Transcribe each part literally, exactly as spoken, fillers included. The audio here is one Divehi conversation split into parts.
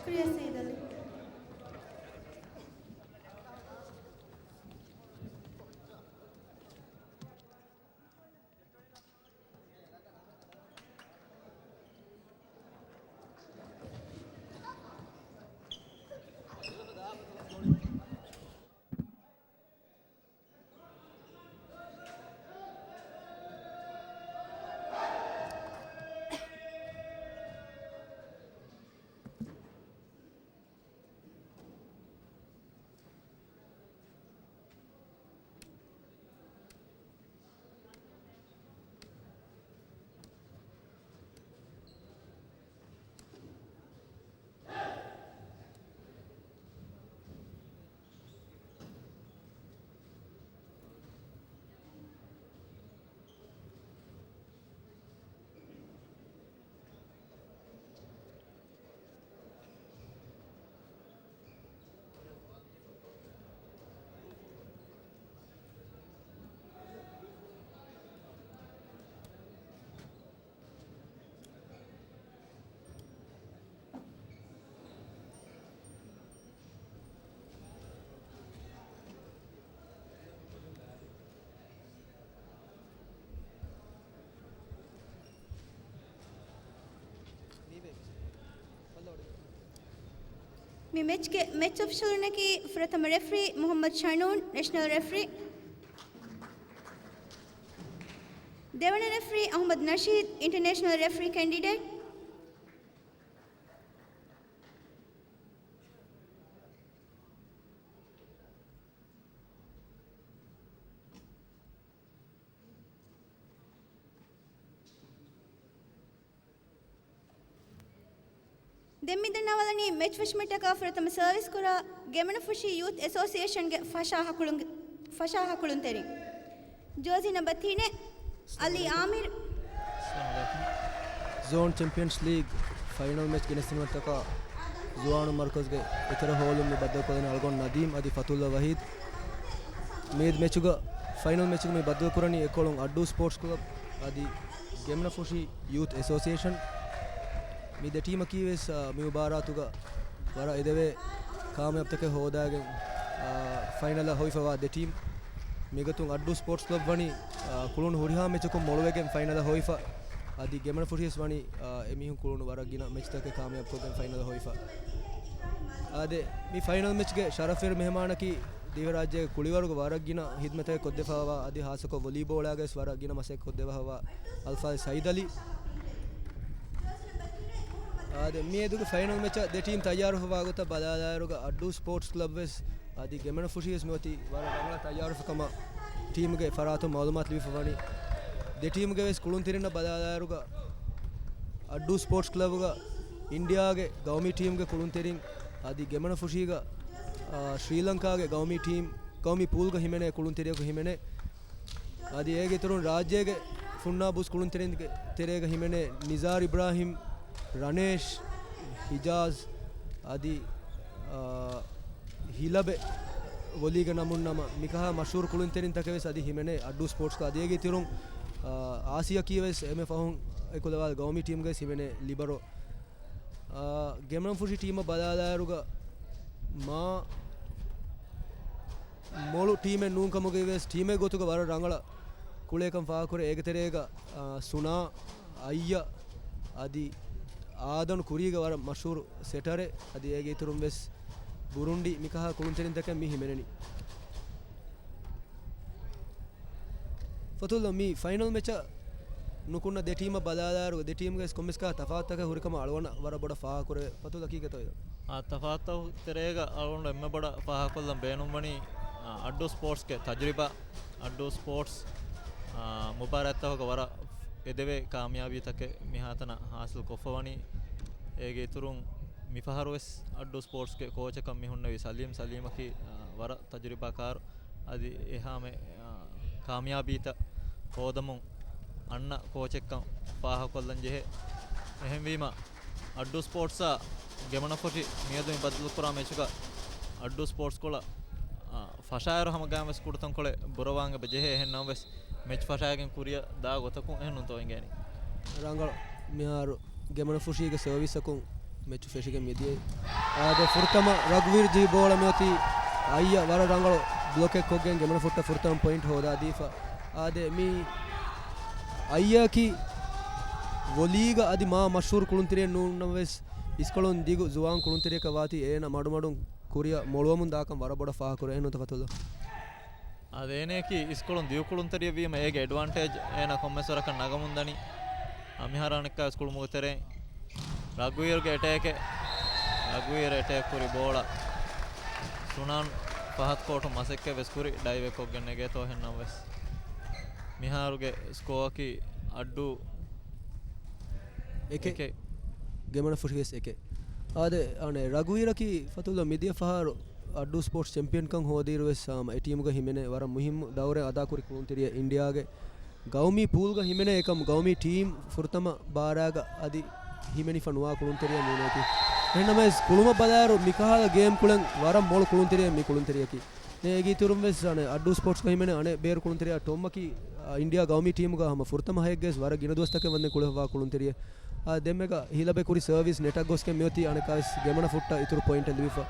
ޝުކުރިއްޔާ ސައީދު ޢަލީ. މި މެޗްގެ މެޗް އޮފިޝަލުންނަކީ ފުރަތަމަ ރެފްރީ މުޙައްމަދު ޝަނޫން، ނެޝަނަލް ރެފްރީ. ދެވަނަ ރެފްރީ އަޙްމަދު ނަޝީދު، އިންޓަރނޭޝަނަލް ރެފްރީ ކެންޑިޑޭޓް. ދެން މި ދަންނަވާލަނީ މެޗް ފެށުމަށްޓަކާ ފުރަތަމަ ސަރވިސް ކުރާ ގެމެނަފުށި ޔޫތު އެސޯސިއޭޝަންގެ ފަށާ ހަކުޅުން-، ފަށާ ހަކުޅުންތެރިން. ޖާޒީ ނަމްބަރު ތިނެއް، އަލީ އާމިރު. އައްސަލާމު ޢަލައިކުމް. ޒޯން ޗެމްޕިއަންސް ލީގް ފައިނަލް މެޗް ގެނެސްދިނުމަށްޓަކާ ޒުވާނު މަރުކަޒުގެ އެތެރެ ހޯލުން މި ބައްދަލުކޮށްލަނީ އަޅުގަނޑު ނަދީމް އަދި ފަތުއްލާ ވަހީދު. މިއަދު މެޗުގަ، ފައިނަލް މެޗުގަ މި ބައްދަލުކުރަނީ އެކޮޅުން އައްޑޫ ސްޕޯޓްސް ކްލަބް އަދި ގެމެނަފުށި ޔޫތު އެސޯސިއޭޝަން. މި ދެ ޓީމަކީ ވެސް، އާ، މި މުބާރާތުގަ ވަރަށް އެދެވޭ ކާމިޔާބުތަކެއް ހޯދާގެން، އާ، ފައިނަލަށް ހޮވިފަވާ ދެ ޓީމް. މިގޮތުން އައްޑޫ ސްޕޯޓްސް ކްލަބް ވަނީ، އާ، ކުޅުނު ހުރިހާ މެޗަކުން މޮޅުވެގެން ފައިނަލަށް ހޮވިފަ. އަދި ގެމެނަފުށިވެސް ވަނީ، އާ، އެމީހުން ކުޅުނު ވަރަށް ގިނަ މެޗްތަކެއް ކާމިޔާބުކޮށްގެން ފައިނަލަށް ހޮވިފަ. އާދެ، މި ފައިނަލް މެޗްގެ ޝަރަފުވެރި މެހެމާނަކީ ދިވެހިރާއްޖޭގެ ކުޅިވަރުގެ ވަރަށް ގިނަ ހިދްމަތެއް ކޮށްދެފަވާ އަދި ހާއްސަކޮށް ވޮލީބޯޅާގައިވެސް ވަރަށް ގިނަ މަސައްކަތް ކޮށްދެފަވާ އަލްފާޟިލް ސައީދު ޢަލީ. އާދެ، މިއަދުގެ ފައިނަލް މެޗަށް ދެ ޓީމް ތައްޔާރުވެފަވާ ގޮތަށް ބަލާލާއިރުގަ އައްޑޫ ސްޕޯޓްސް ކްލަބް ވެސް އަދި ގެމެނަފުށި ވެސް މިއޮތީ ވަރަށް ރަނގަޅަށް ތައްޔާރުވެފަ ކަމަށް ޓީމުގެ ފަރާތުން މައުލޫމާތު ލިބިފަ ވަނީ. ދެ ޓީމުގެ ވެސް ކުޅުންތެރިންނަށް ބަލާލާއިރުގަ އައްޑޫ ސްޕޯޓްސް ކްލަބުގަ އިންޑިއާގެ ގައުމީ ޓީމުގެ ކުޅުންތެރިން އަދި ގެމެނަފުށީގަ، އާ، ޝްރީލަންކާގެ ގައުމީ ޓީމް، ގައުމީ ޕޫލްގަ ހިމެނޭ ކުޅުންތެރިޔަކު ހިމެނޭ. އަދި އޭގެ އިތުރުން ރާއްޖޭގެ ފުންނާ ބުސް ކުޅުންތެރިންގެ ތެރޭގަ ހިމެނޭ ނިޒާރް އިބްރާހިމް، ރަނޭޝް، ހިޖާޒް އަދި، އާ، ހިލަބެ ވޮލީގެ ނަމުން ނަމަ މިކަހަ މަޝްހޫރު ކުޅުންތެރިންތަކެއް ވެސް އަދި ހިމެނޭ އައްޑޫ ސްޕޯޓްސްގަ. އަދި އޭގެ އިތުރުން، އާ، އާސިޔަކީ ވެސް އެންމެ ފަހުން އެކުލަވާލި ގައުމީ ޓީމްގަ ވެސް ހިމެނޭ ލިބަރޯ. އާ، ގެމްނަން ފުށި ޓީމަށް ބަލާލާއިރުގަ މާ މޮޅު ޓީމެއް ނޫންކަމުގައި ވެސް ޓީމެއް ގޮތުގަ ވަރަށް ރަނގަޅަށް ކުޅޭކަން ފާހަގަކުރޭ. އޭގެ ތެރޭގަ، އާ، ސުނާ، އައްޔަ އަދި އާދަނު ކުރީގެ ވަރަށް މަޝްހޫރު ސެޓަރެއް އަދި އޭގެ އިތުރުން ވެސް ބުރުންޑި މިކަހަ ކުޅުންތެރިންތަކެއް މި ހިމެނެނީ. ފަތުލްލާ، މި ފައިނަލް މެޗަށް ނުކުންނަ ދެ ޓީމަށް ބަލާލާއިރު، ދެ ޓީމްގެ ވެސް ކޮންމެސް ކަހަލަ ތަފާތުތަކެއް ހުރިކަމަށް އަޅުގަނޑަށް ވަރަށް ބޮޑަށް ފާހަގަކުރެވޭ. ފަތުލް، ހަޤީޤަތަށް އޮތް؟ އާ، ތަފާތު ތެރޭގަ އަޅުގަނޑު އެންމެ ބޮޑަށް ފާހަގަކޮށްލަން ބޭނުންވަނީ، އާ، އައްޑޫ ސްޕޯޓްސްގެ ތަޖުރިބާ، އައްޑޫ ސްޕޯޓްސް، އާ، މުބާރާތްތަކުގަ ވަރަށް އެދެވޭ ކާމިޔާބީތަކެއް މިހާތަނަށް ހާސިލް ކޮށްފަވަނީ. އޭގެ އިތުރުން މިފަހަރު ވެސް އައްޑޫ ސްޕޯޓްސްގެ ކޯޗަކަށް މި ހުންނެވީ ސަލީމް ސަލީމަކީ، އާ، ވަރަށް ތަޖުރިބާކާރު. އަދި އެހާމެ، އާ، ކާމިޔާބީތައް ހޯދަމުން އަންނަ ކޯޗެއްކަން ފާހަގަކޮށްލަން ޖެހޭ. އެހެންވީމަ، އައްޑޫ ސްޕޯޓްސްއާ ގެމްނަން ފުށި މިއަދު މި ބައްދަލުކުރާ މެޗުގަ އައްޑޫ ސްޕޯޓްސް ކޮޅަށް، އާ، ފަށާއިރު ހަމަގައިމުވެސް ކުޑަތަންކޮޅެއް ބުރަވާން އެބަ ޖެހޭ. އެހެން ނަމަވެސް، މެޗް ފަށާގެން ކުރިއަށް ދާ ގޮތަކުން އެހެންނުންތޯ އިނގޭނީ؟ ރަނގަޅު. މިހާރު ގެމްނަން ފުށީގެ ސަރވިސަކުން މެޗު ފެށިގެން މިދިޔައީ. އާދެ، ފުރަތަމަ ރަގުވީރު ޖީ ބޯޅަ މިއޮތީ އައްޔަ ވަރަށް ރަނގަޅު ބްލޮކެއް ކޮށްގެން ގެމަނަފުއްޓަށް ފުރަތަމަ ޕޮއިންޓް ހޯދާދީފަ. އާދެ، މި އައްޔައަކީ ވޮލީގަ އަދި މާ މަޝްހޫރު ކުޅުންތެރިއެއް ނޫންނަމަވެސް، އިސްކޮޅުން ދިގު ޒުވާން ކުޅުންތެރިޔަކަށް ވާތީ އޭނަ މަޑުމަޑުން ކުރިއަށް މޮޅުވަމުން ދާކަން ވަރަށް ބޮޑަށް ފާހަގަކުރޭ. އެހެންނޫންތަ ފަތުލް؟ އާދެ، އޭނައަކީ އިސްކޮޅުން ދިގު ކުޅުންތެރިއެއް ވީމަ އޭގެ އެޑްވާންޓޭޖް އޭނަ ކޮންމެސް ވަރަކަށް ނަގަމުން ދަނީ. އާ، މިހާރު އަނެއްކާވެސް ކުޅުމުގެ ތެރެއިން ރަގުވީރުގެ އެޓޭކެއް، ރަގުވީރު އެޓޭކް ކުރި ބޯޅަ ސުނާން ފަހަތް ކޯޓު މަސައްކަތް ވެސް ކުރި ޑައިވެއް ކޮށްގެން ނެގޭތޯ އެހެންނަމަވެސް. މިހާރުގެ ސްކޯއަކީ އައްޑޫ އެކެއް. އެކެއް. ގެމަނަފުށި ވެސް އެކެއް. އާދެ، އަނެއް ރަގުވީރަކީ ފަތުލް މިދިޔަ ފަހަރު އައްޑޫ ސްޕޯޓްސް ޗެމްޕިއަންކަން ހޯދިއިރު ވެސް ހަމަ އެ ޓީމުގަ ހިމެނޭ ވަރަށް މުހިއްމު ދައުރެއް އަދާކުރި ކުޅުންތެރިއެއް. އިންޑިއާގެ ގައުމީ ޕޫލްގަ ހިމެނޭ އެކަމް ގައުމީ ޓީމް ފުރަތަމަ ބާރާގަ އަދި ހިމެނިފަ ނުވާ ކުޅުންތެރިއެއް މިއޮތީ. އެހެންނަމަވެސް ކުޅުމަށް ބަލާއިރު މިކަހަލަ ގޭމް ކުޅެން ވަރަށް މޮޅު ކުޅުންތެރިއެއް މި ކުޅުންތެރިޔަކީ. ދެން އޭގެ އިތުރުން ވެސް އަނެއް އައްޑޫ ސްޕޯޓްސްގަ ހިމެނޭ އަނެއް ބޭރު ކުޅުންތެރިޔާ ޓޮމްއަކީ، އާ، އިންޑިއާ ގައުމީ ޓީމުގަ ހަމަ ފުރަތަމަ ހައެއްގަވެސް ވަރަށް ގިނަ ދުވަސްތަކެއް ވަންދެން ކުޅެފަވާ ކުޅުންތެރިއެއް. އާ، ދެންމެގަ ހިލަބެ ކުރި ސަރވިސް ނެޓަށް ގޮސްގެން މިއޮތީ އަނެއްކާވެސް ގެމަނަފުއްޓަށް އިތުރު ޕޮއިންޓެއް ލިބިފަ.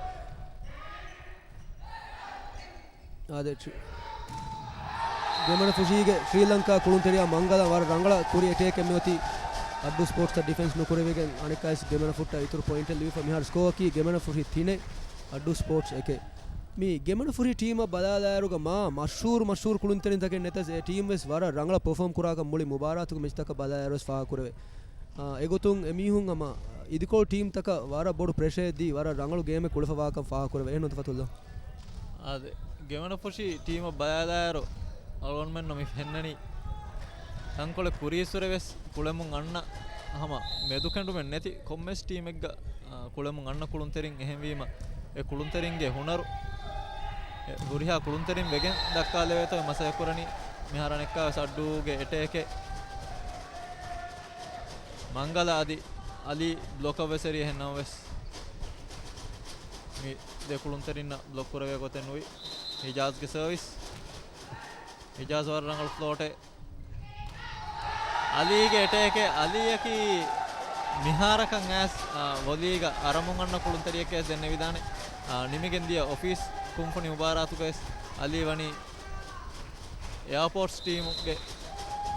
އާދެ، ޓް-، ގެމަނަފުށީގެ ޝްރީލަންކާ ކުޅުންތެރިޔާ މަންގަލަ ވަރަށް ރަނގަޅަށް ކުރި އެޓޭކެއް މިއޮތީ. އައްޑޫ ސްޕޯޓްސްއަށް ޑިފެންސް ނުކުރެވިގެން އަނެއްކާވެސް ގެމަނަފުއްޓަށް އިތުރު ޕޮއިންޓެއް ލިބިފަ. މިހާރު ސްކޯއަކީ ގެމަނަފުށި ތިނެއް، އައްޑޫ ސްޕޯޓްސް އެކެއް. މި ގެމަނަފުށި ޓީމަށް ބަލާލާއިރުގަ މާ މަޝްހޫރު، މަޝްހޫރު ކުޅުންތެރިންތަކެއް ނެތަސް އެ ޓީމް ވެސް ވަރަށް ރަނގަޅަށް ޕަރފޯމް ކުރާކަން މުޅި މުބާރާތުގެ މެޗްތަކަށް ބަލާއިރު ވެސް ފާހަގަކުރެވޭ. އާ، އެގޮތުން އެމީހުން ހަމަ އިދިކޮޅު ޓީމްތަކަށް ވަރަށް ބޮޑު ޕްރެޝަރެއް ދީ، ވަރަށް ރަނގަޅު ގޭމެއް ކުޅެފަވާކަން ފާހަގަކުރެވޭ. އެހެންނޫންތަ ފަތުލް؟ އާދެ، ގެމަނަފުށި ޓީމަށް ބަލާލާއިރު އަޅުގަނޑުމެންނަށް މި ފެންނަނީ ތަންކޮޅެއް ކުރީއްސުރެ ވެސް ކުޅެމުން އަންނަ ހަމަ މެދުކެނޑުމެއް ނެތި ކޮންމެސް ޓީމެއްގަ، އާ، ކުޅެމުން އަންނަ ކުޅުންތެރިން. އެހެންވީމަ އެ ކުޅުންތެރިންގެ ހުނަރު އެ ހުރިހާ ކުޅުންތެރިން ވެގެން ދައްކާލެވޭތޯ އެ މަސައްކަތް ކުރަނީ. މިހާރު އަނެއްކާވެސް އައްޑޫގެ އެޓޭކެއް މަންގަލަ އަދި އަލީ ބްލޮކަށް ވެސް އެރި. އެހެންނަމަވެސް މި ދެ ކުޅުންތެރިންނަށް ބްލޮކް ކުރެވޭ ގޮތެއް ނުވި. ހިޖާޒްގެ ސަރވިސް. ހިޖާޒް ވަރަށް ރަނގަޅު ފްލޯޓެއް. އަލީގެ އެޓޭކެއް. އަލީއަކީ މިހާރަކަށް އައިސް، އާ، ވޮލީގަ އަރަމުން އަންނަ ކުޅުންތެރިއެކޭ ދެންނެވިދާނެ. އާ، ނިމިގެން ދިޔަ އޮފީސް ކުންފުނި މުބާރާތުގަވެސް އަލީ ވަނީ އެއާޕޯޓްސް ޓީމުގެ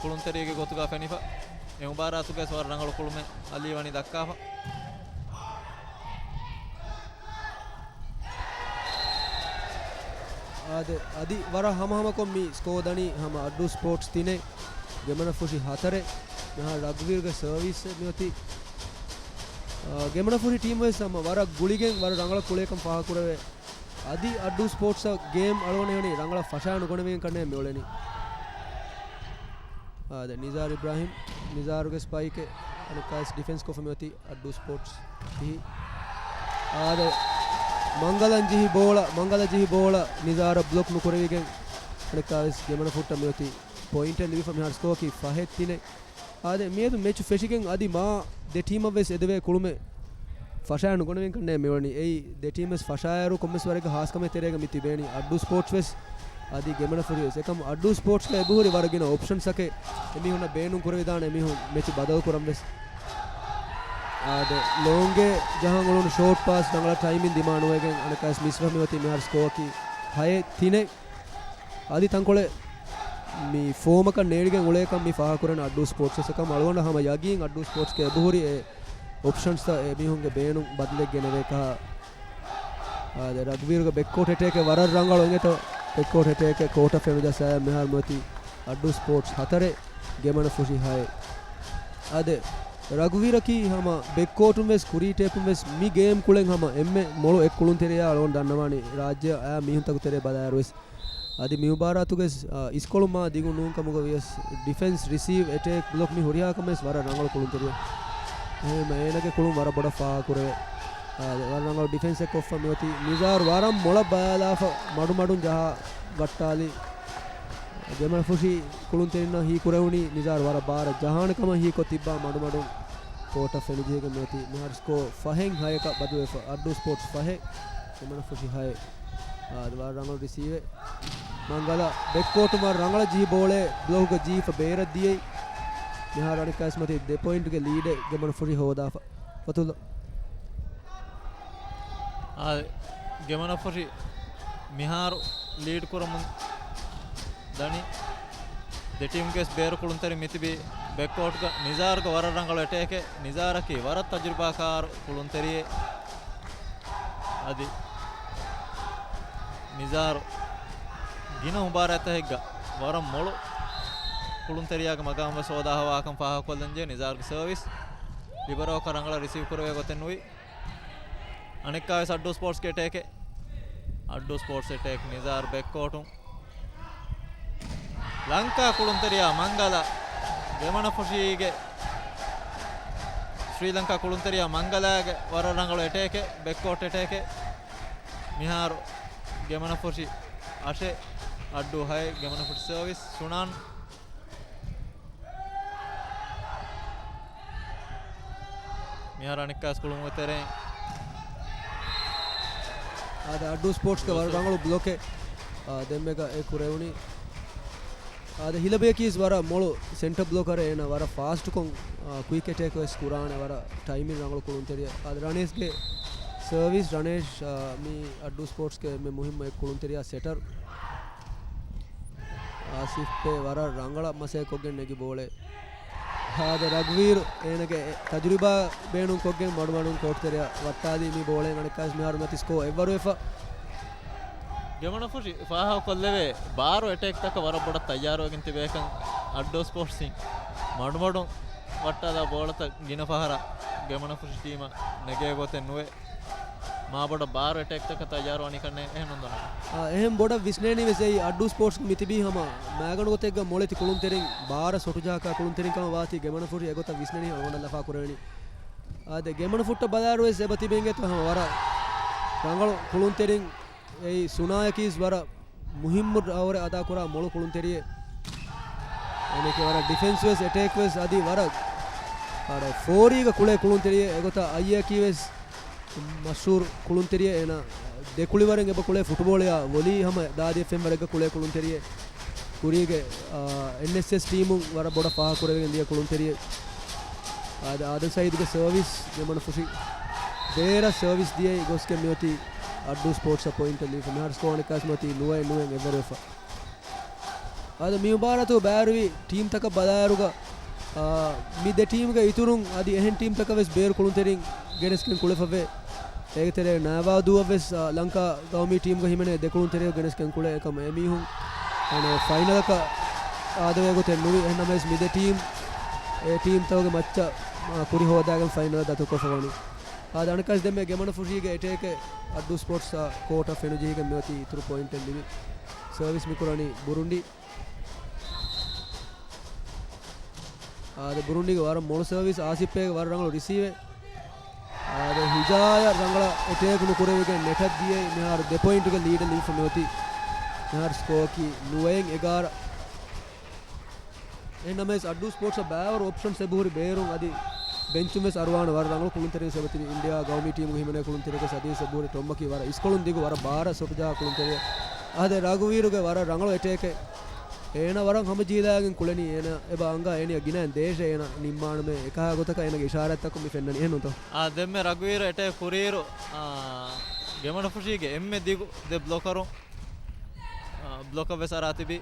ކުޅުންތެރިއެއްގެ ގޮތުގަ ފެނިފަ. އެ މުބާރާތުގަވެސް ވަރަށް ރަނގަޅު ކުޅުމެއް އަލީ ވަނީ ދައްކާފަ. އާދެ، އަދި ވަރަށް ހަމަހަމަކޮށް މި ސްކޯ ދަނީ ހަމަ އައްޑޫ ސްޕޯޓްސް ތިނެއް، ގެމަނަފުށި ހަތަރެއް. މިހާރު ރަގުވީރުގެ ސަރވިސްއެއް މިއޮތީ. އާ، ގެމަނަފުށި ޓީމް ވެސް ހަމަ ވަރަށް ގުޅިގެން ވަރަށް ރަނގަޅަށް ކުޅޭކަން ފާހަގަކުރެވޭ. އަދި އައްޑޫ ސްޕޯޓްސްއަށް ގޭމް އަޅުގަނޑު އެހެނީ ރަނގަޅަށް ފަށާ ނުގަނެވިގެން ކަންނޭ މިއުޅެނީ. އާދެ، ނިޒާރު އިބްރާހިމް، ނިޒާރުގެ ސްޕައިކެއް އަނެއްކާވެސް ޑިފެންސް ކޮށްފަ މިއޮތީ އައްޑޫ ސްޕޯޓްސް ޖިހި. އާދެ، މަންގަލަން ޖިހި ބޯޅަ، މަންގަލަ ޖިހި ބޯޅަ ނިޒާރަށް ބްލޮކް ނުކުރެވިގެން އަނެއްކާވެސް ގެމަނަފުއްޓަށް މިއޮތީ ޕޮއިންޓެއް ލިބިފަ. މިހާރު ސްކޯއަކީ ފަހެއް ތިނެއް. އާދެ، މިއަދު މެޗު ފެށިގެން އަދި މާ ދެ ޓީމަށް ވެސް އެދެވޭ ކުޅުމެއް ފަށާ ނުގަނެވިން ކަންނޭ މިވަނީ. އެއީ ދެ ޓީމް ވެސް ފަށާއިރު ކޮންމެސް ވަރެއްގެ ހާސްކަމެއް ތެރޭގަ މި ތިބޭނީ. އައްޑޫ ސްޕޯޓްސް ވެސް އަދި ގެމަނަފުށި ވެސް. އެކަމް އައްޑޫ ސްޕޯޓްސްގަ އެބަހުރި ވަރަށް ގިނަ އޮޕްޝަންސްއަކެއް އެމީހުންނަށް ބޭނުން ކުރެވިދާނެ އެމީހުން މެޗު ބަދަލު ކުރަން ވެސް. އާދެ، ލޯންގެ ޖަހަން އުޅުނު ޝޯޓް ޕާސް ރަނގަޅަށް ޓައިމިން ދިމާ ނުވެގެން އަނެއްކާވެސް މިސްވެފަ މިއޮތީ. މިހާރު ސްކޯއަކީ ހައެއް ތިނެއް. އަދި ތަންކޮޅެއް މި ފޯމަކަށް ނޭޅިގެން އުޅޭކަން މި ފާހަގަކުރަން އައްޑޫ ސްޕޯޓްސް ވެސް. އެކަމް އަޅުގަނޑަށް ހަމަ ޔަގީން އައްޑޫ ސްޕޯޓްސްގެ އެބަހުރި އެ އޮޕްޝަންސްތައް އެމީހުންގެ ބޭނުން ބަދަލެއް ގެނެވޭކަހަ. އާދެ، ރަގުބީރުގެ ބެކްކޯޓް އެޓޭކެއް ވަރަށް ރަނގަޅު އިނގޭތޯ. ބެކްކޯޓް އެޓޭކެއް ކޯޓަށް ފެނުޖައްސާ މިހާރު މިއޮތީ އައްޑޫ ސްޕޯޓްސް ހަތަރެއް، ގެމަނަފުށި ހައެއް. އާދެ، ރަގުވީރަކީ ހަމަ ބެކްކޯޓުން ވެސް ކުރީ ޓޭޕުން ވެސް މި ގޭމް ކުޅެން ހަމަ އެންމެ މޮޅު އެއް ކުޅުންތެރިޔާ އަޅުގަނޑު ދަންނަވާނީ ރާއްޖެއަށް އައި މީހުންތަކު ތެރޭ ބަލާއިރު ވެސް. އަދި މި މުބާރާތުގެ، އާ، އިސްކޮޅު މާ ދިގު ނޫން ކަމުގަ ވިޔަސް ޑިފެންސް، ރިސީވް، އެޓޭކް، ބްލޮކް މި ހުރިހާ ކަމެއް ވެސް ވަރަށް ރަނގަޅު ކުޅުންތެރިޔެއް. އެހެންވީމަ އޭނަގެ ކުޅުން ވަރަށް ބޮޑަށް ފާހަގަކުރެވޭ. އާ، ވަރަށް ރަނގަޅު ޑިފެންސެއް ކޮށްފަ މިއޮތީ. ނިޒާރު ވަރަށް މޮޅަށް ބަލާލާފަ މަޑުމަޑުން ޖަހާ ވައްޓާލި. ގެމަނަފުށި ކުޅުންތެރިންނަށް ހީކުރެވުނީ ނިޒާރު ވަރަށް ބާރަށް ޖަހާނެ ކަމަށް ހީކޮށް ތިއްބާ މަޑުމަޑުން ކޯޓަށް ފެނިޖެހިގެން މިއޮތީ. މިހާރު ސްކޯ ފަހެއް ހައެކަށް ބަދަލުވެފަ. އައްޑޫ ސްޕޯޓްސް ފަހެއް، ގެމަނަފުށި ހައެއް. އާ، ވަރަށް ރަނގަޅު ރިސީވެއް. މަންގަލަ ބެކްކޯޓު ވަރަށް ރަނގަޅަށް ޖިހި ބޯޅައެއް ބްލޮކުގަ ޖީފަ ބޭރަށް ދިޔައީ. މިހާރު އަނެއްކާވެސް މަތީ ދެ ޕޮއިންޓްގެ ލީޑެއް ގެމަނަފުށި ހޯދާފަ. ފަތުލް. އާ، ގެމަނަފުށި މިހާރު ލީޑް ކުރަމުން ދަނީ. ދެ ޓީމްގެ ބޭރު ކުޅުންތެރި މިތިބީ ބެކްކޯޓްގަ. ނިޒާރުގެ ވަރަށް ރަނގަޅު އެޓޭކެއް. ނިޒާރަކީ ވަރަށް ތަޖުރިބާކާރު ކުޅުންތެރިއެއް. އަދި ނިޒާރު ގިނަ މުބާރާތްތަކެއްގަ ވަރަށް މޮޅު ކުޅުންތެރިޔާގެ މަގާމް ވެސް ހޯދާ ހަވާކަން ފާހަގަކޮށްލަންޖެހޭ. ނިޒާރުގެ ސަރވިސް ލިބަރޯކަށް ރަނގަޅަށް ރިސީވް ކުރެވޭ ގޮތެއް ނުވި. އަނެއްކާވެސް އައްޑޫ ސްޕޯޓްސްގެ އެޓޭކެއް. އައްޑޫ ސްޕޯޓްސް އެޓޭކް ނިޒާރު ބެކްކޯޓުން. ލަންކާ ކުޅުންތެރިޔާ މަންގަލާ ގެމަނަފުށީގެ، ސްރީލަންކާ ކުޅުންތެރިޔާ މަންގަލާގެ ވަރަށް ރަނގަޅު އެޓޭކެއް، ބެކްކޯޓް އެޓޭކެއް. މިހާރު ގެމަނަފުށި އަށެއް، އައްޑޫ ހައެއް. ގެމަނަފުށި ސަރވިސް ސުނާން. މިހާރު އަނެއްކާސް ކުޅުމުގެ ތެރެއިން. އާދެ، އައްޑޫ ސްޕޯޓްސްގެ ވަރަށް ރަނގަޅު ބްލޮކެއް، އާ، ދެންމެގަ އެ ކުރެވުނީ. އާދެ، ހިލަބޭކީސް ވަރަށް މޮޅު ސެންޓަ ބްލޮކަރެއް. އޭނަ ވަރަށް ފާސްޓްކޮށް، އާ، ކުއިކް އެޓޭކް ވެސް ކުރާނެ. ވަރަށް ޓައިމިން ރަނގަޅު ކުޅުންތެރިޔާ. އާދެ، ރަނޭޝްގެ ސަރވިސް. ރަނޭޝް، އާ، މި އައްޑޫ ސްޕޯޓްސްގެ އެންމެ މުހިއްމު އެއް ކުޅުންތެރިޔާ ސެޓަރ. އާސިފް ޕޭ ވަރަށް ރަނގަޅަށް މަސައްކަތްކޮށްގެން ނެގި ބޯޅަ. އާދެ، ރަގުވީރު އޭނަގެ ތަޖުރިބާ ބޭނުންކޮށްގެން މަޑުމަޑުން ކޯޓްތެރެއަށް ވައްޓާލީ. މި ބޯޅައިން އަނެއްކާވެސް މިހާރު މިއޮތީ ސްކޯ އެއްވަރުވެފަ. ގެމަނަފުށި ފާހަގަކޮށްލެވޭ ބާރު އެޓޭކްތަކަށް ވަރަށް ބޮޑަށް ތައްޔާރުވެގެން ތިބޭކަން އައްޑޫ ސްޕޯޓްސްއިން މަޑުމަޑުން ވައްޓާލާ ބޯޅަތައް ގިނަ ފަހަރަށް ގެމަނަފުށި ޓީމަށް ނެގޭ ގޮތެއް ނުވޭ. މާ ބޮޑަށް ބާރު އެޓޭކްތަކަށް ތައްޔާރުވަނީ ކަންނޭނގެ އެހެން ނުންދަނީ. އާ، އެހެން ބޮޑަށް ވިސްނޭނީ ވެސް އެއީ އައްޑޫ ސްޕޯޓްސް މިތިބީ ހަމަ މައިގަނޑު ގޮތެއްގަ މޮޅެތި ކުޅުންތެރިން، ބާރަށް ސޮޓުޖަހާ ކުޅުންތެރިން ކަމަށް ވާތީ ގެމަނަފުށި އެގޮތަށް ވިސްނެނީ އަޅުގަނޑަށް ލަފާ ކުރެވެނީ. އާދެ، ގެމަނަފުށި ބަލާއިރު ވެސް އެބަ ތިބެން އެތަ ހަމަ ވަރަށް ރަނގަޅު ކުޅުންތެރިން. އެއީ ސުނާޔަކީސް ވަރަށް މުހިއްމު ރޯލެއް އަދާކުރާ މޮޅު ކުޅުންތެރިއެއް. އަނެކެ ވަރަށް ޑިފެންސް ވެސް އެޓޭކް ވެސް އަދި ވަރަށް ފޯރީގަ ކުޅޭ ކުޅުންތެރިއެއް. އެގޮތަށް އައްޔަކީ ވެސް މަޝްހޫރު ކުޅުންތެރިއެއް. އޭނަ ދެކުޅިވަރެއް އެބަ ކުޅޭ ފުޓްބޯޅަޔާ ވޮލީ ހަމަ ދާދި އެއްފެންވަރެއްގަ ކުޅޭ ކުޅުންތެރިއެއް. ކުރީގެ، އާ، އެންއެސްއެސް ޓީމުން ވަރަށް ބޮޑަށް ފާހަގަކުރެވިގެން ދިޔަ ކުޅުންތެރިއެއް. އާދެ، އާދަމް ސައީދުގެ ސަރވިސް، ގެމަނަފުށި ބޭރަށް ސަރވިސް ދިޔައި ގޮސްގެން މިއޮތީ އައްޑޫ ސްޕޯޓްސްއަށް ޕޮއިންޓެއް ލިބިފަ. މިހާރު ސްކޯ އަނެއްކާވެސް މިއޮތީ ނުވައެއް ނުވައެއް އެއްވަރުވެފަ. އަދި މި މުބާރާތު ބައިވެރިވި ޓީމްތަކަށް ބަލާއިރުގަ، އާ، މި ދެ ޓީމްގެ އިތުރުން އަދި އެހެން ޓީމްތަކަށް ވެސް ބޭރު ކުޅުންތެރިން ގެނެސްގެން ކުޅެފަވޭ. އޭގެ ތެރޭ ނައިވާދޫއަށް ވެސް، އާ، ލަންކާ ގައުމީ ޓީމްގެ ހިމެނޭ ދެ ކުޅުންތެރިޔަކު ގެނެސްގެން ކުޅޭ. އެކަމަ އެމީހުން އަނެއް ފައިނަލަކަށް އާދެވޭ ގޮތެއް ނުވި. އެހެންނަމަވެސް މި ދެ ޓީމް އެ ޓީމްތަކުގެ މައްޗަށް، އާ، ކުރި ހޯދާގެން ފައިނަލަށް ދަތުރުކޮށްފަ ވަނީ. އާދެ، އަނެއްކާވެސް ދެންމެ ގެމަނަފުށީގެ އެޓޭކެއް އައްޑޫ ސްޕޯޓްސް ކޯޓަށް ފެނުޖެހިގެން މިއޮތީ އިތުރު ޕޮއިންޓެއް ލިބި. ސަރވިސް މިކުރަނީ ބުރުންޑީ. އާދެ، ބުރުންޑީގެ ވަރަށް މޮޅު ސަރވިސް، އާސިފް ޕޭގެ ވަރަށް ރަނގަޅު ރިސީވެއް. އާދެ، ހިޖާޔަށް ރަނގަޅަށް އެޓޭކް ނުކުރެވިގެން ނެޓަށް ދިޔައީ. މިހާރު ދެ ޕޮއިންޓުގެ ލީޑެއް ލިބިފަ މިއޮތީ. މިހާރު ސްކޯއަކީ ނުވައެއް އެގާރަ. އެހެންނަމަވެސް އައްޑޫ ސްޕޯޓްސަށް ބައިވަރު އޮޕްޝަންސް އެބަހުރި ބޭރުން އަދި ބެންޗުން ވެސް އަރުވާނެ ވަރަށް ރަނގަޅު ކުޅުންތެރިން އެބަތިބި. އިންޑިއާ ގައުމީ ޓީމުގެ ހިމެނޭ ކުޅުންތެރިޔަކަސް އަދިވެސް އެބަހުރި ޓޮމްއަކީ ވަރަށް އިސްކޮޅުން ދިގު ވަރަށް ބާރަށް ސޮޓުޖަހާ ކުޅުންތެރިއެއް. އާދެ، ރަގުވީރުގެ ވަރަށް ރަނގަޅު އެޓޭކެއް. އޭނަ ވަރަށް ހަމަޖެހިލާގެން ކުޅެނީ. އޭނަ އެބަ އަނގާ އޭނިއަށް ގިނައިން ދޭށޭ އޭނަ ނިންމާނަމޭ. އެކަހަލަ ގޮތަކަށް އޭނަގެ އިޝާރާތްތަކުން މި ފެންނަނީ. އެހެންނޫންތޯ؟ އާ، ދެންމެ ރަގުވީރު އެޓޭކް ކުރިއިރު، އާ، ގެމަނަފުށީގެ އެންމެ ދިގު ދެ ބްލޮކަރު، އާ، ބްލޮކަށް ވެސް އަރާ ތިބި.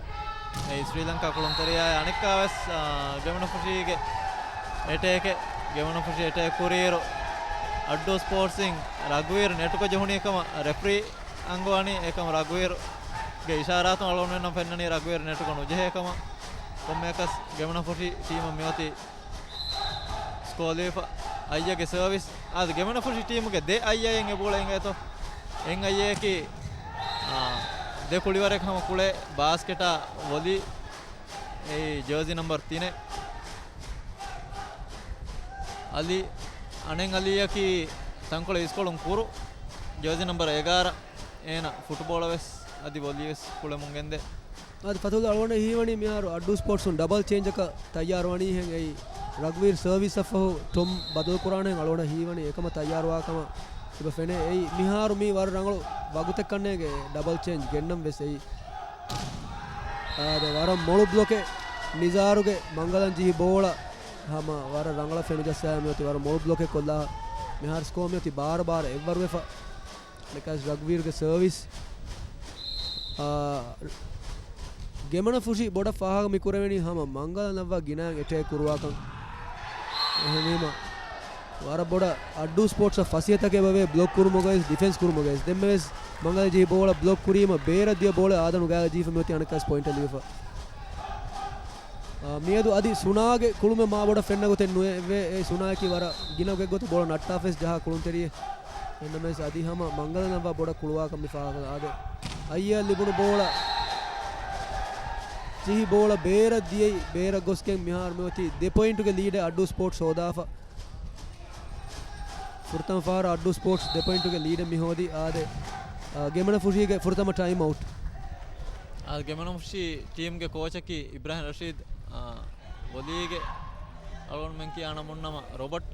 އެއީ ސްރީލަންކާ ކުޅުންތެރިޔާ. އަނެއްކާވެސް، އާ، ގެމަނަފުށީގެ އެޓޭކެއް، ގެމަނަފުށި އެޓޭކް ކުރިއިރު އައްޑޫ ސްޕޯޓްސްއިން ރަގުވީރު ނެޓުގަ ޖެހުނީ ކަމަށް ރެފްރީ އަންގަވަނީ. އެކަމަ ރަގުވީރުގެ އިޝާރާތުން އަޅުގަނޑުމެންނަށް ފެންނަނީ ރަގުވީރު ނެޓުގަ ނުޖެހޭ ކަމަށް. ކޮންމެއަކަސް ގެމަނަފުށި ޓީމަށް މިއޮތީ ސްކޯލީފަ. އައްޔަގެ ސަރވިސް. އާދެ، ގެމަނަފުށި ޓީމުގެ ދެ އައްޔައެއް އެބޯޅަ އިނގޭތޯ. އެއް އައްޔައަކީ، އާ، ދެ ކުޅިވަރެއް ހަމަ ކުޅޭ ބާސްކެޓާ ވޮލީ. އެއީ ޖާޒީ ނަމްބަރު ތިނެއް އަލީ. އަނެއް އަލީއަކީ ތަންކޮޅެއް އިސްކޮޅުން ކުރު. ޖާޒީ ނަމްބަރު އެގާރަ. އޭނަ ފުޓްބޯޅަ ވެސް އަދި ވޮލީ ވެސް ކުޅެމުން ގެންދޭ. އަދި ފަތުލް އަޅުގަނޑަށް ހީވަނީ މިހާރު އައްޑޫ ސްޕޯޓްސުން ޑަބަލް ޗޭންޖަކަށް ތައްޔާރުވަނީހެން. އެއީ ރަގުވީރު ސަރވިސްއަށްފަހު ޓޮމް ބަދަލުކުރާނެހެން އަޅުގަނޑަށް ހީވަނީ. އެކަމަށް ތައްޔާރުވާ ކަމަށް އެބަ ފެނޭ. އެއީ މިހާރު މީ ވަރަށް ރަނގަޅު ވަގުތެއް ކަންނޭނގެ ޑަބަލް ޗޭންޖް ގެންނަން ވެސް އެއީ. އާދެ، ވަރަށް މޮޅު ބްލޮކެއް. ނިޒާރުގެ މަންގަލަން ޖެހި ބޯޅަ ހަމަ ވަރަށް ރަނގަޅަށް ފެނުޖައްސާ މިއޮތީ. ވަރަށް މޮޅު ބްލޮކެއް ކޮށްލާ. މިހާރު ސްކޯ މިއޮތީ ބާރަ ބާރަ އެއްވަރުވެފަ. ނިކާސް ރަގްވީރުގެ ސަރވިސް. އާ، ގެމަނަފުށި ބޮޑަށް ފާހަގަ މި ކުރެވެނީ ހަމަ މަންގަލަ ނައްވާ ގިނައިން އެޓޭކް ކުރުވާކަން. އެހެންވީމަ، ވަރަށް ބޮޑަށް އައްޑޫ ސްޕޯޓްސްއަށް ފަސޭހަތަކެއް އެބަވޭ ބްލޮކް ކުރުމުގަވެސް، ޑިފެންސް ކުރުމުގަވެސް. ދެންމެވެސް މަންގަލަ ޖެހި ބޯޅަ ބްލޮކް ކުރީމަ، ބޭރަށް ދިޔަ ބޯޅަ އާދަނު ގާގަ ޖީފަ މިއޮތީ އަނެއްކާސް ޕޮއިންޓަށް ލިބިފަ. އާ، މިއަދު އަދި ސުނާގެ ކުޅުމެއް މާ ބޮޑަށް ފެންނަ ގޮތެއް ނުވެ، އެ ސުނާއަކީ ވަރަށް ގިނަ ގޮތްގޮތަށް ބޯޅަ ނައްޓާފަވެސް ޖަހާ ކުޅުންތެރިއެއް. އެންނަމެސް އަދި ހަމަ މަންގަލަ ނައްވާ ބޮޑަށް ކުޅުވާކަށް މި ފާހަގަ އާދެ. އައްޔަށް ލިބުނު ބޯޅަ. ޖެހި ބޯޅަ ބޭރަށް ދިޔައީ، ބޭރަށް ގޮސްގެން މިހާރު މިއޮތީ ދެ ޕޮއިންޓުގެ ލީޑެއް އައްޑޫ ސްޕޯޓްސް ހޯދާފަ. ފުރަތަމަ ފަހަރަށް އައްޑޫ ސްޕޯޓްސް ދެ ޕޮއިންޓުގެ ލީޑެއް މި ހޯދީ އާދެ. އާ، ގެމަނަފުށީގެ ފުރަތަމަ ޓައިމް އައުޓް. އާދެ، ގެމަނަފުށީ ޓީމްގެ ކޯޗަކީ އިބްރާހިމް ރަޝީދު، އާ، ވޮލީގެ އަޅުގަނޑުމެން ކިޔާ ނަމުން ނަމަ ރޮބަޓް،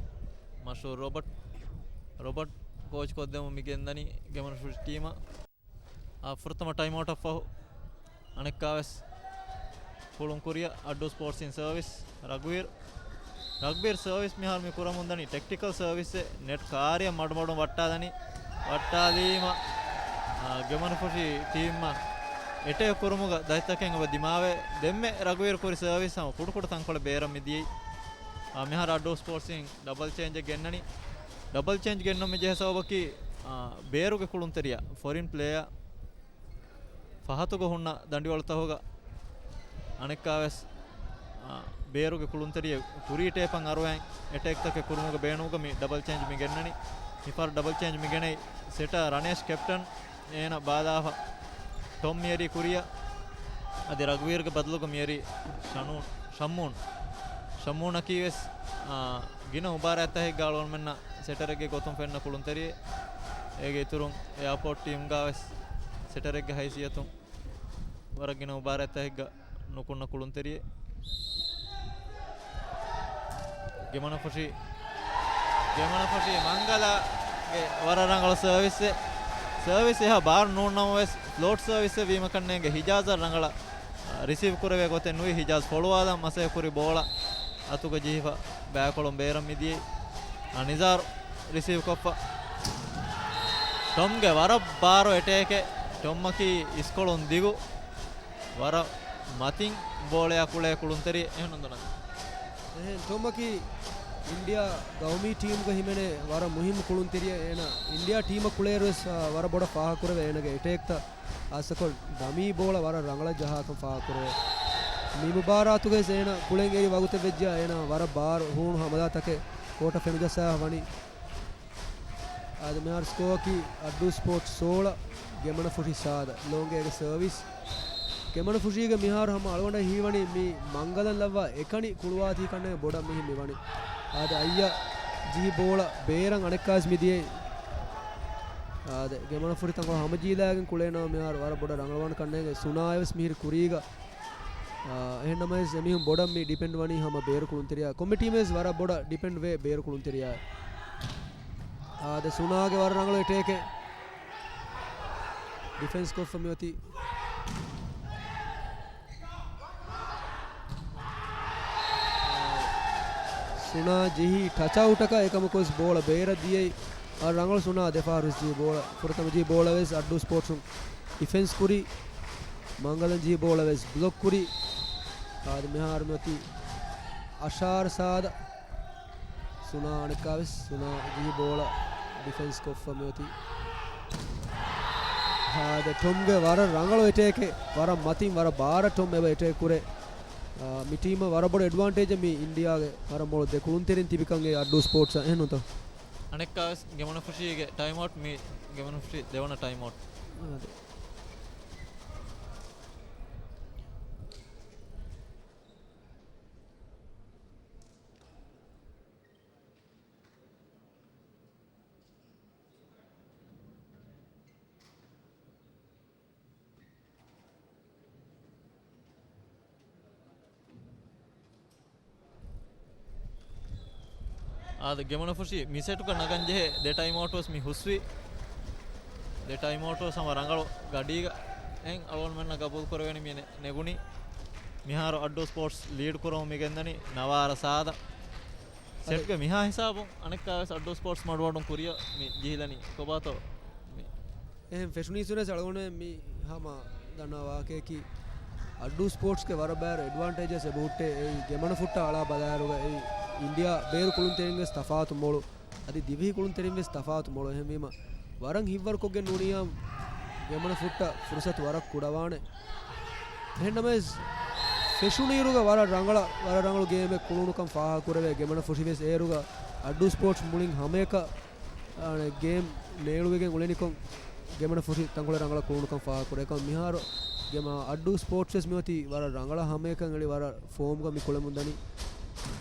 މަޝްހޫރު ރޮބަޓް. ރޮބަޓް ކޯޗް ކޮށްދެމުން މި ގެންދަނީ ގެމަނަފުށި ޓީމަށް. އާ، ފުރަތަމަ ޓައިމް އައުޓަށް ފަހު އަނެއްކާވެސް ކުޅުން ކުރިއަށް އައްޑޫ ސްޕޯޓްސް އިން ސަރވިސް ރަގުވީރު. ރަގުވީރު ސަރވިސް މިހާރު މި ކުރަމުންދަނީ ޓެކްޓިކަލް ސަރވިސްއެއް، ނެޓް ކާރިއަށް މަޑުމަޑުން ވައްޓާލަނީ. ވައްޓާލީމަ، އާ، ގެމަނަފުށި ޓީމަށް އެޓޭކް ކުރުމުގަ ދަތިތަކެއް އެބަ ދިމާވޭ. ދެންމެ ރަގުވީރު ކުރި ސަރވިސް ހަމަ ކުޑަކުޑަ ތަންކޮޅެއް ބޭރަށް މިދިޔައީ. އާ، މިހާރު އައްޑޫ ސްޕޯޓްސް އިން ޑަބަލް ޗޭންޖެއް ގެންނަނީ. ޑަބަލް ޗޭންޖް ގެންނަން މި ޖެހޭ ސަބަބަކީ، އާ، ބޭރުގެ ކުޅުންތެރިޔާ، ފޮރިން ޕްލޭޔާ ފަހަތުގަ ހުންނަ ދަނޑިވަޅުތަކުގަ އަނެއްކާވެސް، އާ، ބޭރުގެ ކުޅުންތެރިޔަ ކުރީ ޓޭޕަށް އަރުވައިން އެޓޭކްތަކެއް ކުރުމުގަ ބޭނުމުގަ މި ޑަބަލް ޗޭންޖް މި ގެންނަނީ. މިފަހަރު ޑަބަލް ޗޭންޖް މި ގެނައި ސެޓަރ ރަނޭޝް ކެޕްޓަން އޭނަ ބާލާފަ. ޓޮމް މިޔަރީ ކުރިއަށް. އަދި ރަގުވީރުގެ ބަދަލުގަ މިޔަރީ ޝަނޫ-، ޝައްމޫން. ޝައްމޫނަކީ ވެސް، އާ، ގިނަ މުބާރާތްތަކެއްގަ އަޅުގަނޑުމެންނަށް ސެޓަރެއްގެ ގޮތުން ފެންނަ ކުޅުންތެރިއެއް. އޭގެ އިތުރުން އެއާޕޯޓް ޓީމްގަ ވެސް ސެޓަރެއްގެ ހައިސިއްޔަތުން ވަރަށް ގިނަ މުބާރާތްތަކެއްގަ ނުކުންނަ ކުޅުންތެރިއެއް. ގެމަނަފުށި، ގެމަނަފުށި މަންގަލާގެ ވަރަށް ރަނގަޅު ސަރވިސްއެއް. ސަރވިސް އެހާ ބާރު ނޫން ނަމަވެސް، ފްލޯޓް ސަރވިސްއެއް ވީމަ ކަންނޭނގެ ހިޖާޒަށް ރަނގަޅަށް، އާ، ރިސީވް ކުރެވޭ ގޮތެއް ނުވި. ހިޖާޒް ފޮޅުވާލަން މަސައްކަތް ކުރި ބޯޅަ އަތުގަ ޖެހިފަ ބައިކޮޅުން ބޭރަށް މިދިޔައީ. އާ، ނިޒާރު ރިސީވް ކޮށްފަ. ޓޮމްގެ ވަރަށް ބާރު އެޓޭކެއް. ޓޮމްއަކީ އިސްކޮޅުން ދިގު. ވަރަށް މަތިން ބޯޅަޔާ ކުޅޭ ކުޅުންތެރި އެހެން ނުންދަނަން. އެހެން ޓޮމްއަކީ އިންޑިއާ ގައުމީ ޓީމްގަ ހިމެނޭ ވަރަށް މުހިއްމު ކުޅުންތެރިއެއް. އޭނަ އިންޑިއާ ޓީމަށް ކުޅޭއިރުވެސް، އާ، ވަރަށް ބޮޑަށް ފާހަގަކުރެވޭ އޭނަގެ އެޓޭކްތައް. އާސަކޮށް ޑަމީ ބޯޅަ ވަރަށް ރަނގަޅަށް ޖަހާކަން ފާހަގަކުރެވޭ. މި މުބާރާތުގައި އޭނަ ކުޅެން އެރި ވަގުތެއް ވެއްޖެއްޔާ އޭނަ ވަރަށް ބާރު ހޫނު ހަމަލާތަކެއް ކޯޓަށް ފެނުޖައްސާ ވަނީ. އާދެ، މިހާރު ސްކޯއަކީ އައްޑޫ ސްޕޯޓްސް ސޯޅަ، ގެމަނަފުށި ސާދަ. ލޯނގޭގެ ސަރވިސް. ގެމަނަފުށީގެ މިހާރު ހަމަ އަޅުގަނޑަށް ހީވަނީ މި މަންގަލަން ލައްވާ އެކަނި ކުޅުވާތީ ކަންނޭނގެ ބޮޑަށް މިހިން މިވަނީ. އާދެ، އައްޔަށް ޖިހި ބޯޅަ ބޭރަށް އަނެއްކާވެސް މިދިޔައީ. އާދެ، ގެމަނަފުށި ތަންކޮޅު ހަމަޖީލާގެން ކުޅޭނަމަ މިހާރު ވަރަށް ބޮޑަށް ރަނގަޅުވާން ކަންނޭނގެ ސުނާއެވެސް މިހިރި ކުރީގަ. އާ، އެހެންނަމަވެސް އެމީހުން ބޮޑަށް މި ޑިޕެންޑް ވަނީ ހަމަ ބޭރު ކުޅުންތެރިޔާ. ކޮންމެ ޓީމެއް ވެސް ވަރަށް ބޮޑަށް ޑިޕެންޑް ވޭ ބޭރު ކުޅުންތެރިޔާ. އާދެ، ސުނާގެ ވަރަށް ރަނގަޅު އެޓޭކެއް. ޑިފެންސް ކޮށްފަ މިއޮތީ. ސުނާ ޖެހި ޓަޗް އައުޓަކަށް އެކަމަކުވެސް ބޯޅަ ބޭރަށް ދިޔައީ. އަ، ރަނގަޅު ސުނާ ދެފަހަރު ޖި ބޯޅަ. ފުރަތަމަ ޖި ބޯޅަ ވެސް އައްޑޫ ސްޕޯޓްސުން ޑިފެންސް ކުރީ. މަންގަލަން ޖި ބޯޅަ ވެސް ބްލޮކް ކުރީ. އާދެ، މިހާރު މިއޮތީ އަށާރަ ސާދަ. ސުނާ އަނެއްކާވެސް ސުނާ ޖި ބޯޅަ ޑިފެންސް ކޮށްފަ މިއޮތީ. އާދެ، ޓޮމްގެ ވަރަށް ރަނގަޅު އެޓޭކެއް. ވަރަށް މަތިން ވަރަށް ބާރަށް ޓޮމް އެބަ އެޓޭކް ކުރޭ. އާ، މި ޓީމަށް ވަރަށް ބޮޑު އެޑްވާންޓޭޖެއް މި އިންޑިއާގެ ވަރަށް މޮޅު ދެ ކުޅުންތެރިން ތިބިކަން އެ އައްޑޫ ސްޕޯޓްސްއަށް. އެހެންނުތަ؟ އަނެއްކާވެސް ގެމަނަފުށީގެ ޓައިމްއައުޓް މި ގެމަނަފުށީ ދެވަނަ ޓައިމްއައުޓް. އާދެ. އާދެ، ގެމަނަފުށީ މި ސެޓުގަ ނަގަން ޖެހޭ ދެ ޓައިމްއައުޓްވެސް މި ހުސްވި. ދެ ޓައިމްއައުޓްވެސް ހަމަ ރަނގަޅު ގަޑީގަ އެން އަޅުގަނޑުމެންނަށް ގަބޫލު ކުރެވެނީ މި ނެ-، ނެގުނީ. މިހާރު އައްޑޫ ސްޕޯޓްސް ލީޑް ކުރަމުން މި ގެންދަނީ ނަވާރަ ސާދަ. ސެޓްގެ މިހާ ހިސާބުން އަނެއްކާވެސް އައްޑޫ ސްޕޯޓްސް މަޑުމަޑުން ކުރިއަށް މި ޖެހިލަނީ. ކޮބާތޯ މި އެހެން ފެށުނީސްވެސް އަޅުގަނޑުމެން މި ހަމަ ދަންނަ ވާހަކައަކީ، އައްޑޫ ސްޕޯޓްސްގެ ވަރަށް ބާރު އެޑްވާންޓޭޖަސް އެބަހުއްޓޭ. އެއީ ގެމަނަ ފުއްޓާ އަޅާ ބަލާއިރުގަ އެއީ އިންޑިއާ ބޭރު ކުޅުންތެރިން ވެސް ތަފާތު މޮޅު، އަދި ދިވެހި ކުޅުންތެރިން ވެސް ތަފާތު މޮޅު. އެހެންވީމަ ވަރަށް ހިތްވަރުކޮށްގެން ނޫނިއްޔާ ގެމަނަ ފުއްޓަށް ފުރުސަތު ވަރަށް ކުޑަވާނެ. އެހެންނަމަވެސް، ފެށުނީއިރުގަ ވަރަށް ރަނގަޅަށް، ވަރަށް ރަނގަޅު ގޭމެއް ކުޅުނުކަން ފާހަގަކުރެވޭ. ގެމަނަ ފުށި ވެސް އޭރުގަ އައްޑޫ ސްޕޯޓްސް މުޅިން ހަމައެކަށް، އާ، ގޭމް ނޭޅުވެގެން އުޅެނިކޮށް، ގެމަނަ ފުށި ތަންކޮޅެއް ރަނގަޅަށް ކުޅުނުކަން ފާހަގަކުރޭ. އެކަމަ މިހާރު ގެމަ އައްޑޫ ސްޕޯޓްސް ވެސް މިއޮތީ ވަރަށް ރަނގަޅަށް ހަމައެކަން އެޅި ވަރަށް ފޯމްގަ މި ކުޅެމުން ދަނީ.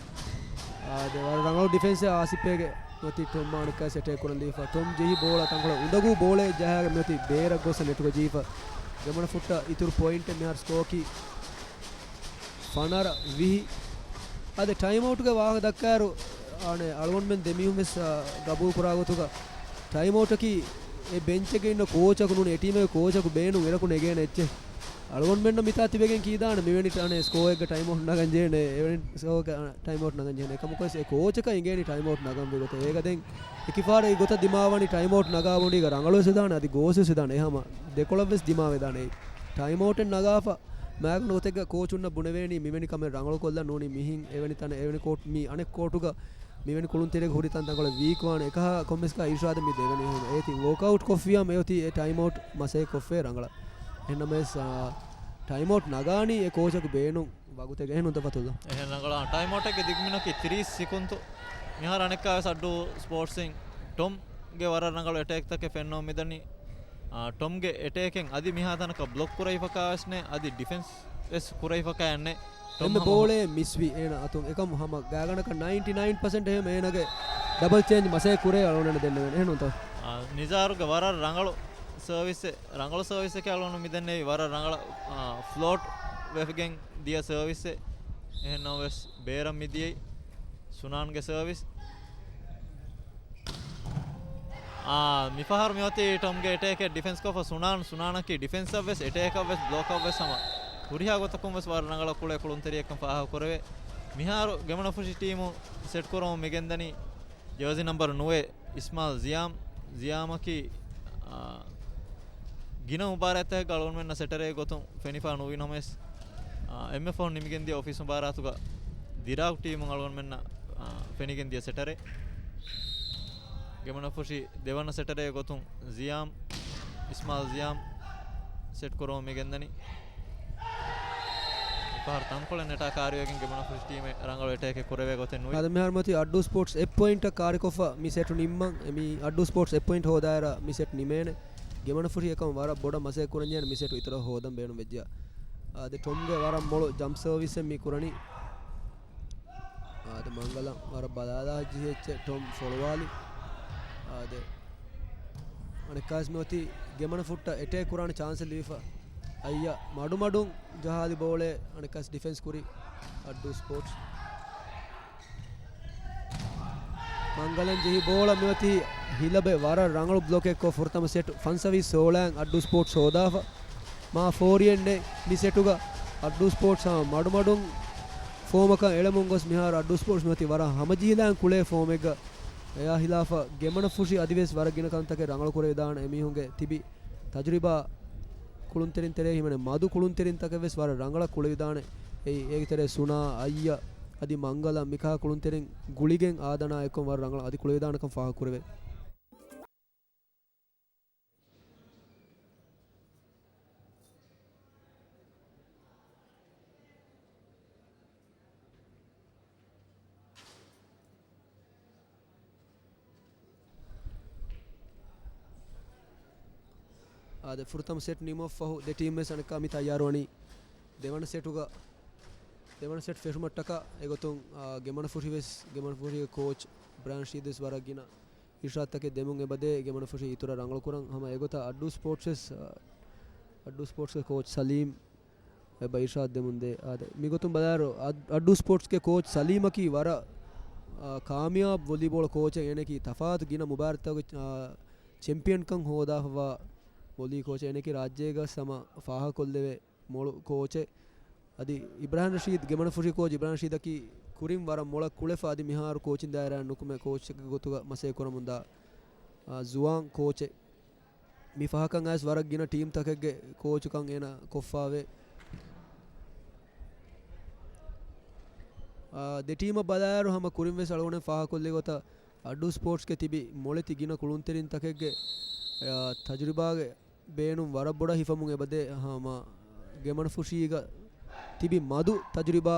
އާދެ، ވަރަށް ރަނގަޅު ޑިފެންސެއް އާސިފޭގެ މިއޮތީ ޓޮމް އަނެއްކާ ސެޓޭ ކުރަން ދީފަ. ޓޮމް ޖެހި ބޯޅަ ތަންކޮޅެއް އުނދަގޫ ބޯޅައެއް ޖަހާގެ މިއޮތީ ބޭރަށް ގޮސް ނެޓުގަ ޖީފަ. ގެމަނަ ފުއްޓަށް އިތުރު ޕޮއިންޓެއް މިހާރު ސްކޯކީ ފަނަރަ ވިހި. އާދެ، ޓައިމް އައުޓްގެ ވާހަކަ ދައްކާއިރު، އާނެ، އަޅުގަނޑުމެން ދެމީހުން ވެސް، އާ، ގަބޫލު ކުރާ ގޮތުގަ ޓައިމް އައުޓަކީ އެ ބެންޗެއްގަ އިންނަ ކޯޗަކު ނޫނީ، އެ ޓީމެއްގެ ކޯޗަކު ބޭނުން އެރަކު ނެގޭނެ އެއްޗެއް. އަޅުގަނޑުމެންނަށް މިތާ ތިބެގެން ކީދާނެ މިވެނި ޓަ-، އަނެ، ސްކޯއެއްގަ ޓައިމް އައުޓް ނަގަން ޖެހޭނެ، އެވެނި ސްކޯއެއްގަ ޓައިމް އައުޓް ނަގަން ޖެހޭނެ. އެކަމަކުވެސް އެ ކޯޗަކަށް އެނގޭނީ ޓައިމް އައުޓް ނަގަން ވި ގޮތަށް. އޭގަ ދެން އެކިފާރަށް އެ ގޮތަށް ދިމާވަނީ ޓައިމް އައުޓް ނަގާ ބޮޑީގަ ރަނގަޅުވެސް ވެދާނެ، އަދި ގޯސްވެސް ވެދާނެ. އެ ހަމަ ދެކޮޅަށްވެސް ދިމާވެދާނެ. އެ ޓައިމް އައުޓެއް ނަގާފަ މާގަނޑު ގޮތެއްގަ ކޯޗުންނަށް ބުނެވޭނީ މިވެނި ކަމެއް ރަނގަޅުކޮށްލަން ނޫނީ މިހިން އެވެނި ތަނެއް، އެވެނި ކޯޓް، މި އަނެއް ކޯޓުގަ މިވެނި ކުޅުންތެރިއަކު ހުރި ތަން ތަންކޮޅެއް ވީކް ވާނެ. އެކަހަ ކޮންމެސް ކާ އިރުޝާދަށް މި ދެވެނީ. އޭތި ވޯކްއައުޓް ކޮށްފިއްޔާ މިއޮތީ އެ ޓައިމް އައުޓް މަސައްކަތް ކޮށްފައި ރަނގަޅަށް. އެހެންނަމަވެސް، އާ، ޓައިމް އައުޓް ނަގާނީ އެ ކޯޗަކު ބޭނުން ވަގުތެއްގަ. އެހެން ނޫންތަ ފަތުލްލާ؟ އެހެން ރަނގަޅަށް. ޓައިމް އައުޓެއްގެ ދިގުމިނަކީ ތިރީސް ސިކުންތު. މިހާރު އަނެއްކާވެސް އައްޑޫ ސްޕޯޓްސްއިން ޓޮމްގެ ވަރަށް ރަނގަޅު އެޓޭކްތަކެއް ފެންނަމުން މިދަނީ. އާ، ޓޮމްގެ އެޓޭކެއް އަދި މިހާތަނަކަށް ބްލޮކް ކުރެވިފަކާވެސް ނެތް، އަދި ޑިފެންސް ވެސް ކުރެވިފަކާ ނެތް. ޓޮމް އެންމެ ހަމަ ބޯޅައެއް މިސްވި އޭނަ އަތުން. އެކަމް ހަމަ ގާގަނޑަކަށް ނައިންޓީ ނައިން ޕަސެންޓް އެހެން އޭނަގެ ޑަބަލް ޗޭންޖް މަސައްކަތް ކުރޭ އަޅުގަނޑަށް ދެންނެވެން. އެހެން ނޫންތޯ؟ އާ، ނިޒާރުގެ ވަރަށް ރަނގަޅު ސަރވިސްއެއް، ރަނގަޅު ސަރވިސްއެކޭ އަޅުގަނޑު މިދެންނެވި. ވަރަށް ރަނގަޅަށް، އާ، ފްލޯޓް ވެފިގެން ދިޔަ ސަރވިސްއެއް. އެހެން ނަމަވެސް ބޭރަށް މިދިޔައީ ސުނާންގެ ސަރވިސް. އާ، މިފަހަރު މިއޮތީ ޓޮމްގެ އެޓޭކެއް ޑިފެންސް ކޮށްފަ ސުނާން، ސުނާނަކީ ޑިފެންސަށް ވެސް އެޓޭކަށް ވެސް ބްލޮކަށް ވެސް ހަމަ ހުރިހާ ގޮތަކުން ވެސް ވަރަށް ރަނގަޅަށް ކުޅޭ ކުޅުންތެރިއެއްކަން ފާހަގަކުރެވޭ. މިހާރު ގެމަނަފުށި ޓީމު ސެޓް ކުރަމުން މިގެންދަނީ ޖާޒީ ނަމްބަރު ނުވަ އިސްމާލް ޒިޔާމް، ޒިޔާމަކީ، އާ، ގިނަ މުބާރާތްތަކެއްގަ އަޅުގަނޑުމެންނަށް ސެޓަރެއް ގޮތުން ފެނިފާ ނުވި ނަމަވެސް، އާ، އެންމެ ފަހުން ނިމިގެންދިޔަ އޮފީސް މުބާރާތުގަ ދިރާގް ޓީމުން އަޅުގަނޑުމެންނަށް، އާ، ފެނިގެންދިޔަ ސެޓަރެއް. ގެމަނަފުށި ދެވަނަ ސެޓަރެއް ގޮތުން ޒިޔާމް، އިސްމާލް ޒިޔާމް ސެޓް ކުރަމުން މިގެންދަނީ. މިފަހަރު ތަންކޮޅެއް ނެޓާ ކާރިވެގެން ގެމަނަފުށި ޓީމެއް ރަނގަޅު އެޓޭކެއް ކުރެވޭ ގޮތެއް ނުވި. އަދި މިހާރު މިއޮތީ އައްޑޫ ސްޕޯޓްސް އެއް ޕޮއިންޓަށް ކާރިކޮށްފަ މި ސެޓު ނިންމަން. އެ މި އައްޑޫ ސްޕޯޓްސް އެއް ޕޮއިންޓް ހޯދާއިރަށް މި ސެޓް ނިމޭނެ. ގެމަނަފުށި އެކަމަށް ވަރަށް ބޮޑަށް މަސައްކަތް ކުރަންޖެހޭނެ މި ސެޓު އިތުރަށް ހޯދަން ބޭނުން ވެއްޖެއްޔާ. އާދެ، ޓޮމްގެ ވަރަށް މޮޅު ޖަމްޕް ސަރވިސްއެއް މި ކުރަނީ. އާދެ، މަންގަލަ ވަރަށް ބަލާލާ ޖެހި އެއްޗެއް ޓޮމް ފޮޅުވާލި. އާދެ، އަނެއްކާސް މިއޮތީ ގެމަނަފުށަށް އެޓޭކް ކުރާނެ ޗާންސެއް ލިބިފަ. އައްޔަ މަޑުމަޑުން ޖަހާލި ބޯޅޭ އަނެއްކާސް ޑިފެންސް ކުރި އައްޑޫ ސްޕޯޓްސް. މަންގަލަން ޖެހި ބޯޅަ މިއޮތީ ހިލަބެ ވަރަށް ރަނގަޅު ބްލޮކެއްކޮށް ފުރަތަމަ ސެޓް ފަންސަވީސް ސޯޅައިން އައްޑޫ ސްޕޯޓްސް ހޯދާފަ. މާ ފޯރިއެއް ނެތް މި ސެޓުގަ. އައްޑޫ ސްޕޯޓްސް ހަމަ މަޑުމަޑުން ފޯމަކަށް އެޅެމުން ގޮސް މިހާރު އައްޑޫ ސްޕޯޓްސް މިއޮތީ ވަރަށް ހަމަޖެހިލާން ކުޅޭ ފޯމެއްގަ. އެޔާ ހިލާފަށް ގެމަނަފުށި އަދިވެސް ވަރަށް ގިނަ ކަންތަކެއް ރަނގަޅު ކުރެވިދާނެ އެމީހުންގެ ތިބި ތަޖުރިބާ ކުޅުންތެރިން ތެރޭ ހިމެނޭ މަދު ކުޅުންތެރިންތަކެއް ވެސް ވަރަށް ރަނގަޅަށް ކުޅެވިދާނެ. އެއީ، އޭގެ ތެރޭ ސުނާ، އައްޔަ، އަދި މަންގަލަ މިކަހަލަ ކުޅުންތެރިން ގުޅިގެން އާދަނާ އެއްކޮށް ވަރަށް ރަނގަޅަށް އަދި ކުޅެވިދާނެކަން ފާހަގަކުރެވޭ. އާދެ، ފުރަތަމަ ސެޓް ނިމުމަށްފަހު ދެ ޓީމް ވެސް އަނެއްކާ މި ތައްޔާރުވަނީ ދެވަނަ ސެޓުގަ، ދެވަނަ ސެޓް ފެށުމަށްޓަކާ. އެގޮތުން، އާ، ގެމަނަފުށި ވެސް، ގެމަނަފުށިގެ ކޯޗް ބްރާން ޝީދު ވެސް ވަރަށް ގިނަ އިރުޝާދުތަކެއް ދެމުން އެބަދޭ، ގެމަނަފުށި އިތުރަށް ރަނގަޅުކުރަން. ހަމަ އެގޮތަށް އައްޑޫ ސްޕޯޓްސް ވެސް، އައްޑޫ ސްޕޯޓްސްގެ ކޯޗް ސަލީމް އެބަ އިރުޝާދު ދެމުންދޭ. އާދެ، މިގޮތުން ބަލާއިރު، އައް-، އައްޑޫ ސްޕޯޓްސްގެ ކޯޗް ސަލީމަކީ ވަރަށް، އާ، ކާމިޔާބު ވޮލީބޯޅަ ކޯޗެއް. އޭނައަކީ ތަފާތު ގިނަ މުބާރާތްތަކުގެ، އާ، ޗެމްޕިއަންކަން ހޯދާފަވާ ވޮލީ ކޯޗެއް. އޭނައަކީ ރާއްޖޭގަ ހަމަ ފާހަގަކޮށްލެވޭ މޮޅު ކޯޗެއް. އަދި އިބްރާހިމް ރަޝީދު، ގެމަނަފުށި ކޯޗް އިބްރާހިމް ރަޝީދަކީ ކުރިން ވަރަށް މޮޅަށް ކުޅެފަ އަދި މިހާރު ކޯޗިން ދާއިރާއިން ނުކުމެ ކޯޗެއްގެ ގޮތުގަ މަސައްކަތް ކުރަމުންދާ، އާ، ޒުވާން ކޯޗެއް. މި ފަހަކަށް އައިސް ވަރަށް ގިނަ ޓީމް ތަކެއްގެ ކޯޗުކަން އޭނަ ކޮށްފާވޭ. އާ، ދެ ޓީމަށް ބަލާއިރު ހަމަ ކުރިން ވެސް އަޅުގަނޑު ފާހަގަކޮށްލި ގޮތަށް އައްޑޫ ސްޕޯޓްސްގެ ތިބި މޮޅެތި ގިނަ ކުޅުންތެރިން ތަކެއްގެ، އާ، ތަޖުރިބާގެ ބޭނުން ވަރަށް ބޮޑަށް ހިފަމުން އެބަދޭ. ހަމަ ގެމަނަފުށީގަ ތިބި މަދު ތަޖުރިބާ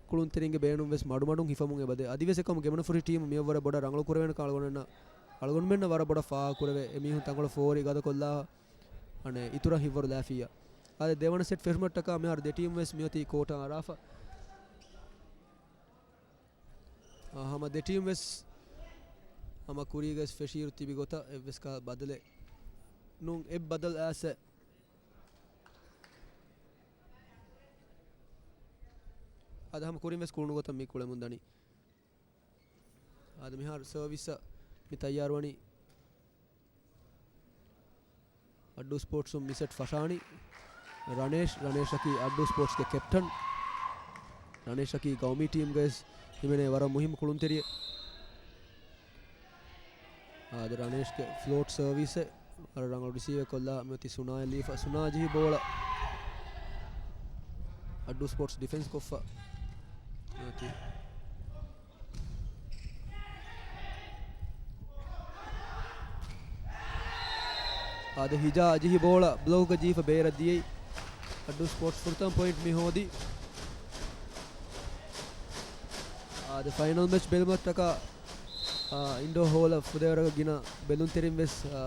ކުޅުންތެރިންގެ ބޭނުން ވެސް މަޑުމަޑުން ހިފަމުން އެބަދޭ. އަދިވެސް އެކަމު ގެމަނަފުށި ޓީމު މިއަށްވުރެ ބޮޑަށް ރަނގަޅު ކުރެވޭނެކަން އަޅުގަނޑުމެންނަށް، އަޅުގަނޑުމެންނަށް ވަރަށް ބޮޑަށް ފާހަގަކުރެވޭ. އެމީހުން ތަންކޮޅެއް ފޯރި ގަދަކޮށްލާ އަނެއް އިތުރަށް ހިތްވަރު ލާފިއްޔާ. އާދެ، ދެވަނަ ސެޓް ފެށުމަށްޓަކާ މިހާރު ދެ ޓީމް ވެސް މިއޮތީ ކޯޓަށް އަރާފަ. އާ، ހަމަ ދެ ޓީމް ވެސް ހަމަ ކުރީގަސް ފެށިއިރު ތިބި ގޮތަށް އެއްވެސް ކާ ބަދަލެއް ނޫން. އެއް ބަދަލް އައިސް. އާދެ، ހަމަ ކުރިން ވެސް ކުޅުނު ގޮތަށް މި ކުޅެމުން ދަނީ. އާދެ، މިހާރު ސަރވިސްއަށް މި ތައްޔާރުވަނީ. އައްޑޫ ސްޕޯޓްސުން މި ސެޓް ފަށާނީ ރަނޭޝް. ރަނޭޝަކީ އައްޑޫ ސްޕޯޓްސްގެ ކެޕްޓަން. ރަނޭޝަކީ ގައުމީ ޓީމްގައި ހިމެނޭ ވަރަށް މުހިއްމު ކުޅުންތެރިއެއް. އާދެ، ރަނޭޝްގެ ފްލޯޓް ސަރވިސެއް ވަރަށް ރަނގަޅު ރިސީވެއް ކޮށްލާ މިއޮތީ ސުނާއަށް ލީފަ. ސުނާ ޖެހި ބޯޅަ އައްޑޫ ސްޕޯޓްސް ޑިފެންސް ކޮށްފަ މިއޮތީ. އާދެ، ހިޖާ ޖެހި ބޯޅަ ބްލޮކްގަ ޖެހިފަ ބޭރަށް ދިޔައީ. އައްޑޫ ސްޕޯޓްސް ފުރަތަމަ ޕޮއިންޓް މި ހޯދީ. އާދެ، ފައިނަލް މެޗް ބެލުމަށްޓަކާ، އާ، އިންޑޯ ހޯލަށް ފުދޭވަރަކަށް ގިނަ ބެލުންތެރިން ވެސް، އާ،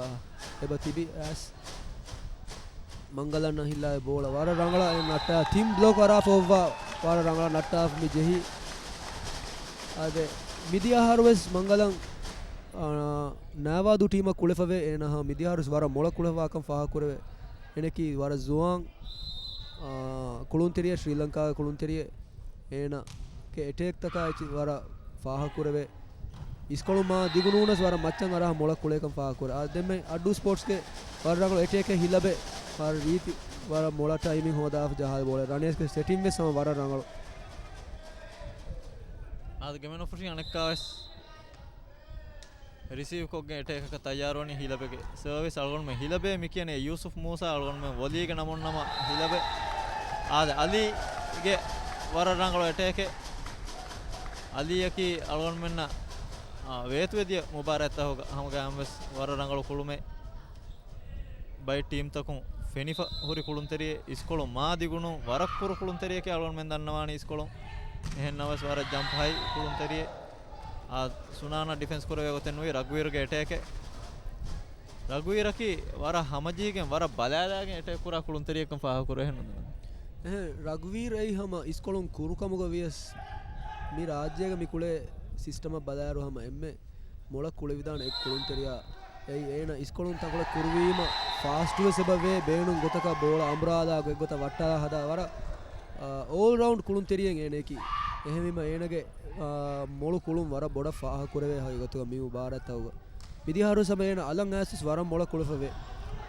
އެބަ ތިބި އައިސް. މަންގަލަންނަށް ހިއްލާ ބޯޅަ ވަރަށް ރަނގަޅަށް ނައްޓާ. ތިން ބްލޮކް އަރާފަ އޮއްވާ ވަރަށް ރަނގަޅަށް ނައްޓާފަ މި ޖެހީ. އާދެ، މިދިޔަ އަހަރު ވެސް މަންގަލަން، އާ، ނާވާދޫ ޓީމަށް ކުޅެފަވޭ. އޭނަ ހަމަ މިދިޔަ އަހަރު ވެސް ވަރަށް މޮޅަށް ކުޅެފަވާކަން ފާހަގަކުރެވޭ. އޭނައަކީ ވަރަށް ޒުވާން، އާ، ކުޅުންތެރިއެއް، ޝްރީލަންކާގެ ކުޅުންތެރިއެއް. އޭނަގެ އެޓޭކްތަކާ އެއްޗެއް ވަރަށް ފާހަގަކުރެވޭ. އިސްކޮޅު މާ ދިގުނޫނަސް ވަރަށް މައްޗަށް އަރާ މޮޅަށް ކުޅޭކަން ފާހަގަކުރޭ. އާ، ދެންމެ އައްޑޫ ސްޕޯޓްސްގެ ވަރަށް ރަނގަޅު އެޓޭކެއް ހިލަބެ ވަރަށް ރީތި ވަރަށް މޮޅަށް ޓައިމިން ހޯދާފަ ޖަހާލި ބޯޅަ. ރަނޭޝްގެ ސެޓިން ވެސް ހަމަ ވަރަށް ރަނގަޅު. އާދެ، ގެމެން އޮފް ފުށި އަނެއްކާވެސް ރިސީވްކޮށްގެން އެޓޭކަކަށް ތައްޔާރުވަނީ ހިލަބެގެ ސަރވިސް. އަޅުގަނޑުމެން ހިލަބޭ މި ކިޔަނީ ޔޫސުފް މޫސާ. އަޅުގަނޑުމެން ވޮލީގެ ނަމުން ނަމަ ހިލަބޭ. އާދެ، އަލީގެ ވަރަށް ރަނގަޅު އެޓޭކެއް. އަލީއަކީ އަޅުގަނޑުމެންނަށް، އާ، ވޭތުވެދިޔަ މުބާރާތްތަކުގަ ހަމަގައިމުވެސް ވަރަށް ރަނގަޅު ކުޅުމެއް. ބައެއް ޓީމްތަކުން ފެނިފަ ހުރި ކުޅުންތެރިއެއް، އިސްކޮޅު މާ ދިގުނު ވަރަށް ކުރު ކުޅުންތެރިއެކޭ އަޅުގަނޑުމެން ދަންނަވާނީ އިސްކޮޅު. އެހެން ނަމަވެސް ވަރަށް ޖަމްޕް ހައި ކުޅުންތެރިއެއް. އާ، ސުނާނަށް ޑިފެންސް ކުރެވޭ ގޮތެއް ނުވި ރަގުވީރުގެ އެޓޭކެއް. ރަގުވީރަކީ ވަރަށް ހަމަޖެހިގެން ވަރަށް ބަލާލާގެން އެޓޭކް ކުރާ ކުޅުންތެރިއެއްކަން ފާހަގަކުރޭ އެހެން ނުދަންނަ. އެހެން ރަގުވީރު އެއީ ހަމަ އިސްކޮޅުން ކުރުކަމުގަ ވިޔަސް މި ރާއްޖޭގަ މި ކުޅޭ ސިސްޓަމަށް ބަލާއިރު ހަމަ އެންމެ މޮޅަށް ކުޅެވިދާނެ އެއް ކުޅުންތެރިޔާ. އެއީ އޭނަ އިސްކޮޅުން ތަންކޮޅެއް ކުރުވީމަ ފާސްޓުވެސް އެބަ ވޭ، ބޭނުން ގޮތަކަށް ބޯޅަ އަނބުރާލާ ގޮތްގޮތަށް ވައްޓާލާ ހަދާ ވަރަށް، އާ، އޯލް ރައުންޑް ކުޅުންތެރިއެއް އޭނައަކީ. އެހެންވީމަ އޭނަގެ، އާ، މޮޅު ކުޅުން ވަރަށް ބޮޑަށް ފާހަގަކުރެވޭ ހަގީގަތުގަ މި މުބާރާތްތަކުގަ. މިދިޔަ އަހަރުވެސް ހަމަ އޭނަ އަލަށް އައިސްވެސް ވަރަށް މޮޅަށް ކުޅެފަވޭ.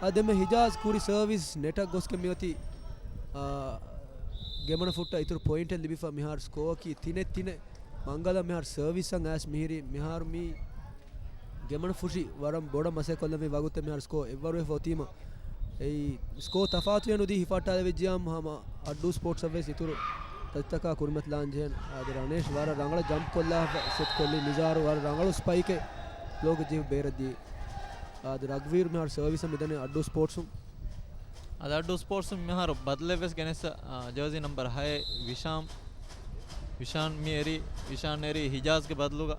އާ، ދެންމެ ހިޖާޒް ކުރި ސަރވިސް ނެޓަށް ގޮސްގެން މިއޮތީ، އާ، ގެމަނަފުށްޓަށް އިތުރު ޕޮއިންޓެއް ލިބިފަ މިހާރު ސްކޯއަކީ ތިނެއް ތިނެއް. މަންގަލަ މިހާރު ސަރވިސްއަށް އައިސް މިހިރީ މިހާރު މީ ގެމަނަފުށި ވަރަށް ބޮޑަށް މަސައްކަތްކޮށްލަން މި ވަގުތެއް މިހާރު ސްކޯ އެއްވަރުވެފަ އޮތީމަ، އެއީ ސްކޯ ތަފާތުވެ ނުދީ ހިފަހައްޓާލެވިއްޖިޔާމު ހަމަ އައްޑޫ ސްޕޯޓްސަށްވެސް އިތުރު ތަތިތަކާ ކުރިމަތިލާން ޖެހޭނެ. އާދެ، ރަނޭޝް ވަރަށް ރަނގަޅަށް ޖަމްޕް ކޮށްލާފަ ސެޓް ކޮށްލީ. ނިޒާރު ވަރަށް ރަނގަޅު ސްޕައިކެއް ބްލޮކް ޖެހި ބޭރަށް ދިޔައީ. އާދެ، ރަގުވީރު މިހާރު ސަރވިސަށް މިދަނީ އައްޑޫ ސްޕޯޓްސުން. އަދި އައްޑޫ ސްޕޯޓްސުން މިހާރު ބަދަލެއްވެސް ގެނެއްސަ، އާ، ޖާޒީ ނަމްބަރު ހައެއް ވިޝާމް، ވިޝާން މި އެރީ، ވިޝާން އެރީ ހިޖާޒްގެ ބަދަލުގަ.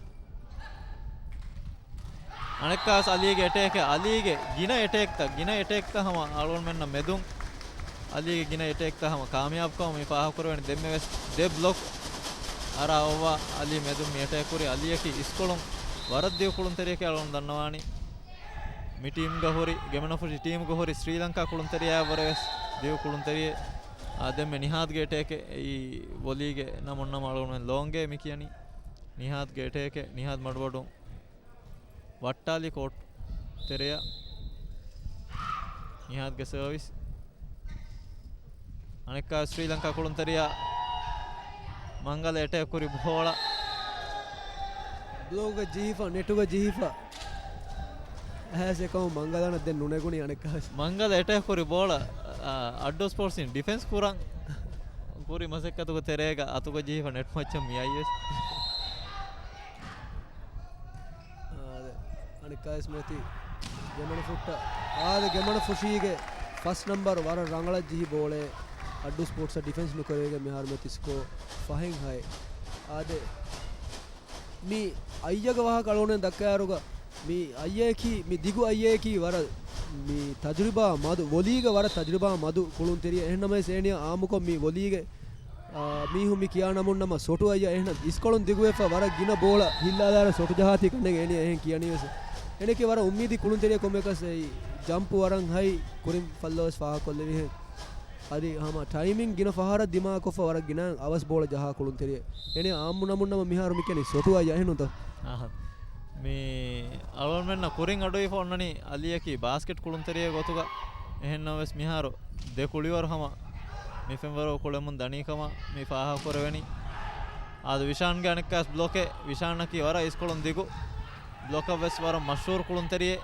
އަނެއްކާސް އަލީގެ އެޓޭކެއް، އަލީގެ ގިނަ އެޓޭކްތައް، ގިނަ އެޓޭކްތައް ހަމަ އަޅުގަނޑުމެންނަށް މެދުން. އަލީގެ ގިނަ އެޓޭކްތައް ހަމަ ކާމިޔާބުކަމަށް މި ފާހަގަކުރެވެނީ. ދެންމެ ވެސް ދެ ބްލޮކް އަރާ އޮއްވާ އަލީ މެދުން މި އެޓޭކް ކުރި. އަލީއަކީ އިސްކޮޅުން ވަރަށް ދިގު ކުޅުންތެރިއެކޭ އަޅުގަނޑު ދަންނަވާނީ. މި ޓީމްގަ ހުރި، ގެމެނަފުށި ޓީމްގަ ހުރި ސްރީލަންކާ ކުޅުންތެރިޔާއަށްވުރެ ވެސް ދިގު ކުޅުންތެރިއެއް. އާ، ދެންމެ ނިހާދްގެ އެޓޭކެއް އެއީ ވޮލީގެ ނަމުން ނަމަ އަޅުގަނޑުމެން ލޯންގޭ މި ކިޔަނީ. ނިހާދްގެ އެޓޭކެއް، ނިހާދް މަޑުމަޑުން ވައްޓާލި ކޯޓް ތެރެއަށް. ނިހާދްގެ ސަރވިސް. އަނެއްކާ ސްރީލަންކާ ކުޅުންތެރިޔާ މަންގަލަ އެޓޭކް ކުރި ބޯޅަ. ބްލޮކްގަ ޖެހިފަ، ނެޓުގަ ޖެހިފަ. އެހާސް އެކަމު މަންގަލަނަށް ދެން ނުނެގުނީ އަނެއްކާވެސް. މަންގަލަ އެޓޭކް ކުރި ބޯޅަ، އަ، އައްޑޫ ސްޕޯޓްސް އިން ޑިފެންސް ކުރަން ކުރި މަސައްކަތުގެ ތެރޭގަ އަތުގަ ޖެހިފަ ނެޓް މައްޗަށް މިއައީވެސް. އާދެ، އަނެއްކާވެސް މިއޮތީ ގެމަނަފުށްޓަށް. އާދެ، ގެމަނަފުށީގެ ފަސް ނަމްބަރު ވަރަށް ރަނގަޅަށް ޖެހި ބޯޅައެއް އައްޑޫ ސްޕޯޓްސަށް ޑިފެންސް ނުކުރެވިގެން މިހާރު މިއޮތީ ސްކޯ ފަހެއް ހައެއް. އާދެ، މި އައްޔަގެ ވާހަކަ އަޅުގަނޑު ދައްކާއިރުގަ، މި އައްޔަޔަކީ، މި ދިގު އައްޔަޔަކީ ވަރަށް މި ތަޖުރިބާ މަދު، ވޮލީގަ ވަރަށް ތަޖުރިބާ މަދު ކުޅުންތެރިއެއް. އެހެންނަމަވެސް އޭނިޔާ އާއްމުކޮށް މި ވޮލީގެ، އާ، މީހުން މި ކިޔާ ނަމުން ނަމަ ސޮޓު އައްޔަ. އެހެން އިސްކޮޅުން ދިގުވެފަ ވަރަށް ގިނަ ބޯޅަ ހިއްލާލާރަ ސޮޓު ޖަހާތީ ކަންނޭނގެ އޭނިޔާ އެހެން ކިޔަނީވެސް. އޭނަޔަކީ ވަރަށް އުއްމީދީ ކުޅުންތެރިއެއް ކޮންމެއަކަސް އެއީ ޖަމްޕް ވަރަށް ހައި ކުރިން ފައްލަވެސް ފާހަގަކޮށްލެވިހެން. އަދި ހަމަ ޓައިމިން ގިނަ ފަހަރަށް ދިމާކޮށްފަ ވަރަށް ގިނަ އަވަސް ބޯޅަ ޖަހާ ކުޅުންތެރިއެއް. އޭނަ އާއްމު ނަމުން ނަމަ މިހާރު މި ކިޔަނީ ސޮޓު އައްޔަ އެހެންނުތޯ؟ އަހަ. މި އަޅުގަނޑުމެންނަށް ކުރިން އަޑުއިފަ އޮންނަނީ އަލީއަކީ ބާސްކެޓް ކުޅުންތެރިއެއް ގޮތުގަ. އެހެންނަމަވެސް މިހާރު ދެ ކުޅިވަރު ހަމަ މި ފެންވަރު ކުޅެމުން ދަނީ ކަމަށް މި ފާހަގަކުރެވެނީ. އާދެ، ވިޝާންގެ އަނެއްކާސް ބްލޮކެއް. ވިޝާންއަކީ ވަރަށް އިސްކޮޅުން ދިގު. ބްލޮކަށްވެސް ވަރަށް މަޝްހޫރު ކުޅުންތެރިއެއް.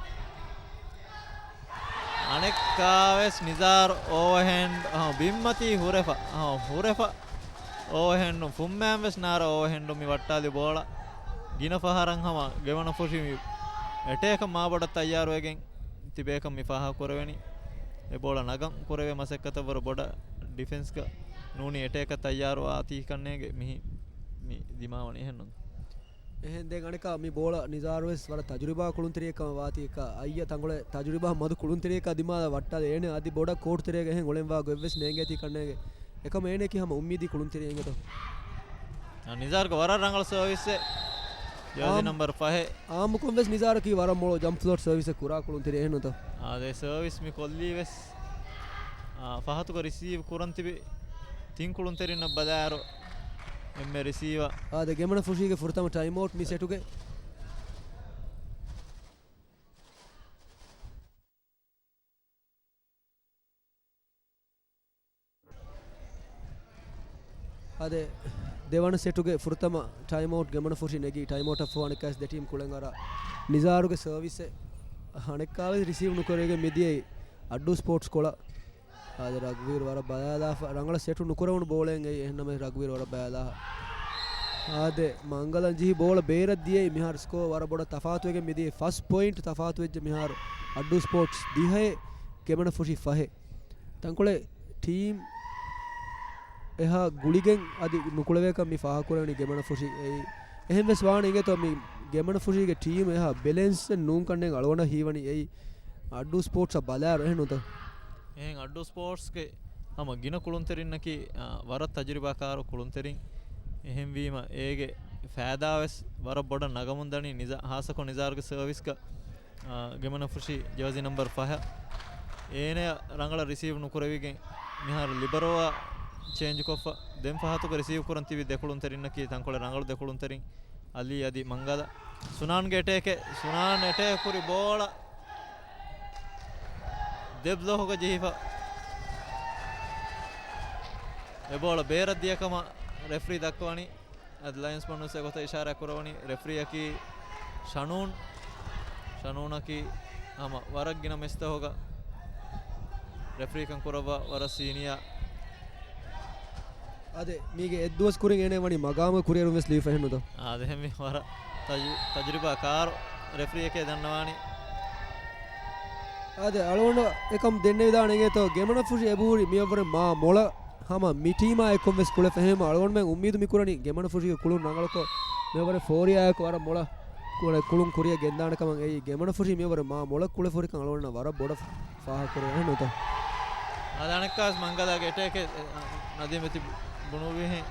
އަނެއްކާވެސް ނިޒާރު އޯވަހެންޑް، އަހަ، ބިންމަތީ ހުރެފަ، އަހަ، ހުރެފަ އޯވަހެންޑު، ފުންމައިން ވެސް ނާރަ އޯވަހެންޑު މި ވައްޓާލި ބޯޅަ. ގިނަ ފަހަރަށް ހަމަ ގެމަނަފުށި މި އެޓޭކަށް މާބޮޑަށް ތައްޔާރުވެގެން ތިބޭކަން މި ފާހަގަކުރެވެނީ. އެ ބޯޅަ ނަގަން ކުރެވޭ މަސައްކަތަށް ވަރަށް ބޮޑަށް ޑިފެންސްގަ ނޫނީ އެޓޭކަށް ތައްޔާރު އާތީ ކަންނޭނގެ މިހި-، މި ދިމާވަނީ އެހެންނު. އެހެން ދެން އަނެކާ މި ބޯޅަ ނިޒާރުވެސް ވަރަށް ތަޖުރިބާ ކުޅުންތެރިއެއް ކަމަށް ވާތީ އެކަ އައްޔަ ތަންކޮޅެއް ތަޖުރިބާ މަދު ކުޅުންތެރިއެއް ކަ ދިމާލަށް ވައްޓާލެ އޭނެ އަދި ބޮޑަށް ކޯޓު ތެރޭގަ އެހެން އުޅެންވާ ގޮތްވެސް ނޭނގޭތީ ކަންނޭގެ. އެކަމަ އޭނެކީ ހަމަ އުއްމީދީ ކުޅުންތެރިއެއް އިނގޭތޯ. އަ، ނިޒާރުގެ ވަރަށް ރަނގަޅު ސަރވިސްއެއް. ޖާޒީ އާ، ނަމްބަރު ފަހެއް. އާއްމުކޮށް ވެސް ނިޒާރަކީ ވަރަށް މޮޅު ޖަމްޕް ފްލޯޓް ސަރވިސްއެއް ކުރާ ކުޅުންތެރިއެއް ނުތޯ. އާދެ، ސަރވިސް މި ކޮށްލީ ވެސް، އާ، ފަހަތުގަ ރިސީވް ކުރަން ތިބި ތިން ކުޅުންތެރިންނަށް ބަލާއިރު އެންމެ ރިސީވަ. އާދެ، ގެމަނަފުށީގެ ފުރަތަމަ ޓައިމްއައުޓް މި ސެޓުގެ. އާދެ، ދެވަނަ ސެޓުގެ ފުރަތަމަ ޓައިމްއައުޓް ގެމަނަފުށި ނެގި، ޓައިމްއައުޓަށް ފަހު އަނެއްކާސް ދެ ޓީމް ކުޅެން އަރާ ނިޒާރުގެ ސަރވިސްއެއް. އަނެއްކާވެސް ރިސީވް ނުކުރެވިގެން މިދިޔައީ އައްޑޫ ސްޕޯޓްސް ކޮޅަށް. އާދެ، ރަގްބީރު ވަރަށް ބަލާލާފަ، ރަނގަޅަށް ސެޓު ނުކުރެވުނު ބޯޅައެއް އެއީ، އެހެންނަމަވެސް ރަގްބީރު ވަރަށް ބަލާލާފަ. އާދެ، މަންގަލަން ޖެހި ބޯޅަ ބޭރަށް ދިޔައީ މިހާރު ސްކޯ ވަރަށް ބޮޑަށް ތަފާތުވެގެން މިދިޔައީ ފަސް ޕޮއިންޓް ތަފާތުވެއްޖެ މިހާރު. އައްޑޫ ސްޕޯޓްސް ދިހައެއް، ގެމަނަފުށި ފަހެއް. ތަންކޮޅެއް ޓީމް އެހާ ގުޅިގެން އަދި ނުކުޅެވޭކަން މި ފާހަގަކުރެވެނީ ގެމަނަފުށި އެއީ. އެހެން ވެސް ވާނެ އިނގޭތޯ މި ގެމަނަފުށީގެ ޓީމް އެހާ ބެލެންސް ނޫން ކަންނޭނގެ އަޅުގަނޑަށް ހީވަނީ އެއީ. އައްޑޫ ސްޕޯޓްސްއަށް ބަލާއިރު އެހެން ނުތަ؟ އެހެން އައްޑޫ ސްޕޯޓްސްގެ ހަމަ ގިނަ ކުޅުންތެރިންނަކީ، އާ، ވަރަށް ތަޖުރިބާކާރު ކުޅުންތެރިން. އެހެންވީމަ އޭގެ ފައިދާވެސް ވަރަށް ބޮޑަށް ނަގަމުން ދަނީ ނިޒާ-، ހާއްސަކޮށް ނިޒާރުގެ ސަރވިސްގަ، އާ، ގެމަނަފުށި ޖާޒީ ނަމްބަރު ފަހަށް. އޭނަޔަށް ރަނގަޅަށް ރިސީވް ނުކުރެވިގެން މިހާރު ލިބަރޯއަށް ޗޭންޖްކޮށްފަ. ދެން ފަހަތުގަ ރިސީވް ކުރަން ތިބި ދެ ކުޅުންތެރިންނަކީ ތަންކޮޅެއް ރަނގަޅު ދެ ކުޅުންތެރިން. އަލީ އަދި މަންގަލަ. ސުނާންގެ އެޓޭކެއް، ސުނާން އެޓޭކް ކުރި ބޯޅަ ދެ ބްލޮކުގަ ޖެހިފަ. އެ ބޯޅަ ބޭރަށް ދިޔަ ކަމަށް ރެފްރީ ދައްކަވަނީ. އަދި ލައިންސްމަން ވެސް އެގޮތަށް އިޝާރާތް ކުރަވަނީ. ރެފްރީއަކީ ޝަނޫން. ޝަނޫނަކީ ހަމަ ވަރަށް ގިނަ މެޗްތަކުގަ ރެފްރީކަން ކުރައްވާ ވަރަށް ސީނިއާ. އާދެ، މީގެ އެއްދުވަސް ކުރިން އޭނަ ވަނީ މަގާމު ކުރިއެރުން ވެސް ލިބިފަ އެހެންނުތޯ؟ އާދެ، ހެންވީ ވަރަށް ތަޖު-، ތަޖުރިބާ ކާރު ރެފްރީއެކޭ ދަންނަވާނީ. އާދެ، އަޅުގަނޑަށް އެކަމް ދެންނެވިދާނެ އިނގޭތޯ، ގެމަނަފުށި އެބަހުރި މިއަށްވުރެ މާ މޮޅަށް ހަމަ މި ޓީމާ އެއްކޮށް ވެސް ކުޅެފަ. އެހެންވީމަ އަޅުގަނޑުމެން އުއްމީދު މި ކުރަނީ ގެމަނަފުށީގެ ކުޅުން ރަނގަޅުކޮށް، މިއަށްވުރެ ފޯރިއާއެކު ވަރަށް މޮޅަށް ކުޅެ-، ކުޅުން ކުރިއަށް ގެންދާނެ ކަމަށް. އެއީ ގެމަނަފުށީ މިއަށްވުރެ މާ މޮޅަށް ކުޅެފަ ހުރިކަން އަޅުގަނޑަށް ވަރަށް ބޮޑަށް ފާހަގަކުރެވޭ ނުތަ؟ އަދި އަނެއްކާވެސް މަންގަލާގެ އެޓޭކެއް، އެ، ނަދީމް އެތި ބުނުއްވިހެން.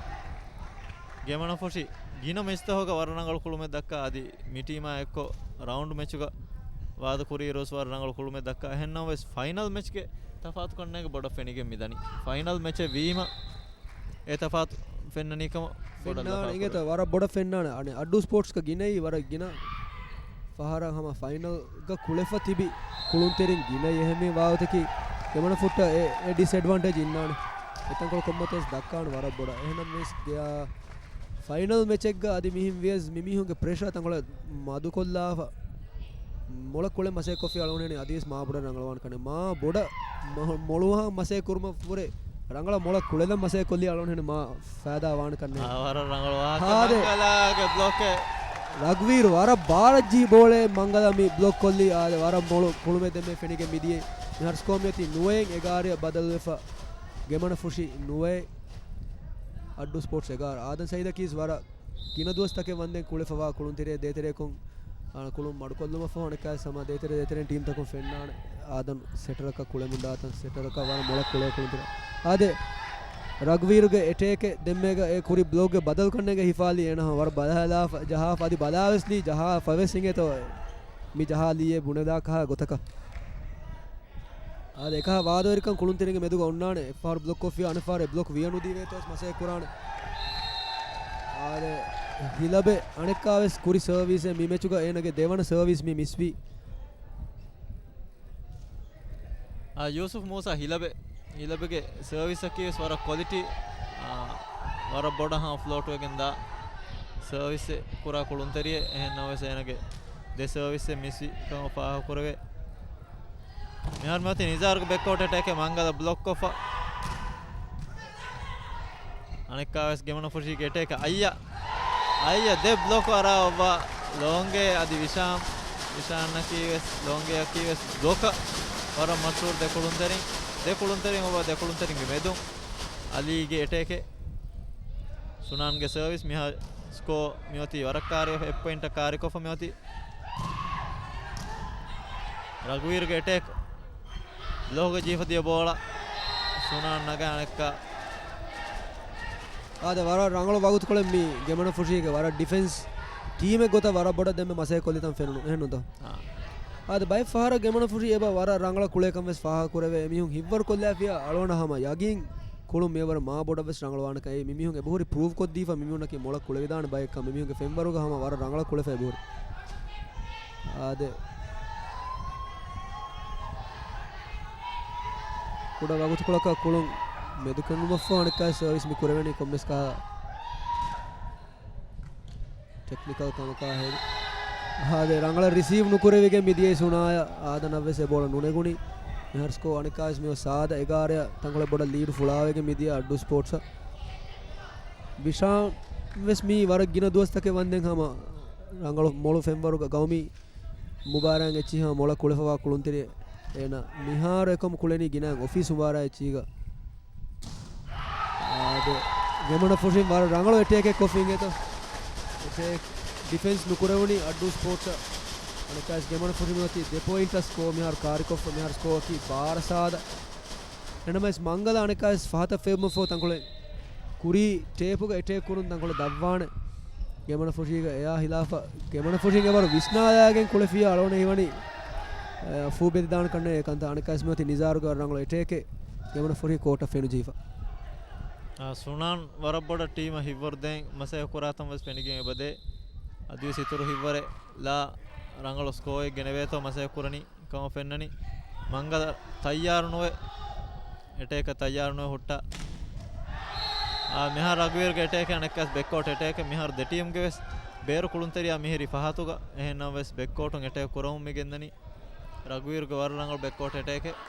ގެމަނަފުށި ގިނަ މެޗްތަކުގަ ވަރަށް ރަނގަޅު ކުޅުމެއް ދައްކާ އަދި މި ޓީމާ އެއްކޮށް ރައުންޑް މެޗުގަ ވާދަ ކުރިއިރުވެސް ވަރަށް ރަނގަޅު ކުޅުމެއް ދައްކާ. އެހެންނަމަވެސް ފައިނަލް މެޗްގެ ތަފާތު ކަންނޭނގެ ބޮޑަށް ފެނިގެން މިދަނީ. ފައިނަލް މެޗެއް ވީމަ އެ ތަފާތު ފެންނަނީ ކަމަށް ބޮޑަށް ފެންނާނެ ލަފާ އިނގޭތަ؟ ކުރޭ. ވަރަށް ބޮޑަށް ފެންނާނެ. އަނެއް އައްޑޫ ސްޕޯޓްސްގަ ގިނައީ ވަރަށް ގިނަ ފަހަރަށް ހަމަ ފައިނަލްގަ ކުޅެފަ ތިބި ކުޅުންތެރިން ގިނައީ. އެހެންވީމަ ވާގޮތަކީ ގެމަނަފުށްޓަށް އެ، އެ ޑިސްއެޑްވާންޓޭޖް އިންނާނެ. އެތަންކޮޅު ކޮންމެ ތަނެއް ދައްކާނެ ވަރަށް ބޮޑަށް. އެހެންނަމަވެސް ގެ-، އާ، ފައިނަލް މެޗެއްގަ އަދި މިހެން ވިޔަސް މިމީހުންގެ ޕްރެޝާ ތަންކޮޅެއް މަދުކޮށްލާފަ. މޮޅަށް ކުޅެ މަސައްކަތް ކޮށްފި އަޅުގަނޑު އަދިވެސް މާ ބޮޑަށް ރަނގަޅުވާނެ ކަންނޭ. މާ ބޮޑަށް މަ-، މޮޅުވާ މަސައްކަތް ކުރުމަށް ފުރެ ރަނގަޅަށް މޮޅަށް ކުޅެލަން މަސައްކަތް ކޮށްލީ އަޅުގަނޑު މާ ފައިދާ ވާނެ ކަންނޭ. އާ، ވަރަށް ރަނގަޅު ވާހަކަ. އާދެ. މަންގަލާގެ ބްލޮކެއް. ރަގްވީރު ވަރަށް ބާރަށް ޖެހި ބޯޅައެއް މަންގަލާ މި ބްލޮކް ކޮށްލީ. އާދެ، ވަރަށް މޮޅު ކުޅުމެއް ދެންމެ ފެނިގެން މިދިޔައީ. މިހާރު ސްކޯ މިއޮތީ ނުވައެއް އެގާރައަށް ބަދަލުވެފަ. ގެމަނަފުށި ނުވައެއް، އައްޑޫ ސްޕޯޓްސް އެގާރަ. އާދަން ސައީދަކީސް ވަރަށް ގިނަ ދުވަސްތަކެއް ވަންދެން ކުޅެފަވާ ކުޅުންތެރިއެއް ދޭތެރެއަކުން، އާ، ކުޅުން މަޑުކޮށްލުމަށްފަހު އަނެއްކާވެސް ހަމަ ދޭތެރެ ދޭތެރެން ޓީމްތަކުން ފެންނާނެ. އާދަން ސެޓަރަކަށް ކުޅެމުން ދާތަން ސެޓަރަކަށް ވަރަށް މޮޅަށް ކުޅޭ ކުޅުންތެރި. އާދެ، ރަގްވީރުގެ އެޓޭކެއް ދެންމޭގަ އެ ކުރި ބްލޮކްގެ ބަދަލު ކަންނޭގެ ހިފާލީ އޭނަ ވަރަށް ބަލާލާފަ، ޖަހާފަ އަދި ބަލާވެސްލީ ޖަހާފަވެސް އިނގޭތޯ މި ޖަހާލީއޭ ބުނެލާ ކަހާ ގޮތަކަށް. އާދެ، އެކަހަ ވާދަވެރިކަން ކުޅުންތެރިންގެ މެދުގަ އޮންނާނެ. އެއްފަހަރު ބްލޮކް ކޮށްފި އަނެއްފަހަރު އެ ބްލޮކް ވިޔަ ނުދީވޭތޯ މަސައްކަތް ކުރާނެ. އާދެ، ހިލަބެ އަނެއްކާވެސް ކުރި ސަރވިސެއް މި މެޗުގަ އޭނަގެ ދެވަނަ ސަރވިސް މި މިސްވީ. އާ، ޔޫސުފް މޫސާ ހިލަބެ، ހިލަބެގެ ސަރވިސްއަކީވެސް ވަރަށް ކޮލިޓީ، އާ، ވަރަށް ބޮޑަށް ހަމަ ފްލޯޓްވެގެން ދާ ސަރވިސެއް ކުރާ ކުޅުންތެރިއެއް. އެހެން ނަމަވެސް އޭނަގެ ދެ ސަރވިސެއް މިސްވި ކަމަށް ފާހަގަކުރެވޭ. މިހާރު މިއޮތީ ނިޒާރުގެ ބެކްކޯޓް އެޓޭކެއް މަންގަލަ ބްލޮކްކޮށްފަ. އަނެއްކާވެސް ގެމަނަފުށީގެ އެޓޭކަށް އައްޔަ. އައްޔަ ދެ ބްލޮކް އަރާ އޮއްވާ ލޯނގޭ އަދި ވިޝާން. ވިޝާންއަކީވެސް ލޯނގޭއަކީވެސް ބްލޮކަށް ވަރަށް މަޝްހޫރު ދެ ކުޅުންތެރިން. ދެ ކުޅުންތެރިން އޮއްވާ ދެ ކުޅުންތެރިންގެ މެދުން އަލީގެ އެޓޭކެއް. ސުނާންގެ ސަރވިސް މިހާ ސްކޯ މިއޮތީ ވަރަށް ކާރި އެއް ޕޮއިންޓަށް ކާރިކޮށްފަ މިއޮތީ. ރަގުވީރުގެ އެޓޭކް. ބްލޮކްގެ ޖީފަ ދިޔަ ބޯޅަ. ސުނާން ނަގާ އަނެއްކާ. އާދެ، ވަރަށް ރަނގަޅު ވަގުތުކޮޅެއް މި ގެމަނަފުށީގެ ވަރަށް ޑިފެންސް ޓީމެއް ގޮތަށް ވަރަށް ބޮޑަށް ދެންމެ މަސައްކަތް ކޮށްލިތަން ފެނުނު. އެހެންނުތޯ؟ އާ. އާދެ، ބައެއް ފަހަރަށް ގެމަނަފުށީ އެބަ ވަރަށް ރަނގަޅަށް ކުޅޭކަން ވެސް ފާހަގަކުރެވޭ. އެމީހުން ހިތްވަރު ކޮށްލާފިޔާ އަޅުގަނޑަށް ހަމަ ޔަގީން ކުޅުން މި ވަރަށް މާ ބޮޑަށް ވެސް ރަނގަޅުވާނެކަން. އެ މިމީހުން އެބަހުރި ޕްރޫވް ކޮށްދީފަ މިމީހުންނަކީ މޮޅަށް ކުޅެވިދާނެ ބައެއްކަން. މިމީހުންގެ ފެންވަރުގަ ހަމަ ވަރަށް ރަނގަޅަށް ކުޅެފަ އެބަހުރި. އާދެ، ކުޑަ ވަގުތުކޮޅަކަށް ކުޅުން މެދުކެނޑުމަށްފަހު އަނެއްކާ ސަރވިސް މި ކުރެވެނީ ކޮންމެސް ކަހަލަ ޓެކްނިކަލް ކަމަކާ ހެރި. އާދެ، ރަނގަޅަށް ރިސީވް ނުކުރެވިގެން މިދިޔައީ ސުނާޔަށް. އާދަނަށްވެސް އެ ބޯޅަ ނުނެގުނީ. މިހާރު ސްކޯ އަނެއްކާވެސް މިއޮތް ސާދަ އެގާރައަށް ތަންކޮޅެއް ބޮޑަށް ލީޑު ފުޅާވެގެން މިދިޔަ އައްޑޫ ސްޕޯޓްސަށް. ވިޝާން ވެސް މީ ވަރަށް ގިނަ ދުވަސްތަކެއް ވަންދެން ހަމަ ރަނގަޅު މޮޅު ފެންވަރުގަ ގައުމީ މުބާރާތް އެއްޗިހި ހަމަ މޮޅަށް ކުޅެފަވާ ކުޅުންތެރި އޭނަ މިހާރު އެކަމު ކުޅެނީ ގިނައިން އޮފީސް މުބާރާތް އެއްޗީގަ. އާދެ، ގެމަނަފުށިން ވަރަށް ރަނގަޅު އެޓޭކެއް ކޮށްފިނގޭތޯ. އެޓޭކް ޑިފެންސް ނުކުރެވުނީ އައްޑޫ ސްޕޯޓްސަށް. އަނެއްކާވެސް ގެމަނަފުށި މިއޮތީ ދެ ޕޮއިންޓަށް ސްކޯ މިހާރު ކާރިކޮށްފަ މިހާރު ސްކޯއަކީ ބާރަ ސާދަ. އެނަމަވެސް މަންގަލަ އަނެއްކާވެސް ފަހަތަށް ފެއުމަށްފަހު ތަންކޮޅެއް ކުރީ ޓޭޕުގަ އެޓޭކް ކުރުން ތަންކޮޅެއް ދަށްވާނެ. ގެމަނަފުށީގަ އެއާ ހިލާފަށް ގެމަނަފުށިން އެވަރު ވިސްނާލާގެން ކުޅެފިޔާ އަޅުގަނޑަށް ހީވަނީ، އަ، ފޫ ބެދިދާނެ ކަންނޭ ކަންތައް. އަނެއްކާވެސް މިއޮތީ ނިޒާރުގެ ވަރަށް ރަނގަޅު އެޓޭކެއް ގެމަނަފުށީ ކޯޓަށް ފެނުޖެހިފަ. އާ، ސުނާން ވަރަށް ބޮޑަށް ޓީމަށް ހިތްވަރު ދޭން މަސައްކަތް ކުރާތަން ވެސް ފެނިގެން އެބަދޭ. އަދިވެސް އިތުރު ހިތްވަރެއް ލާ ރަނގަޅު ސްކޯއެއް ގެނެވޭތޯ މަސައްކަތް ކުރަނީ ކަމަށް ފެންނަނީ. މަންގަލަ ތައްޔާރު ނުވެ، އެޓޭކަށް ތައްޔާރު ނުވެ ހުއްޓާ. އާ، މިހާރު ރަގުވީރުގެ އެޓޭކެއް އަނެއްކާވެސް ބެކްކޯޓް އެޓޭކެއް. މިހާރު ދެ ޓީމްގެ ވެސް ބޭރު ކުޅުންތެރިޔާ މިހިރީ ފަހަތުގަ. އެހެން ނަމަވެސް ބެކްކޯޓުން އެޓޭކް ކުރަމުން މި ގެންދަނީ. ރަގުވީރުގެ ވަރަށް ރަނގަޅު ބެކްކޯޓް އެޓޭކެއް.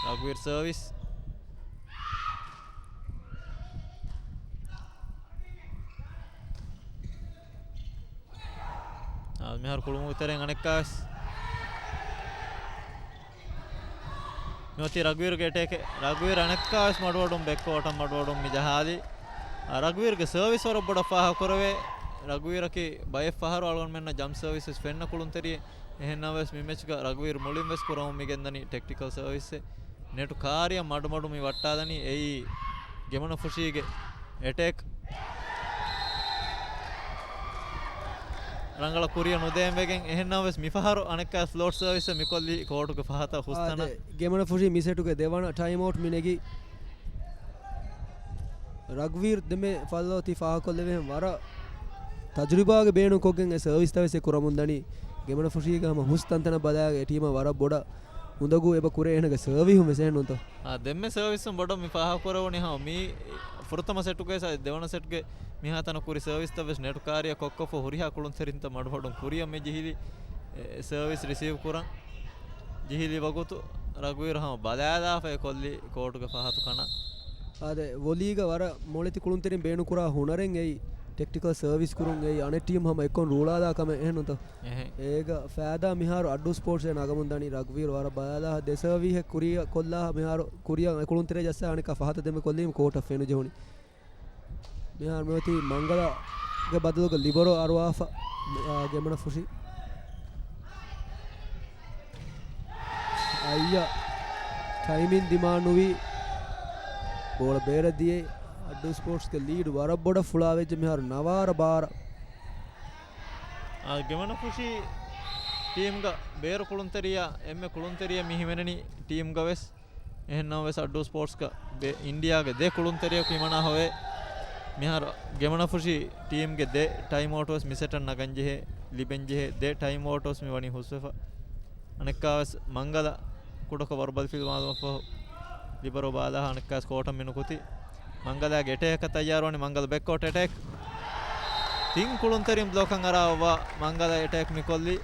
ރަގުވީރު ސަރވިސް. އާ، މިހާރު ކުޅުމުގެ ތެރެއިން އަނެއްކާވެސް. މިއޮތީ ރަގުވީރުގެ އެޓޭކެއް. ރަގުވީރު އަނެއްކާވެސް މަޑުއަޑުން ބެކްކޯޓަށް މަޑުއަޑުން މި ޖަހާލީ. އާ، ރަގުވީރުގެ ސަރވިސް ވަރަށް ބޮޑަށް ފާހަގަކުރެވޭ. ރަގުވީރަކީ ބައެއް ފަހަރު އަޅުގަނޑުމެންނަށް ޖަމްޕް ސަރވިސް ވެސް ފެންނަ ކުޅުންތެރިއެއް. އެހެން ނަމަވެސް މި މެޗްގަ ރަގުވީރު މުޅިން ވެސް ކުރަމުން މި ގެންދަނީ ޓެކްޓިކަލް ސަރވިސްއެއް. ނެޓު ކާރިއަށް މަޑުމަޑު މި ވައްޓާލަނީ އެއީ ގެމަނަފުށީގެ އެޓޭކް. ރަނގަޅަށް ކުރިއަށް ނުދޭން ވެގެން. އެހެން ނަމަވެސް މިފަހަރު އަނެއްކާ ފްލޯޓް ސަރވިސް މިކޮށްލީ ކޯޓުގެ ފަހަތަށް ހުސްތަނަށް. އާދެ، ގެމަނަފުށީ މި ސެޓުގެ ދެވަނަ ޓައިމް އައުޓް މި ނެގީ. ރަގްވީރު ދެމެ ފަލަލަ އޮތީ ފާހަގަކޮށްލެވޭ ވަރަށް ތަޖުރިބާގެ ބޭނުން ކޮށްގެން އެ ސަރވިސްތައް ވެސް ކުރަމުން ދަނީ. ގެމަނަފުށީގެ ހަމަ ހުސް ތަންތަނަށް ބަލާގެ އެ ޓީމަށް ވަރަށް ބޮޑަށް އުނދަގޫ އެބަ ކުރޭ އޭނަގެ ސަރވިހުން ވެސް އެހެންނުންތޯ؟ އާ، ދެންމެ ސަރވިސްއުން ބޮޑަށް މި ފާހަގަކުރެވުނީ ހަމަ މީ ފުރަތަމަ ސެޓުގައި ސަ-، ދެވަނަ ސެޓްގެ މިހާތަނަށް ކުރި ސަރވިސްތައް ވެސް ނެޓް ކާރިއަށް ކޮށްކޮށްފަ ހުރިހާ ކުޅުންތެރިންތައް މަޑުމަޑުން ކުރިއަށް މި ޖިހިލި، އެ، ސަރވިސް ރިސީވް ކުރަން ޖިހިލި ވަގުތު ރަގުވީރު ހަމަ ބަލާލާފައި ކޮށްލި ކޯޓުގެ ފަހަތު ކަނަށް. އާދެ، ވޮލީގަ ވަރަށް މޮޅެތި ކުޅުންތެރިން ބޭނުންކުރާ ހުނަރެއް އެއީ ޓެކްޓިކަލް ސަރވިސް ކުރުން އެއީ އަނެއް ޓީމް ހަމަ އެއްކޮށް ރޫޅާލާ ކަމެއް އެހެންނުތޯ؟ އެހެން. އޭގަ ފައިދާ މިހާރު އައްޑޫ ސްޕޯޓްސް އޭނަ ނަގަމުން ދަނީ ރަގުވީރު ވަރަށް ބަލާލާ ދެ ސަރވީހެއް ކުރިއަށް ކޮށްލާ މިހާރު ކުރިއަށް އެ ކުޅުންތެރިޔާ ޖައްސާ އަނެއްކާ ފަހަތަށް ދެމި ކޮށްލީމަ ކޯޓަށް ފެނުޖެހުނީ. މިހާރު މިއޮތީ މަންގަލަގެ ބަދަލުގަ ލިބަރޯ އަރުވާފަ، އާ، ގެމަނަފުށި. އައްޔަ ޓައިމިން ދިމާނުވީ ބޯޅަ ބޭރަށް ދިޔައީ. އައްޑޫ ސްޕޯޓްސްގެ ލީޑް ވަރަށް ބޮޑަށް ފުޅާވެއްޖެ މިހާރު ނަވާރަ ބާރަށް. އާ، ގެމަނަފުށި ޓީމްގަ ބޭރު ކުޅުންތެރިޔާ، އެންމެ ކުޅުންތެރިޔާ މި ހިމެނެނީ ޓީމްގަ ވެސް. އެހެންނަމަވެސް އައްޑޫ ސްޕޯޓްސްގަ ބެ-، އިންޑިޔާގެ ދެ ކުޅުންތެރިޔަކު ހިމަނާ ހޮވޭ. މިހާރު ގެމަނަފުށި ޓީމްގެ ދެ ޓައިމް އައުޓް ވެސް މިސެޓަށް ނަގަންޖެހޭ، ލިބެންޖެހޭ. ދެ ޓައިމް އައުޓް ވެސް މި ވަނީ ހުސްވެފަ. އަނެއްކާވެސް މަންގަލަ ކުޑަކޮށް ވަރުބަލި ފިލުވާލުމަށްފަހު ލިބަރޯ ބާލާ އަނެއްކާވެސް ކޯޓަށް މި ނުކުތީ. މަންގަލާގެ އެޓޭކަށް ތައްޔާރުވަނީ މަންގަލަ ބެކްކޯޓް އެޓޭކް. ތިން ކުޅުންތެރިން ބްލޮކަށް އަރާ އޮއްވާ މަންގަލަ އެޓޭކް މިކޮށްލީ.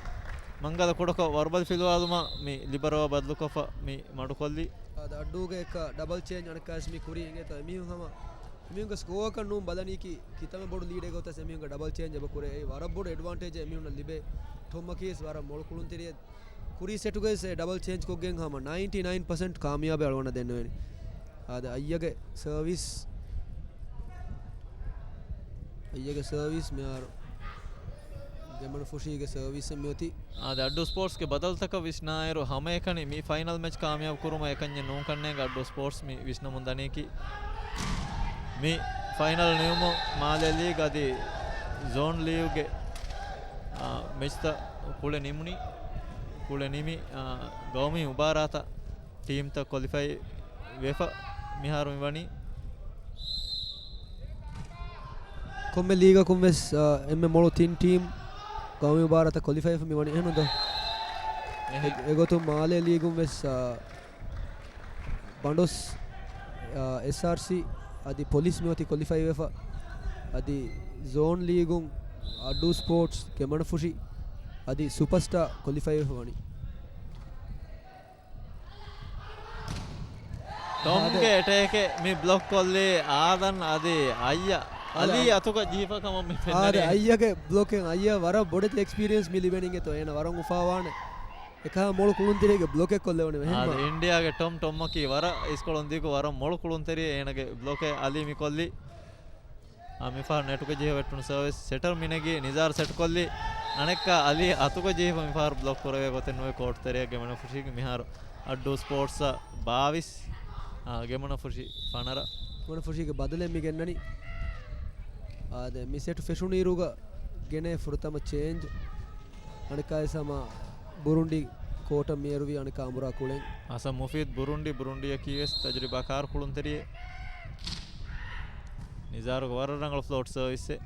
މަންގަލަ ކުޑަކޮށް ވަރުބަލި ފިލުވާލުމަށް މި ލިބަރޯ ބަދަލުކޮށްފަ މި މަޑުކޮށްލީ. އާދެ، އައްޑޫގެ އެކަ ޑަބަލް ޗޭންޖް އަނެއްކާވެސް މި ކުރީ އިނގޭތޯ އެމީހުން ހަމަ އެމީހުންގެ ސްކޯއަކަށް ނޫން ބަލަނީކީ ކިތަންމެ ބޮޑު ލީޑެއް ގޮތަސް އެމީހުންގެ ޑަބަލް ޗޭންޖް އެބަ ކުރޭ. އެއީ ވަރަށް ބޮޑު އެޑްވާންޓޭޖެއް އެމީހުންނަށް ލިބޭ. ޓޮމްއަކީވެސް ވަރަށް މޮޅު ކުޅުންތެރިއެއް. ކުރީ ސެޓުގައި ސެ ޑަބަލް ޗޭންޖް ކޮށްގެން ހަމަ ނައިންޓީ ނައިން ޕަސެންޓް ކާމިޔާބެއް އަޅުގަނޑަށް ދެންނެވޭނެ. އާދެ، އައްޔަގެ ސަރވިސް، އައްޔަގެ ސަރވިސް މިހާރު ގެމަނަފުށީގެ ސަރވިސް މިއޮތީ. އާދެ، އައްޑޫ ސްޕޯޓްސްގެ ބަދަލުތަކަށް ވިސްނާއިރު ހަމައެކަނި މި ފައިނަލް މެޗް ކާމިޔާބު ކުރުމަށް އެކަންޏެއް ނޫންކަންނޭނގެ އައްޑޫ ސްޕޯޓްސް މި ވިސްނަމުން ދަނީކީ. މި ފައިނަލް ނިމުމުން މާލޭ ލީގް އަދި ޒޯން ލީގްގެ، އާ، މެޗްތައް ކުޅެ ނިމުނީ، ކުޅެ ނިމި، އާ، ގައުމީ މުބާރާތަށް ޓީމްތައް ކޮލިފައި ވެފަ މިހާރު މިވަނީ. ކޮންމެ ލީގަކުން ވެސް، އާ، އެންމެ މޮޅު ތިން ޓީމް ގައުމީ މުބާރާތަށް ކޮލިފައި ވެފަ މިވަނީ އެހެންނުންތޯ؟ އެހެން. އެ-، އެގޮތުން މާލޭ ލީގުން ވެސް، އާ، ބަނޑޮސް، އާ، އެސްއާރްސީ އަދި ޕޮލިސް މިއޮތީ ކޮލިފައި ވެފަ. އަދި ޒޯން ލީގުން އައްޑޫ ސްޕޯޓްސް، ގެމަނަފުށި އަދި ސުޕަސްޓާ ކޮލިފައި ވެފަ ވަނީ. ޓޮމްގެ އާދެ. އެޓޭކެއް މި ބްލޮކް ކޮށްލީ އާދަން އަދި އައްޔަ އާދެ. އަލީ އަތުގަ ޖީފަ ކަމަށް މި އާދެ، ފެންނަނީ. އައްޔަގެ ބްލޮކެއް، އައްޔަ ވަރަށް ބޮޑެތި އެކްސްޕީރިއެންސް މި ލިބެނީ އިނގޭތޯ އޭނަ ވަރަށް އުފާވާނެ. އެކަހަ މޮޅު ކުޅުންތެރިއެއްގެ ބްލޮކެއް ކޮށްލެވުނީ އެހެންމަ. އާދެ، އިންޑިޔާގެ ޓޮމް ޓޮމްއަކީ ވަރަށް އިސްކޮޅުން ދިގު ވަރަށް މޮޅު ކުޅުންތެރިއެއް އޭނަގެ ބްލޮކެއް އަލީ މި ކޮށްލީ. އާ، މިފަހަރު ނެޓުގަ ޖެހި ވެއްޓުނު ސަރވިސް ސެޓަރ މިނެގީ ނިޒާރު ސެޓް ކޮށްލީ. އަނެއްކާ އަލީ އަތުގަ ޖެހިފަ މިފަހަރު ބްލޮކް ކުރެވޭ ގޮތެއް ނުވޭ ކޯޓު ތެރެއަށް ގެމަނަފުށީގެ މިހާރު އައްޑޫ ސްޕޯޓްސްއަށް ބާވީސް، އާ، ގެމަނަފުށި ފަނަރަ. ގެމަނަފުށީގެ ބަދަލެއް މި ގެންނަނީ. އާދެ، މި ސެޓް ފެށުނުއިރުގަ ގެނޭ ފުރަތަމަ ޗޭންޖް. އަނެއްކާވެސް ހަމަ ބުރުންޑި ކޯޓަށް މިއެރުވީ އަނެއްކާ އަމުރާ ކުޅެން. އަސަން މުފީދު ބުރުންޑި، ބުރުންޑިއަކީ ވެސް ތަޖުރިބާކާރު ކުޅުންތެރިއެއް. ނިޒާރުގެ ވަރަށް ރަނގަޅު ފްލޯޓް ސަރވިސްއެއް.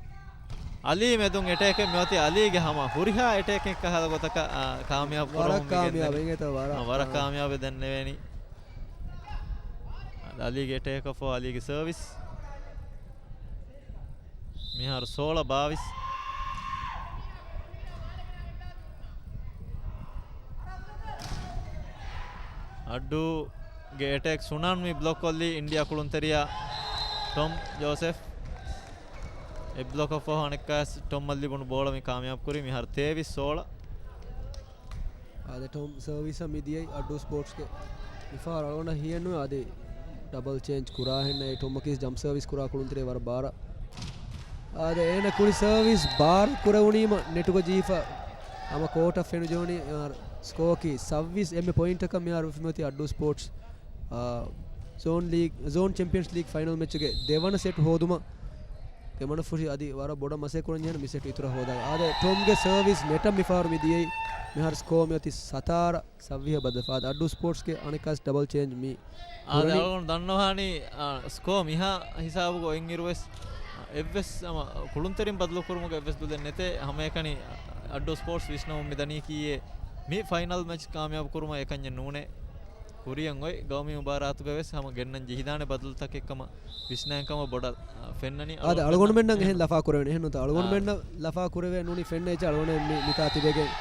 އަލީ މެދުން އެޓޭކެއް މިއޮތީ އަލީގެ ހަމަ ހުރިހާ އެޓޭކެއް ކަހަލަ ގޮތަކަށް، އާ، ކާމިޔާބު ވަރަށް ކުރަމުން މި ކާމިޔާބު ގެންދަނީ. އިނގޭތޯ ވަރަށް. އާ، ވަރަށް އާ. ކާމިޔާބެއް ދެންނެވޭނީ. އަލީގެ އެޓޭކަށް ފޯ އަލީގެ ސަރވިސް. މިހާރު ސޯޅަ ބާވީސް. އައްޑޫގެ އެޓޭކް ސުނާން މި ބްލޮކް ކޮށްލީ އިންޑިޔާ ކުޅުންތެރިޔާ ޓޮމް ޖޯސެފް. އެ ބްލޮކަށް ފަހު އަނެއްކާވެސް ޓޮމްއަށް ލިބުނު ބޯޅަ މި ކާމިޔާބު ކުރީ. މިހާރު ތޭވީސް ސޯޅަ. އާދެ، ޓޮމް ސަރވިސަށް މި ދިޔައީ އައްޑޫ ސްޕޯޓްސްގެ. މިފަހަރު އަޅުގަނޑަށް ހިޔެއްނުވޭ އަދި ޑަބަލް ޗޭންޖް ކުރާހެންނޭ. ޓޮމްއަކީ ޖަމްޕް ސަރވިސް ކުރާ ކުޅުންތެރި ވަރަށް ބާރަށް. އާދެ، އޭނަ ކުރި ސަރވިސް ބާރަށް ކުރެވުނީމަ ނެޓުގަ ޖީފަ ހަމަ ކޯޓަށް ފެނުޖެހުނީ. ސްކޯއަކީ ސައްވީސް އެންމެ ޕޮއިންޓަކަށް މިހާރު ވެފަ މިއޮތީ އައްޑޫ ސްޕޯޓްސް. އާ، ޒޯން ލީގް، ޒޯން ޗެމްޕިއަންސް ލީގް ފައިނަލް މެޗުގެ ދެވަނަ ސެޓް ހޯދުމަށް ގެމަނަފުށި އަދި ވަރަށް ބޮޑަށް މަސައްކަތް ކުރަން ޖެހޭނެ މި ސެޓް އިތުރަށް ހޯދާ. އާދެ، ޓޮމްގެ ސަރވިސް ނެޓަށް މިފަހަރު މި ދިޔައީ. މިހާރު ސްކޯ މިއޮތީ ސަތާރަ ސައްވީހަށް ބަދަލު. އާދެ، އައްޑޫ ސްޕޯޓްސްގެ އަނެއްކާސް ޑަބަލް ޗޭންޖް މި އާދެ، ކުރަނީ. އަޅުގަނޑު ދަންނަވާނީ، އާ، ސްކޯ މިހާ ހިސާބުގަ އޮތްއިރުވެސް، އާ، އެއްވެސް ހަމަ ކުޅުންތެރިން ބަދަލުކުރުމުގެ އެއްވެސް ދުލެއް ނެތޭ. ހަމައެކަނި އައްޑޫ ސްޕޯޓްސް ވިސްނަމުން މި ދަނީކީއޭ މި ފައިނަލް މެޗް ކާމިޔާބު ކުރުމަށް އެކަންޏެއް ނޫނޭ. ކުރިއަށް އޮތް ގައުމީ މުބާރާތުގަ ވެސް ހަމަ ގެންނަން ޖެހިދާނެ ބަދަލުތަކެއް ކަމަށް ވިސްނާން ކަމަށް ބޮޑަށް، އާ، ފެންނަނީ. އާދެ، އަޅުގަނޑުމެންނަށް އެހެން ލަފާ ކުރެވެނީ. އެހެން ނުތަ އަޅުގަނޑުމެންނަށް ލަފާ ކުރެވޭ ނޫނީ ފެންނަ އެއްޗެއް އަޅުގަނޑުމެން މި، މިތާ ތިބެގެން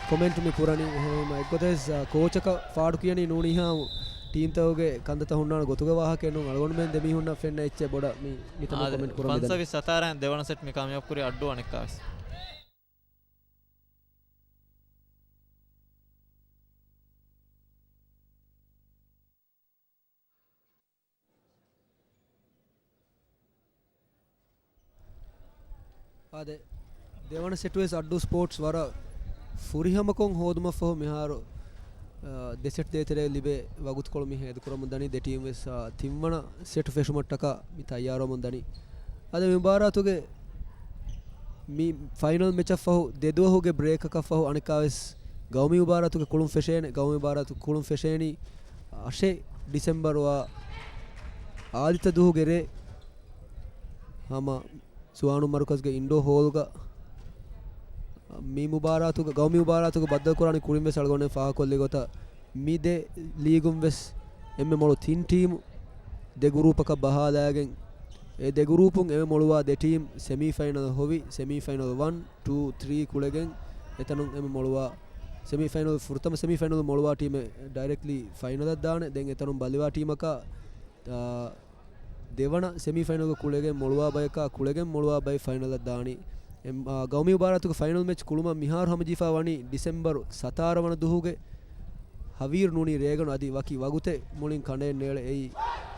ކޮމެންޓް މި ކުރަނީ. އެހެންވީމަ އެއްގޮތަސް، އާ، ކޯޗަކަށް ފާޑު ކިޔަނީ ނޫނީ ހާ ޓީމްތަކުގެ ކަންތައްތައް ހުންނާނެ ގޮތުގެ ވާހަކައެއް ނޫން. އަޅުގަނޑުމެން ދެމީހުންނަށް ފެންނަ އެއްޗެއް ބޮޑަށް މި، މިތަނުން އާދެ، ކޮމެންޓް ކުރަމުން ދަނީ. ފަންސަވީސް ސަތާރައިން ދެވަނަ ސެޓް މި ކާމިޔާބު ކުރީ އައްޑޫ އަނެއްކާވެސް. އާދެ، ދެވަނަ ސެޓު ވެސް އައްޑޫ ސްޕޯޓްސް ވަރަށް ފުރިހަމަކޮށް ހޯދުމަށްފަހު މިހާރު، އާ، ދެ ސެޓް ދޭތެރޭ ލިބޭ ވަގުތުކޮޅު މި ހޭދަކުރަމުން ދަނީ. ދެ ޓީމް ވެސް، އާ، ތިންވަނަ ސެޓު ފެށުމަށްޓަކާ މި ތައްޔާރުވަމުން ދަނީ. އަދި މި މުބާރާތުގެ މި ފައިނަލް މެޗަށްފަހު ދެ ދުވަހުގެ ބްރޭކަކަށްފަހު އަނެއްކާވެސް ގައުމީ މުބާރާތުގެ ކުޅުން ފެށޭނެ، ގައުމީ މުބާރާތު ކުޅުން ފެށޭނީ އަށެއް ޑިސެމްބަރު އާ އާދިތަ ދުވަހުގެ ރޭ ހަމަ ޒުވާނު މަރުކަޒުގެ އިންޑޯ ހޯލްގަ. މި މުބާރާތުގަ، ގައުމީ މުބާރާތުގަ ބައްދަލުކުރާނެ ކުޅިން ވެސް އަޅުގަނޑު ފާހަގަކޮށްލި ގޮތަށް މި ދެ ލީގުން ވެސް އެންމެ މޮޅު ތިން ޓީމު ދެ ގުރޫޕަކަށް ބަހާލާގެން، އެ ދެ ގުރޫޕުން އެންމެ މޮޅުވާ ދެ ޓީމް ސެމީ ފައިނަލް ހޮވި، ސެމީ ފައިނަލް ވަން، ޓޫ، ތްރީ ކުޅެގެން އެތަނުން އެންމެ މޮޅުވާ ސެމީ ފައިނަލް، ފުރަތަމަ ސެމީ ފައިނަލް މޮޅުވާ ޓީމެއް ޑައިރެކްޓްލީ ފައިނަލަށް ދާނެ. ދެން އެތަނުން ބަލިވާ ޓީމަކަށް، އާ، ދެވަނަ ސެމީ ފައިނަލްގެ ކުޅެގެން މޮޅުވާ ބަޔަކާ ކުޅެގެން މޮޅުވާ ބައެއް ފައިނަލަށް ދާނީ. އެ، އާ، ގައުމީ މުބާރާތުގެ ފައިނަލް މެޗް ކުޅުމަށް މިހާރު ހަމަޖެހިފަ ވަނީ ޑިސެމްބަރު ސަތާރަ ވަނަ ދުވަހުގެ ހަވީރު ނޫނީ ރޭގަނޑު. އަދި ވަކި ވަގުތެއް މުޅިން ކަނޑައެއް ނޭޅެ. އެއީ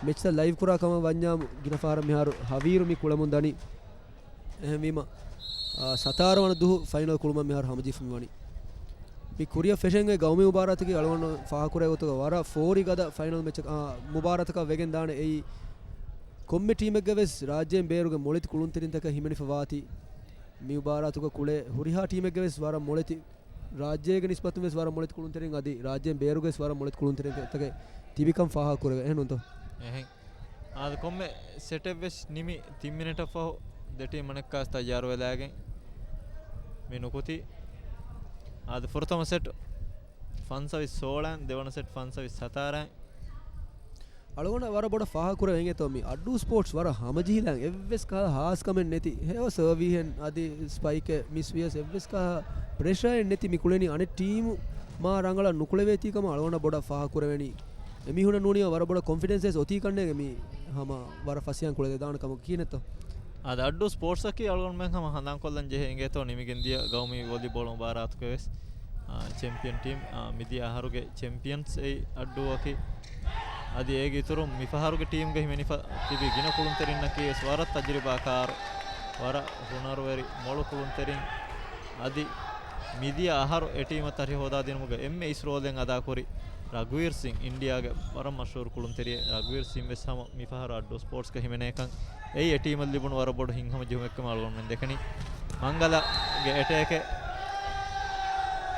މެޗްތައް ލައިވް ކުރާ ކަމަށް ވަންޏާމު ގިނަ ފަހަރަށް މިހާރު ހަވީރު މި ކުޅެމުން ދަނީ. އެހެންވީމަ، އާ، ސަތާރަ ވަނަ ދުވަހު ފައިނަލް ކުޅުމަށް މިހާރު ހަމަޖެހިފަ މިވަނީ. މި ކުރިއަށް ފެށެން އޮތް ގައުމީ މުބާރާތަކީ އަޅުގަނޑު ފާހަގަކުރޭ ގޮތުގަ ވަރަށް ފޯރި ގަދަ ފައިނަލް މެޗަކަށް، އާ، މުބާރާތަކަށް ވެގެން ދާނެ. އެއީ ކޮންމެ ޓީމެއްގެ ވެސް ރާއްޖޭން ބޭރުގެ މޮޅެތި ކުޅުންތެރިންތަކަށް ހިމެނިފަ ވާތީ. މި މުބާރާތުގަ ކުޅޭ ހުރިހާ ޓީމެއްގެ ވެސް ވަރަށް މޮޅެތި، ރާއްޖޭގެ ނިސްބަތުން ވެސް ވަރަށް މޮޅެތި ކުޅުންތެރިން އަދި ރާއްޖޭން ބޭރުގެ ވެސް ވަރަށް މޮޅެތި ކުޅުންތެރިންތަކެއް ތިބިކަން ފާހަގަކުރެވޭ. އެހެން ނޫންތޯ؟ އެހެން. އާދެ، ކޮންމެ ސެޓެއް ވެސް ނިމި ތިން މިނެޓަށް ފަހު ދެ ޓީމް އަނެއްކާވެސް ތައްޔާރުވެލާގެން މި ނުކުތީ. އާދެ، ފުރަތަމަ ސެޓް ފަންސަވީސް ސޯޅައިން، ދެވަނަ ސެޓް ފަންސަވީސް ސަތާރައިން. އަޅުގަނޑަށް ވަރަށް ބޮޑަށް ފާހަގަކުރެވޭ އިނގޭތޯ، މި އައްޑޫ ސްޕޯޓްސް ވަރަށް ހަމަޖެހިލާން އެއްވެސް ކަހަލަ ހާސް ކަމެއް ނެތި. ހެޔޮ ސަރވީހެއް އަދި ސްޕައިކެއް މިސް ވިޔަސް އެއްވެސް ކަހަލަ ޕްރެޝަރެއް ނެތި. މި ކުޅެނީ އަނެއް ޓީމު މާ ރަނގަޅަށް ނުކުޅެވޭތީ ކަމަށް އަޅުގަނޑަށް ބޮޑަށް ފާހަގަކުރެވެނީ. އެމީހުންނަށް ނޫނީ ވަރަށް ބޮޑަށް ކޮންފިޑެންސް ވެސް އޮތީ ކަންނޭނގެ މި ހަމަ ވަރަށް ފަސޭހައިން ކުޅެދެދާނެ ކަމަކަށް ކިހިނެއްތޯ؟ އާދެ، އައްޑޫ ސްޕޯޓްސްއަކީ އަޅުގަނޑުމެން ހަމަ ހަނދާންކޮށްލަން ޖެހޭ އިނގޭތޯ، ނިމިގެން ދިޔަ ގައުމީ ވޮލީބޯޅަ މުބާރާތުގެ ވެސް، އާ، ޗެމްޕިއަން ޓީމް، އާ، މިދިޔަ އަހަރުގެ ޗެމްޕިއަންސް އެއީ އައްޑޫއަކީ. އަދި އޭގެ އިތުރުން މިފަހަރުގެ ޓީމްގަ ހިމެނިފަ ތިބި ގިނަ ކުޅުންތެރިންނަކީ ވެސް ވަރަށް ތަޖުރިބާކާރު، ވަރަށް ހުނަރުވެރި މޮޅު ކުޅުންތެރިން. އަދި މިދިޔަ އަހަރު އެ ޓީމަށް ތަށި ހޯދާދިނުމުގަ އެންމެ އިސް ރޯލެއް އަދާކުރި ރަގުވީރް ސިން، އިންޑިއާގެ ވަރަށް މަޝްހޫރު ކުޅުންތެރިއެއް. ރަގުވީރް ސިން ވެސް ހަމަ މިފަހަރު އައްޑޫ ސްޕޯޓްސްގަ ހިމެނޭކަން އެއީ އެ ޓީމަށް ލިބުނު ވަރަށް ބޮޑު ހިތްހަމަޖެހުމެއްކަމަށް އަޅުގަނޑުމެން ދެކެނީ. މަންގަލަގެ އެޓޭކެއް،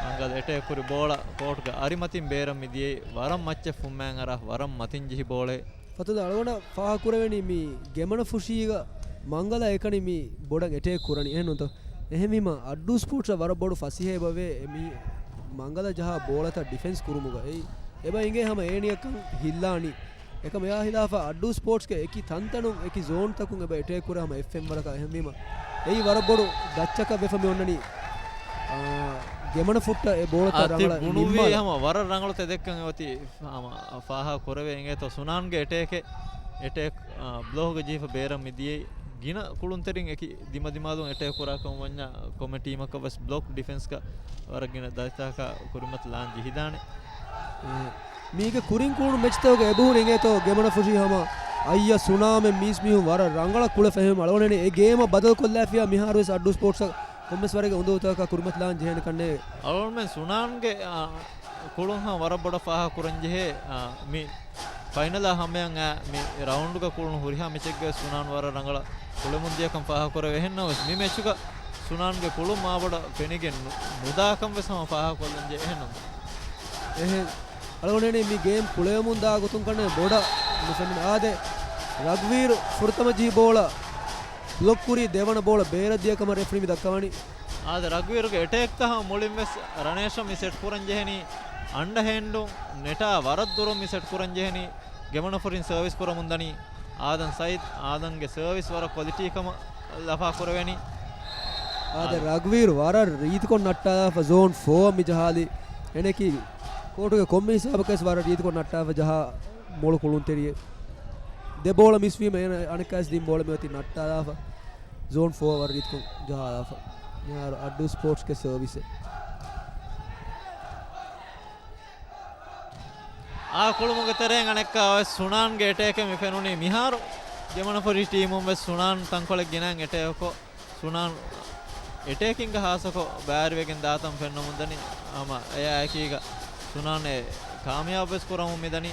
މަންގަލަ އެޓޭކް ކުރި ބޯޅަ ކޯޓްގެ އަރިމަތިން ބޭރަށް މިދިޔައީ. ވަރަށް މައްޗަށް ފުއްމައިން އަރާ ވަރަށް މަތިން ޖެހި ބޯޅައެއް. ފަތުލް އަޅުގަނޑަށް ފާހަގަކުރެވެނީ މި ގެމަނަ ފުށީގަ މަންގަލަ އެކަނި މި ބޮޑަށް އެޓޭކް ކުރަނީ. އެހެންނޫންތޯ؟ އެހެންވީމަ އައްޑޫ ސްޕޯޓްސަށް ވަރަށް ބޮޑު ފަސޭހައެއް އެބަވޭ މި މަންގަލަ ޖަހާ ބޯޅަތައް ޑިފެންސް ކުރުމުގަ. އެއީ އެބަ އިނގޭ ހަމަ އޭނިއަކަށް ހިއްލާނީ. އެކަމަކު އެއާ ހިލާފަށް އައްޑޫ ސްޕޯޓްސްގެ އެކި ތަންތަނުން އެކި ޒޯންތަކުން އެބަ އެޓޭކް ކުރޭ ހަމަ އެއް ފެންވަރަކަށް. އެހެންވީމަ އެއީ ވަރަށް ބޮޑު ދައްޗަކަށް ވެފަ މި އޮންނަނީ. އާ، ގެމަނަ ފުއްޓަށް އެ ބޯޅަތައް އާ، ތި ރަނގަޅަށް ބުނުއްވީ ނިންމާލަން. ހަމަ ވަރަށް ރަނގަޅު ތެދެއްކަން އޮތީ ހަމަ ފާހަގަ ކުރެވޭ އިނގޭތޯ ސުނާންގެ އެޓޭކެއް، އެޓޭކް، އާ، ބްލޮކްގަ ޖެހިފަ ބޭރަށް މި ދިޔައީ. ގިނަ ކުޅުންތެރިން އެކި ދިމަދިމާލުން އެޓޭކް ކުރާކަމަށް ވަންޏާ ކޮންމެ ޓީމަކަށް ވެސް ބްލޮކް ޑިފެންސްގަ ވަރަށް ގިނަ ދަތިތަކާ ކުރިމަތިލާން ޖެހިދާނެ. އެ، މީގެ ކުރިން ކުޅުނު މެޗްތަކުގެ އެބަހުރި އިނގޭތޯ ގެމަނަ ފުށީ ހަމަ އައްޔަ ސުނާމެ މީސް މީހުން ވަރަށް ރަނގަޅަށް ކުޅެފަ އެހެން އަޅުގަނޑު އެ ގޭމަށް ބަދަލުކޮށްލާފިޔާ މިހާރު ވެސް އައްޑޫ ސްޕޯޓްސަށް ކޮންމެސް ވަރެއްގެ އުނދަގޫތަކަކާ ކުރިމަތިލާން ޖެހޭނެ ކަންނޭ. އަޅުގަނޑުމެން ސުނާންގެ، އާ، ކުޅުން ހަމަ ވަރަށް ބޮޑަށް ފާހަގަ ކުރަން ޖެހޭ، އާ، މި ފައިނަލާ ހަމަޔަށް އާ މި ރައުންޑްގަ ކުޅުނު ހުރިހާ މެޗެއްގަ ސުނާން ވަރަށް ރަނގަޅަށް ކުޅެމުން ދިޔަކަން ފާހަގަކުރެވޭ. އެހެންނަމަވެސް މި މެޗުގަ ސުނާންގެ ކުޅުން މާބޮޑަށް ފެނިގެން ނު-، ނުދާކަން ވެސް ހަމަ ފާހަގަކޮށްލަން ޖެހޭ. އެހެން އަޅުގަނޑު މި ގޭމް ކުޅެވެމުން ދާ ގޮތުން ކަންނޭ ބޮޑަށް ނުފެންނަ. އާދެ، ރަގްވީރު ފުރަތަމަ ޖެހި ބޯޅަ ބްލޮކް ކުރީ ދެވަނަ ބޯޅަ ބޭރަށް ދިޔަ ކަމަށް ރެފްރީ މި ދައްކަވަނީ. އާދެ، ރަގްވީރުގެ އެޓޭކްތައް ހަމަ މުޅިން ވެސް ރަނޭޝަށް މި ސެޓް ކުރަން ޖެހެނީ. އަންޑަހޭންޑު ނެޓާ ވަރަށް ދުރުން މި ސެޓް ކުރަން ޖެހެނީ. ގެމަނަފުށިން ސަރވިސް ކުރަމުން ދަނީ އާދަން ސައީދް. އާދަންގެ ސަރވިސް ވަރަށް ކޮލިޓީކަމަށް ލަފާ ކުރެވެނީ. އާދެ، އާދެ. ރަގްވީރު ވަރަށް ރީތިކޮށް ނައްޓާލާފަ ޒޯން ފޯ މި ޖަހާލި. އެނެކީ ކޯޓުގެ ކޮންމެ ހިސާބަކަސް ވަރަށް ރީތިކޮށް ނައްޓާފަ ޖަހާ މޮޅު ކުޅުންތެރިއެއް. ދެ ބޯޅަ މިސްވީމަ އޭނަ އަނެއްކާސް ދިން ބޯޅަ މިއޮތީ ނައްޓާލާފަ. ޒޯން ފޯ ވަރަށް ރީތިކޮށް ޖަހާލާފަ. މިހާރު އައްޑޫ ސްޕޯޓްސްގެ ސަރވިސެއް. އާ ކުޅުމުގެ ތެރެއިން އަނެއްކާ ވެސް ސުނާންގެ އެޓޭކެއް މި ފެނުނީ. މިހާރު ގެމަނަފުށި ޓީމުން ވެސް ސުނާން ތަންކޮޅެއް ގިނައިން އެޓޭކްކޮށް، ސުނާން އެޓޭކިންގ ހާސަކޮށް ބައިވެރިވެގެން ދާތަން ފެންނަމުން ދަނީ. ހަމަ އެއާއެކީގަ ސުނާން އެ ކާމިޔާބު ވެސް ކުރަމުން މިދަނީ.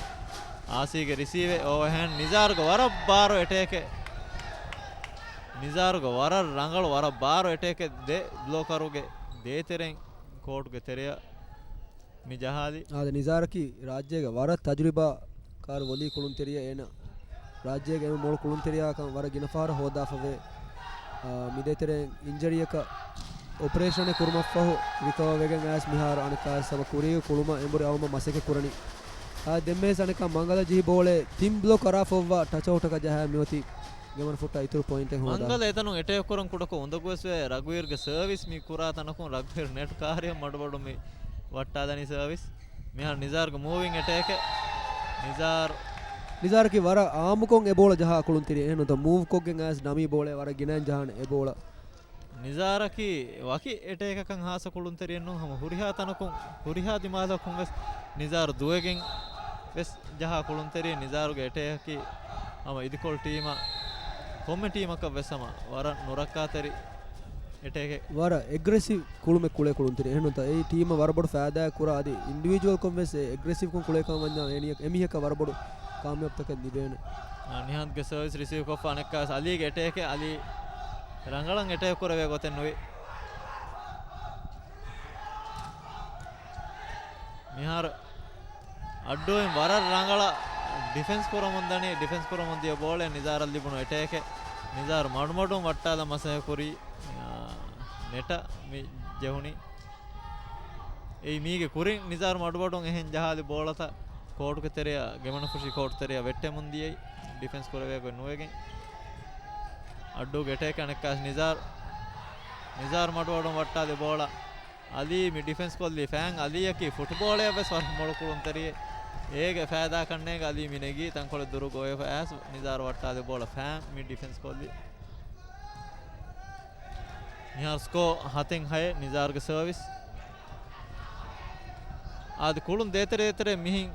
އާސީގެ ރިސީވެއް އޯވަހެން ނިޒާރުގެ ވަރަށް ބާރު އެޓޭކެއް. ނިޒާރުގެ ވަރަށް ރަނގަޅު ވަރަށް ބާރު އެޓޭކެއް ދެ ބްލޯކަރުގެ ދޭތެރެއިން ކޯޓުގެ ތެރެއަށް މި ޖަހާލި. އާދެ، ނިޒާރަކީ ރާއްޖޭގެ ވަރަށް ތަޖުރިބާ ކާރު ވޮލީ ކުޅުންތެރިއެއް. އޭނަ ރާއްޖޭގެ އެންމެ މޮޅު ކުޅުންތެރިޔާކަން ވަރަށް ގިނަ ފަހަރަށް ހޯދާފަވޭ. އާ، މި ދޭތެރެއިން އިންޖަރީއަކަށް އޮޕަރޭޝަނެއް ކުރުމަށްފަހު ރިކަވަރ ވެގެން އައިސް މިހާރު އަނެއްކާ ސަބަ ކުރީ ކުޅުމަށް އެނބުރި އައުމަށް މަސައްކަތް ކުރަނީ. އާ، ދެންމެސް އަނެއްކާ މަންގަލަށް ޖެހި ބޯޅަ ތިން ބްލޮކް އަރާފައިވާ ޓަޗް އައުޓަކަށް ޖަހާ މިއޮތީ ގެމަނަފުށަށް އިތުރު ޕޮއިންޓެއް ހޯދާ. މަންގަލަ އެތަނުން އެޓޭކް ކުރަން ކުޑަކޮށް އުނދަގޫވެސް ވޭ. ރަގުވީރުގެ ސަރވިސް މި ކުރާ ތަނަކުން ރަގުވީރު ނެޓް ކާރިއަށް މަޑުމަޑުން މި ވައްޓާލަނީ ސަރވިސް. މިހާރު ނިޒާރުގެ މޫވިން އެޓޭކެއް. ނިޒާރު. ނިޒާރަކީ ވަރަށް އާއްމުކޮށް އެ ބޯޅަ ޖަހާ ކުޅުންތެރި. އެހެން ނުތަ މޫވް ކޮށްގެން އައިސް ޑަމީ ބޯޅަ ވަރަށް ގިނައިން ޖަހާނެ އެ ބޯޅަ. ނިޒާރަކީ ވަކި އެޓޭކަކަށް ހާސަ ކުޅުންތެރިއެއް ނޫން. ހަމަ ހުރިހާ ތަނަކުން، ހުރިހާ ދިމާލަކުން ވެސް ނިޒާރު ދުވެގެން ވެސް ޖަހާ ކުޅުންތެރި. ނިޒާރުގެ އެޓޭކަކީ ހަމަ އިދިކޮޅު ޓީމަށް ކޮންމެ ޓީމަކަށް ވެސް ހަމަ ވަރަށް ނުރައްކާތެރި އެޓޭކެއް. ވަރަށް އެގްރެސިވް ކުޅުމެއް ކުޅޭ ކުޅުންތެރި. އެހެންނުތަ އެއީ ޓީމަށް ވަރަށް ބޮޑު ފައިދާއެއް ކުރާ އަދި އިންޑިވިޖުއަލްކޮށް ވެސް އެ އެގްރެސިވްކޮށް ކުޅޭ ކަމަށް ވަންޏާ އެނިޔަ-، އެމީހަކަށް ވަރަށް ބޮޑު ކާމިޔާބުތަކެއް ލިބޭނެ. އާ، ނިހާންގެ ސަރވިސް ރިސީވް ކޮށްފަ އަނެއްކާސް އަލީގެ އެޓޭކެއް. އަލީ ރަނގަޅަށް އެޓޭކް ކުރެވޭ ގޮތެއް ނުވި. މިހާރު އައްޑޫއިން ވަރަށް ރަނގަޅަށް ޑިފެންސް ކުރަމުން ދަނީ. ޑިފެންސް ކުރަމުން ދިޔަ ބޯޅަ ނިޒާރަށް ލިބުނު އެޓޭކެއް. ނިޒާރު މަޑުމަޑުން ވައްޓާލަން މަސައްކަތް ކުރީ، އާ، ނެޓަށް މި ޖެހުނީ. އެއީ މީގެ ކުރިން ނިޒާރު މަޑުމަޑުން އެހެން ޖަހާލި ބޯޅަތައް ކޯޓުގެ ތެރެއަށް، ގެމަނަފުށި ކޯޓު ތެރެއަށް ވެއްޓެމުން ދިޔައީ. ޑިފެންސް ކުރެވޭ ގޮތް ނުވެގެން. އައްޑޫގެ އެޓޭކް އަނެއްކާސް ނިޒާރު. ނިޒާރު މަޑުމަޑުން ވައްޓާލި ބޯޅަ. އަލީ މި ޑިފެންސް ކޮށްލީ. ފަހެން އަލީއަކީ ފުޓްބޯޅަޔަށް ވެސް ވަރަށް މޮޅު ކުޅުންތެރިއެއް. އޭގެ ފައިދާ ކަންނޭގެ އަލީ މި ނެގީ ތަންކޮޅެއް ދުރު ގޮވެފަ އައިސް ނިޒާރު ވައްޓާލި ބޯޅަ ފަހެން މި ޑިފެންސް ކޮށްލީ. މިހާރު ސްކޯ ހަތެއް ހައެއް ނިޒާރުގެ ސަރވިސް. އާދެ، ކުޅުން ދޭތެރޭ ދޭތެރޭ މިހިން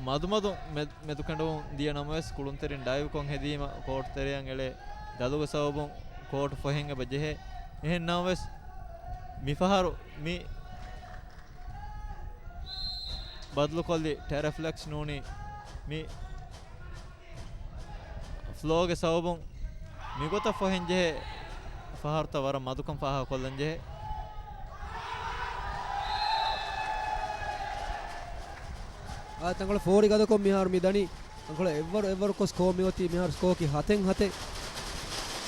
މަދުމަދު މެ-، މެދުކެނޑުވުން ދިޔަ ނަމަވެސް ކުޅުންތެރިން ޑައިވްކޮށް ހެދީމަ ކޯޓު ތެރެއަށް އެޅޭ ދަލުގެ ސަބަބުން ކޯޓު ފޮހެން އެބަ ޖެހޭ. އެހެން ނަމަވެސް މިފަހަރު މި ބަދަލުކޮށްލި ޓެރެފްލެކްސް ނޫނީ މި ފްލޯގެ ސަބަބުން މިގޮތަށް ފޮހެން ޖެހޭ ފަހަރުތައް ވަރަށް މަދުކަން ފާހަގަކޮށްލަން ޖެހޭ. އާ، ތަންކޮޅެއް ފޯރި ގަދަކޮށް މިހާރު މި ދަނީ. ތަންކޮޅެއް އެއްވަރު އެއްވަރުކޮށް ސްކޯ މިއޮތީ މިހާރު ސްކޯއަކީ ހަތެއް ހަތެއް.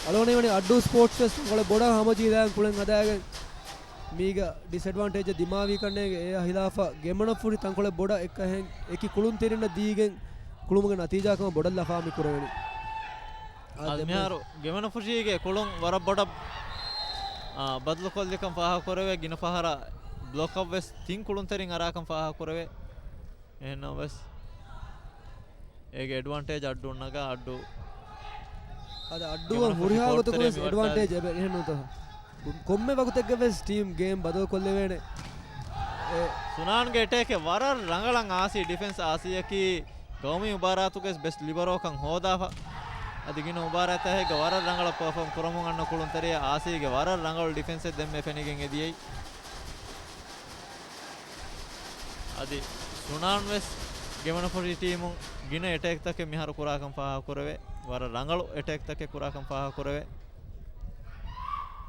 އަޅުގަނޑު ވަނީ އައްޑޫ ސްޕޯޓްސް ވެސް ތަންކޮޅެއް ބޮޑަށް ހަމަޖެހިލާގެން ކުޅެން ހަދާގެން މީގަ ޑިސްއެޑްވާންޓޭޖެއް ދިމާވީ ކަންނޭނގެ. އެއާ ހިލާފަށް ގެމަނަފުށި ތަންކޮޅެއް ބޮޑަށް އެއްކަހެން އެކި ކުޅުންތެރިންނަށް ދީގެން ކުޅުމުގެ ނަތީޖާ ކަމަށް ބޮޑަށް ލަފާ މި ކުރެވެނީ. އާ، އަދި ދެންމެ މިހާރު ގެމަނަފުށީގެ ކުޅުން ވަރަށް ބޮޑަށް، އާ، ބަދަލުކޮށްލިކަން ފާހަގަކުރެވޭ. ގިނަ ފަހަރަށް ބްލޮކަށް ވެސް ތިން ކުޅުންތެރިން އަރާކަން ފާހަގަކުރެވޭ. އެހެންނަމަވެސް އޭގެ އެޑްވާންޓޭޖް އައްޑޫން ނަގާ. އައްޑޫ އަދި އައްޑޫއަށް ހުރިހާ ގޮތަކުން ވެސް އެޑްވާންޓޭޖް އެބަ އެހެން ނުތަ. ކޮންމެ ވަގުތެއްގަ ވެސް ޓީމް ގޭމް ބަދަލުކޮށްލެވޭނެ. އެ، ސުނާންގެ އެޓޭކެއް ވަރަށް ރަނގަޅަށް އާސީ ޑިފެންސް. އާސީއަކީ ގައުމީ މުބާރާތުގައި ވެސް ބެސްޓް ލިބަރޯކަން ހޯދާފަ. އަދި ގިނަ މުބާރާތްތަކެއްގަ ވަރަށް ރަނގަޅަށް ޕަރފޯމް ކުރަމުން އަންނަ ކުޅުންތެރިއެއް. އާސީގެ ވަރަށް ރަނގަޅު ޑިފެންސެއް ދެންމެ ފެނިގެން އެދިޔައީ. އަދި ސުނާން ވެސް ގެމަނަފުށި ޓީމުން ގިނަ އެޓޭކްތަކެއް މިހާރު ކުރާކަން ފާހަގަކުރެވޭ. ވަރަށް ރަނގަޅު އެޓޭކްތަކެއް ކުރާކަން ފާހަގަކުރެވޭ.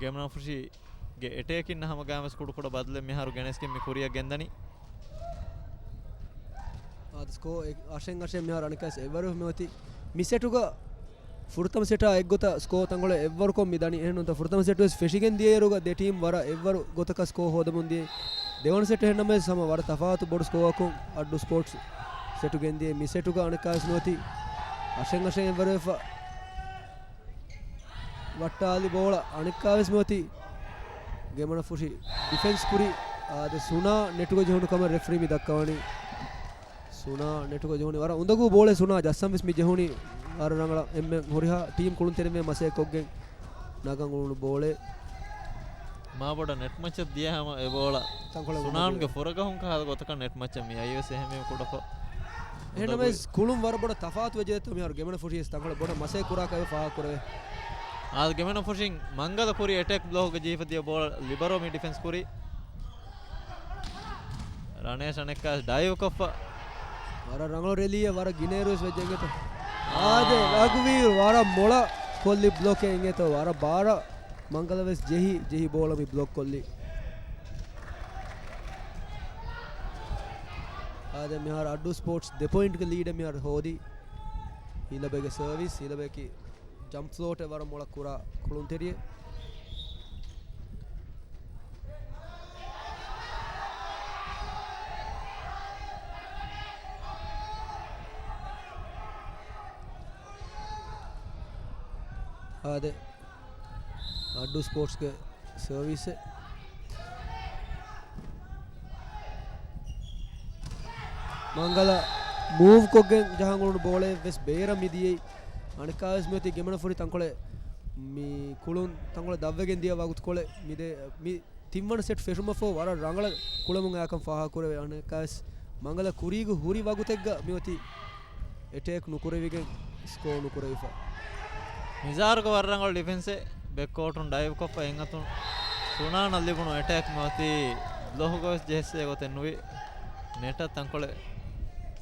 ގެމަނަފުށިގެ އެޓޭކިން ހަމަގައިމުވެސް ކުޑަކުޑަ ބަދަލެއް މިހާރު ގެނެސްގެން މި ކުރިއަށް ގެންދަނީ. އާދެ، ސްކޯ އެ-، އަށެއް އަށެއް މިހާރު އަނެއްކާސް އެއްވަރު މިއޮތީ. މި ސެޓުގަ ފުރަތަމަ ސެޓާ އެއްގޮތަށް ސްކޯ ތަންކޮޅެއް އެއްވަރުކޮށް މި ދަނީ. އެހެން ނުތަ ފުރަތަމަ ސެޓު ވެސް ފެށިގެން ދިޔައިރުގަ ދެ ޓީމް ވަރަށް އެއްވަރު ގޮތަކަށް ސްކޯ ހޯދަމުން ދިޔައީ. ދެވަނަ ސެޓް އެހެންނަމަވެސް ހަމަ ވަރަށް ތަފާތު ބޮޑު ސްކޯއަކުން އައްޑޫ ސްޕޯޓްސް ސެޓު ގެންދިޔަ. މި ސެޓުގަ އަނެއްކާވެސް ނުވަތި އަށެއް އަށެއް އެއްވަރުވެފަ ވައްޓާލި ބޯޅަ އަނެއްކާވެސް ނުވަތި ގެމަނަފުށި ޑިފެންސް ކުރި. އާދެ، ސުނާ ނެޓުގަ ޖެހުނު ކަމަށް ރެފްރީ މި ދައްކަވަނީ. ސުނާ ނެޓުގަ ޖެހުނީ ވަރަށް އުނދަގޫ ބޯޅެއް. ސުނާ ޖައްސަން ވެސް މި ޖެހުނީ ވަރަށް ރަނގަޅަށް. އެންމެ ހުރިހާ ޓީމް ކުޅުންތެރިން މަސައްކަތްކޮށްގެން ނަގަން އުޅުނު ބޯޅެއް. މާބޮޑަށް ނެޓް މައްޗަށް ދިޔަ ހަމަ އެ ބޯޅަ ތަންކޮޅެއް ސުނާންގެ ފުރަގަހުން ކަހަލަ ގޮތަކަށް ނެޓް މައްޗަށް މި އައީވެސް އެހެންވީމަ ކުޑަކޮށް. އެހެންނަމަވެސް ކުޅުން ވަރަށް ބޮޑަށް ތަފާތު ވެއްޖެއްތޯ މިހާރު ގެމަނަފުށީ ވެސް ތަންކޮޅެއް ބޮޑަށް މަސައްކަތް ކުރާކަށް އެބަ ފާހަގަކުރެވޭ. އާދެ، ގެމަނަފުށިން މަންގަލަ ކުރި އެޓޭކް ބްލޮކްގަ ޖެހިފަ ދިޔަ ބޯޅަ ލިބަރޯ މި ޑިފެންސް ކުރީ. ރަނޭޝް އަނެއްކާވެސް ޑައިވް ކޮށްފަ. ވަރަށް ރަނގަޅު ރެލީއެއް، ވަރަށް ގިނައިރުވެސް ވެއްޖެ އިނގޭތޯ. އާދެ، ރަގުވީރު ވަރަށް މޮޅަށް ކޮށްލި ބްލޮކެއް އިނގޭތޯ. ވަރަށް ބާރަށް މަންގަލަ ވެސް ޖެހި، ޖެހި ބޯޅަ މި ބްލޮކް ކޮށްލީ. އާދެ، މިހާރު އައްޑޫ ސްޕޯޓްސް ދެ ޕޮއިންޓްގެ ލީޑެއް މިހާރު ހޯދީ. ހީލަބެގެ ސަރވިސް، ހީލަބެއަކީ ޖަމްޕް ފްލޯޓެއް ވަރަށް މޮޅަށް ކުރާ ކުޅުންތެރިއެއް. އާދެ، އައްޑޫ ސްޕޯޓްސްގެ ސަރވިސްއެއް. މަންގަލަ މޫވް ކޮށްގެން ޖަހަން އުޅުނު ބޯޅައެއް ވެސް ބޭރަށް މި ދިޔައީ. އަނެއްކާވެސް މިއޮތީ ގެމަނަފުށި ތަންކޮޅެއް މި ކުޅުން ތަންކޮޅެއް ދަށްވެގެން ދިޔަ ވަގުތުކޮޅެއް މި ދޭ، މި ތިންވަނަ ސެޓް ފެށުމަށްފަހު ވަރަށް ރަނގަޅަށް ކުޅަމުން އައިކަން ފާހަގަކުރެވޭ. އަނެއްކާވެސް މަންގަލަ ކުރީގަ ހުރި ވަގުތެއްގަ މިއޮތީ އެޓޭކް ނުކުރެވިގެން ސްކޯ ނުކުރެވިފަ. ނިޒާރުގެ ވަރަށް ރަނގަޅު ޑިފެންސެއް ބެކްކޯޓުން ޑައިވްކޮށްފަ އެއްއަތުން ސުނާނަށް ލިބުނު އެޓޭކް މިއޮތީ ބްލޮކުގަވެސް ޖެހިއްސޭ ގޮތެއް ނުވި. ނެޓަށް ތަންކޮޅެއް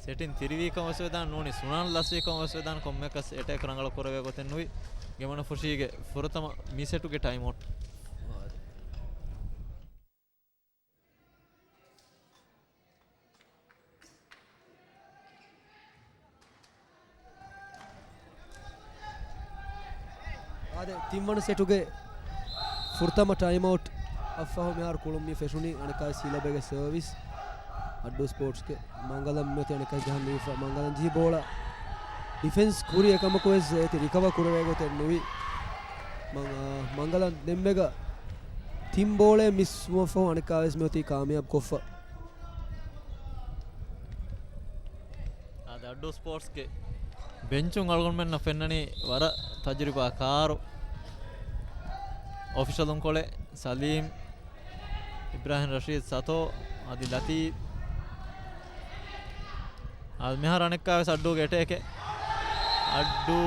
ސެޓިން ތިރިވީކަމަށް ވެސް ވެދާނެ ނޫނީ ސުނާން ލަސްވީކަމަށް ވެސް ވެދާނެ ކޮންމެއަކަސް އެޓޭކް ރަނގަޅަށް ކުރެވޭ ގޮތެއް ނުވި. ގެމަނަފުށީގެ ފުރަތަމަ މި ސެޓުގެ ޓައިމްއައުޓް. އާދެ، ތިންވަނަ ސެޓުގެ ފުރަތަމަ ޓައިމްއައުޓް އަށްފަހު މިހާރު ކުޅުން މި ފެށުނީ. އަނެއްކާވެސް ހީލަބެގެ ސަރވިސް. އައްޑޫ ސްޕޯޓްސްގެ މަންގަލަ މިއޮތީ އަނެއްކާވެސް ޖަހަން ދީފަ. މަންގަލަ ޖެހި ބޯޅަ ޑިފެންސް ކުރި އެކަމަކުވެސް އޭތި ރިކަވަރ ކުރެވޭ ގޮތެއް ނުވި. މަން-، އާ، މަންގަލަ ދެންމެގަ ތިން ބޯޅައެއް މިސްވުމަށްފަހު އަނެއްކާވެސް މިއޮތީ ކާމިޔާބު ކޮށްފަ. އާދެ، އައްޑޫ ސްޕޯޓްސްގެ ބެންޗުން އަޅުގަނޑުމެންނަށް ފެންނަނީ ވަރަށް ތަޖުރިބާ ކާރު އޮފިޝަލުން ކޮޅެއް ސަލީމް، އިބްރާހިމް ރަޝީދު ސަތޯ، އަދި ލަތީފް. އާދެ، މިހާރު އަނެއްކާވެސް އައްޑޫގެ އެޓޭކެއް. އައްޑޫ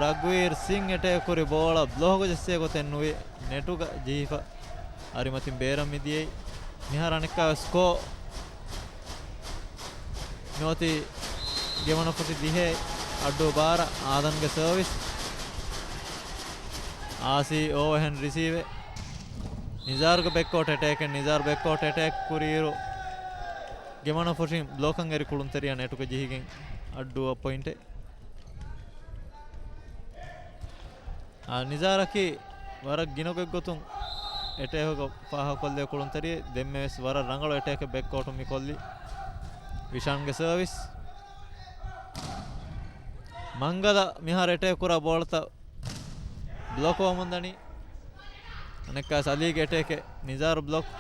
ރަގުވީރު ސިން އެޓޭކް ކުރި ބޯޅަ ބްލޮކުގަ ޖެއްސޭ ގޮތެއް ނުވި. ނެޓުގަ ޖެހިފަ އަރިމަތިން ބޭރަށް މިދިޔައީ. މިހާރު އަނެއްކާވެސް ސްކޯ މިއޮތީ ގެމަނަފުށި ދިހައެއް އައްޑޫ ބާރަ. އާދަންގެ ސަރވިސް. އާސީ އޯވަހެން ރިސީވެ. ނިޒާރުގެ ބެކްކޯޓް އެޓޭކެއް، ނިޒާރު ބެކްކޯޓް އެޓޭކް ކުރިއިރު ގެމަނަފުށިން ބްލޮކަށް އެރި ކުޅުންތެރިޔާ ނެޓުގަ ޖެހިގެން އައްޑޫއަށް ޕޮއިންޓެއް. އާ، ނިޒާރަކީ ވަރަށް ގިނަ ގޮތްގޮތުން އެޓޭކްގަ ފާހަގަކޮށްލޭ ކުޅުންތެރިއެއް. ދެންމެވެސް ވަރަށް ރަނގަޅު އެޓޭކެއް ބެކްކޯޓުން މި ކޮށްލީ. ވިޝާންގެ ސަރވިސް. މަންގަލަ މިހާރު އެޓޭކް ކުރާ ބޯޅަތައް ބްލޮކް ވަމުން ދަނީ. އަނެއްކާ ސަލީގެ އެޓޭކެއް ނިޒާރު ބްލޮކް.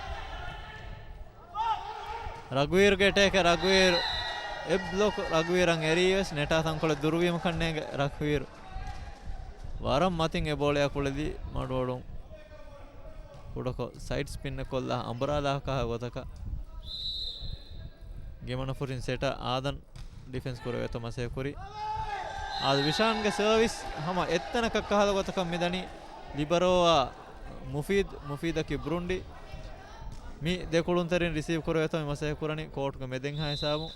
ރަގުވީރުގެ އެޓޭކެއް ރަގުވީރު. އެއް ބްލޮކް ރަގުވީރަށް އެރީވެސް ނެޓާ ތަންކޮޅެއް ދުރުވީމަ ކަންނޭނގެ ރަގުވީރު. ވަރަށް މަތިން އެ ބޯޅަޔާ ކުޅެލި މަޑުއަޑުން ކުޑަކޮށް ސައިޑް ސްޕިންއެއް ކޮށްލާ އަނބުރާލާ ކަހާ ގޮތަކަށް. ގެމަނަފުށިން ސެޓަށް އާދަން ޑިފެންސް ކުރެވޭތޯ މަސައްކަތް ކުރި. އާދެ، ވިޝާންގެ ސަރވިސް ހަމަ އެއްތަނަކަށް ކަހަލަ ގޮތަކަށް މިދަނީ. ލިބަރޯއާ މުފީދު، މުފީދަކީ ބްރުންޑި. މި ދެ ކުޅުންތެރިން ރިސީވް ކުރެވޭތޯ މި މަސައްކަތް ކުރަނީ ކޯޓުގެ މެދެންހާ ހިސާބުން.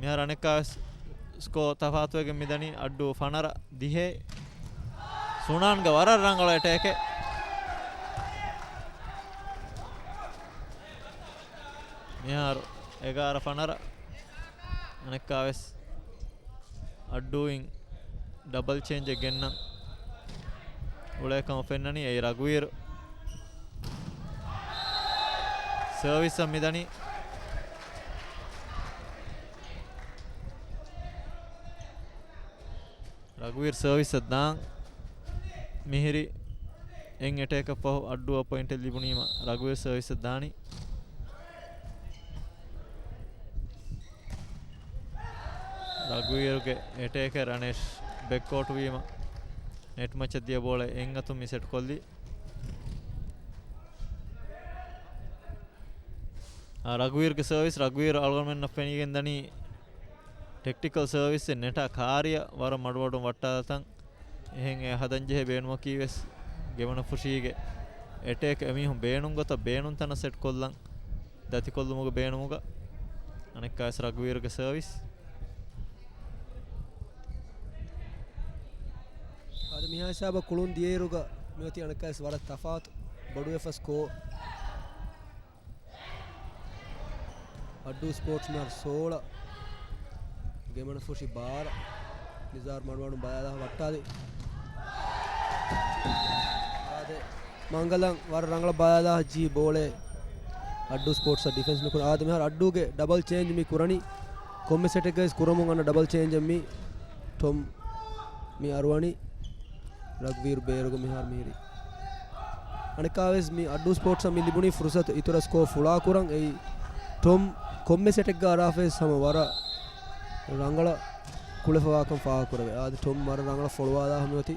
މިހާރު އަނެއްކާވެސް ސްކޯ ތަފާތުވެގެން މިދަނީ އައްޑޫ ފަނަރަ ދިހައެއް. ސުނާންގެ ވަރަށް ރަނގަޅު އެޓޭކެއް. މިހާރު އެގާރަ ފަނަރަ. އަނެއްކާވެސް އައްޑޫއިން ޑަބަލް ޗޭންޖެއް ގެންނަން އުޅޭކަމަށް ފެންނަނީ. އެއީ ރަގުވީރު. ސަރވިސްއަށް މިދަނީ. ރަގުވީރު ސަރވިސްއަށް ދާން. މިހިރި އެން އެޓޭކަށް ފަހު އައްޑޫ ޕޮއިންޓެއް ލިބުނީމަ ރަގުވީރު ސަރވިސްއަށް ދާނީ. ރަގުވީރުގެ އެޓޭކަރ ރަނޭޝް ބެކް އައުޓް ވީމަ ނެޓް މައްޗަށް ދިޔަ ބޯޅަ އެން އަތުން މި ސެޓް ކޮށްލީ. އާ، ރަގުވީރުގެ ސަރވިސް، ރަގުވީރު އަޅުގަނޑުމެންނަށް ފެނިގެން ދަނީ ޓެކްޓިކަލް ސަރވިސްއެއް ނެޓާ ކާރިއަށް ވަރަށް މަޑުމަޑުން ވައްޓާލަތަން. އެހެން އެ ހަދަންޖެހޭ ބޭނުމަކީ ވެސް ގެމަނަފުށީގެ އެޓޭކް އެމީހުން ބޭނުން ގޮތަށް ބޭނުން ތަނަށް ސެޓް ކޮށްލަން ދަތިކޮށްލުމުގެ ބޭނުމުގަ. އަނެއްކާވެސް ރަގުވީރުގެ ސަރވިސް. އަދި މިހާ ހިސާބަށް ކުޅުން ދިޔައިރުގަ މިއޮތީ އަނެއްކާވެސް ވަރަށް ތަފާތު ބޮޑުވެފަ ސްކޯ. އައްޑޫ ސްޕޯޓްސް މިހާރު ސޯޅަ، ގެމަނަފުށި ބާރަ. ނިޒާރު މަޑުމަޑުން ބަލާލާ ވައްޓާލި. އާދެ، މަންގަލަން ވަރަށް ރަނގަޅަށް ބަލާލާ ޖީ ބޯޅެ. އައްޑޫ ސްޕޯޓްސް ޑިފެންސް ނުކުރ. އާދެ، މިހާރު އައްޑޫގެ ޑަބަލް ޗޭންޖް މި ކުރަނީ. ކޮންމެ ސެޓެއްގައި ކުރަމުން އަންނަ ޑަބަލް ޗޭންޖަށް މި ޓޮމް މި އަރުވަނީ. ރަގުވީރު ބޭރުގަ މިހާރު މިހިރީ. އަނެއްކާވެސް މި އައްޑޫ ސްޕޯޓްސަށް މި ލިބުނީ ފުރުސަތު އިތުރަށް ސްކޯ ފުޅާ ކުރަން. އެއީ ޓޮމް ކޮންމެ ސެޓެއްގަ އަރާފަވެސް ހަމަ ވަރަށް ރަނގަޅަށް ކުޅެފަވާކަން ފާހަގަކުރެވޭ. އާދެ، ޓޮމް ވަރަށް ރަނގަޅަށް ފޮޅުވާލާ ހަމަ އޮތީ.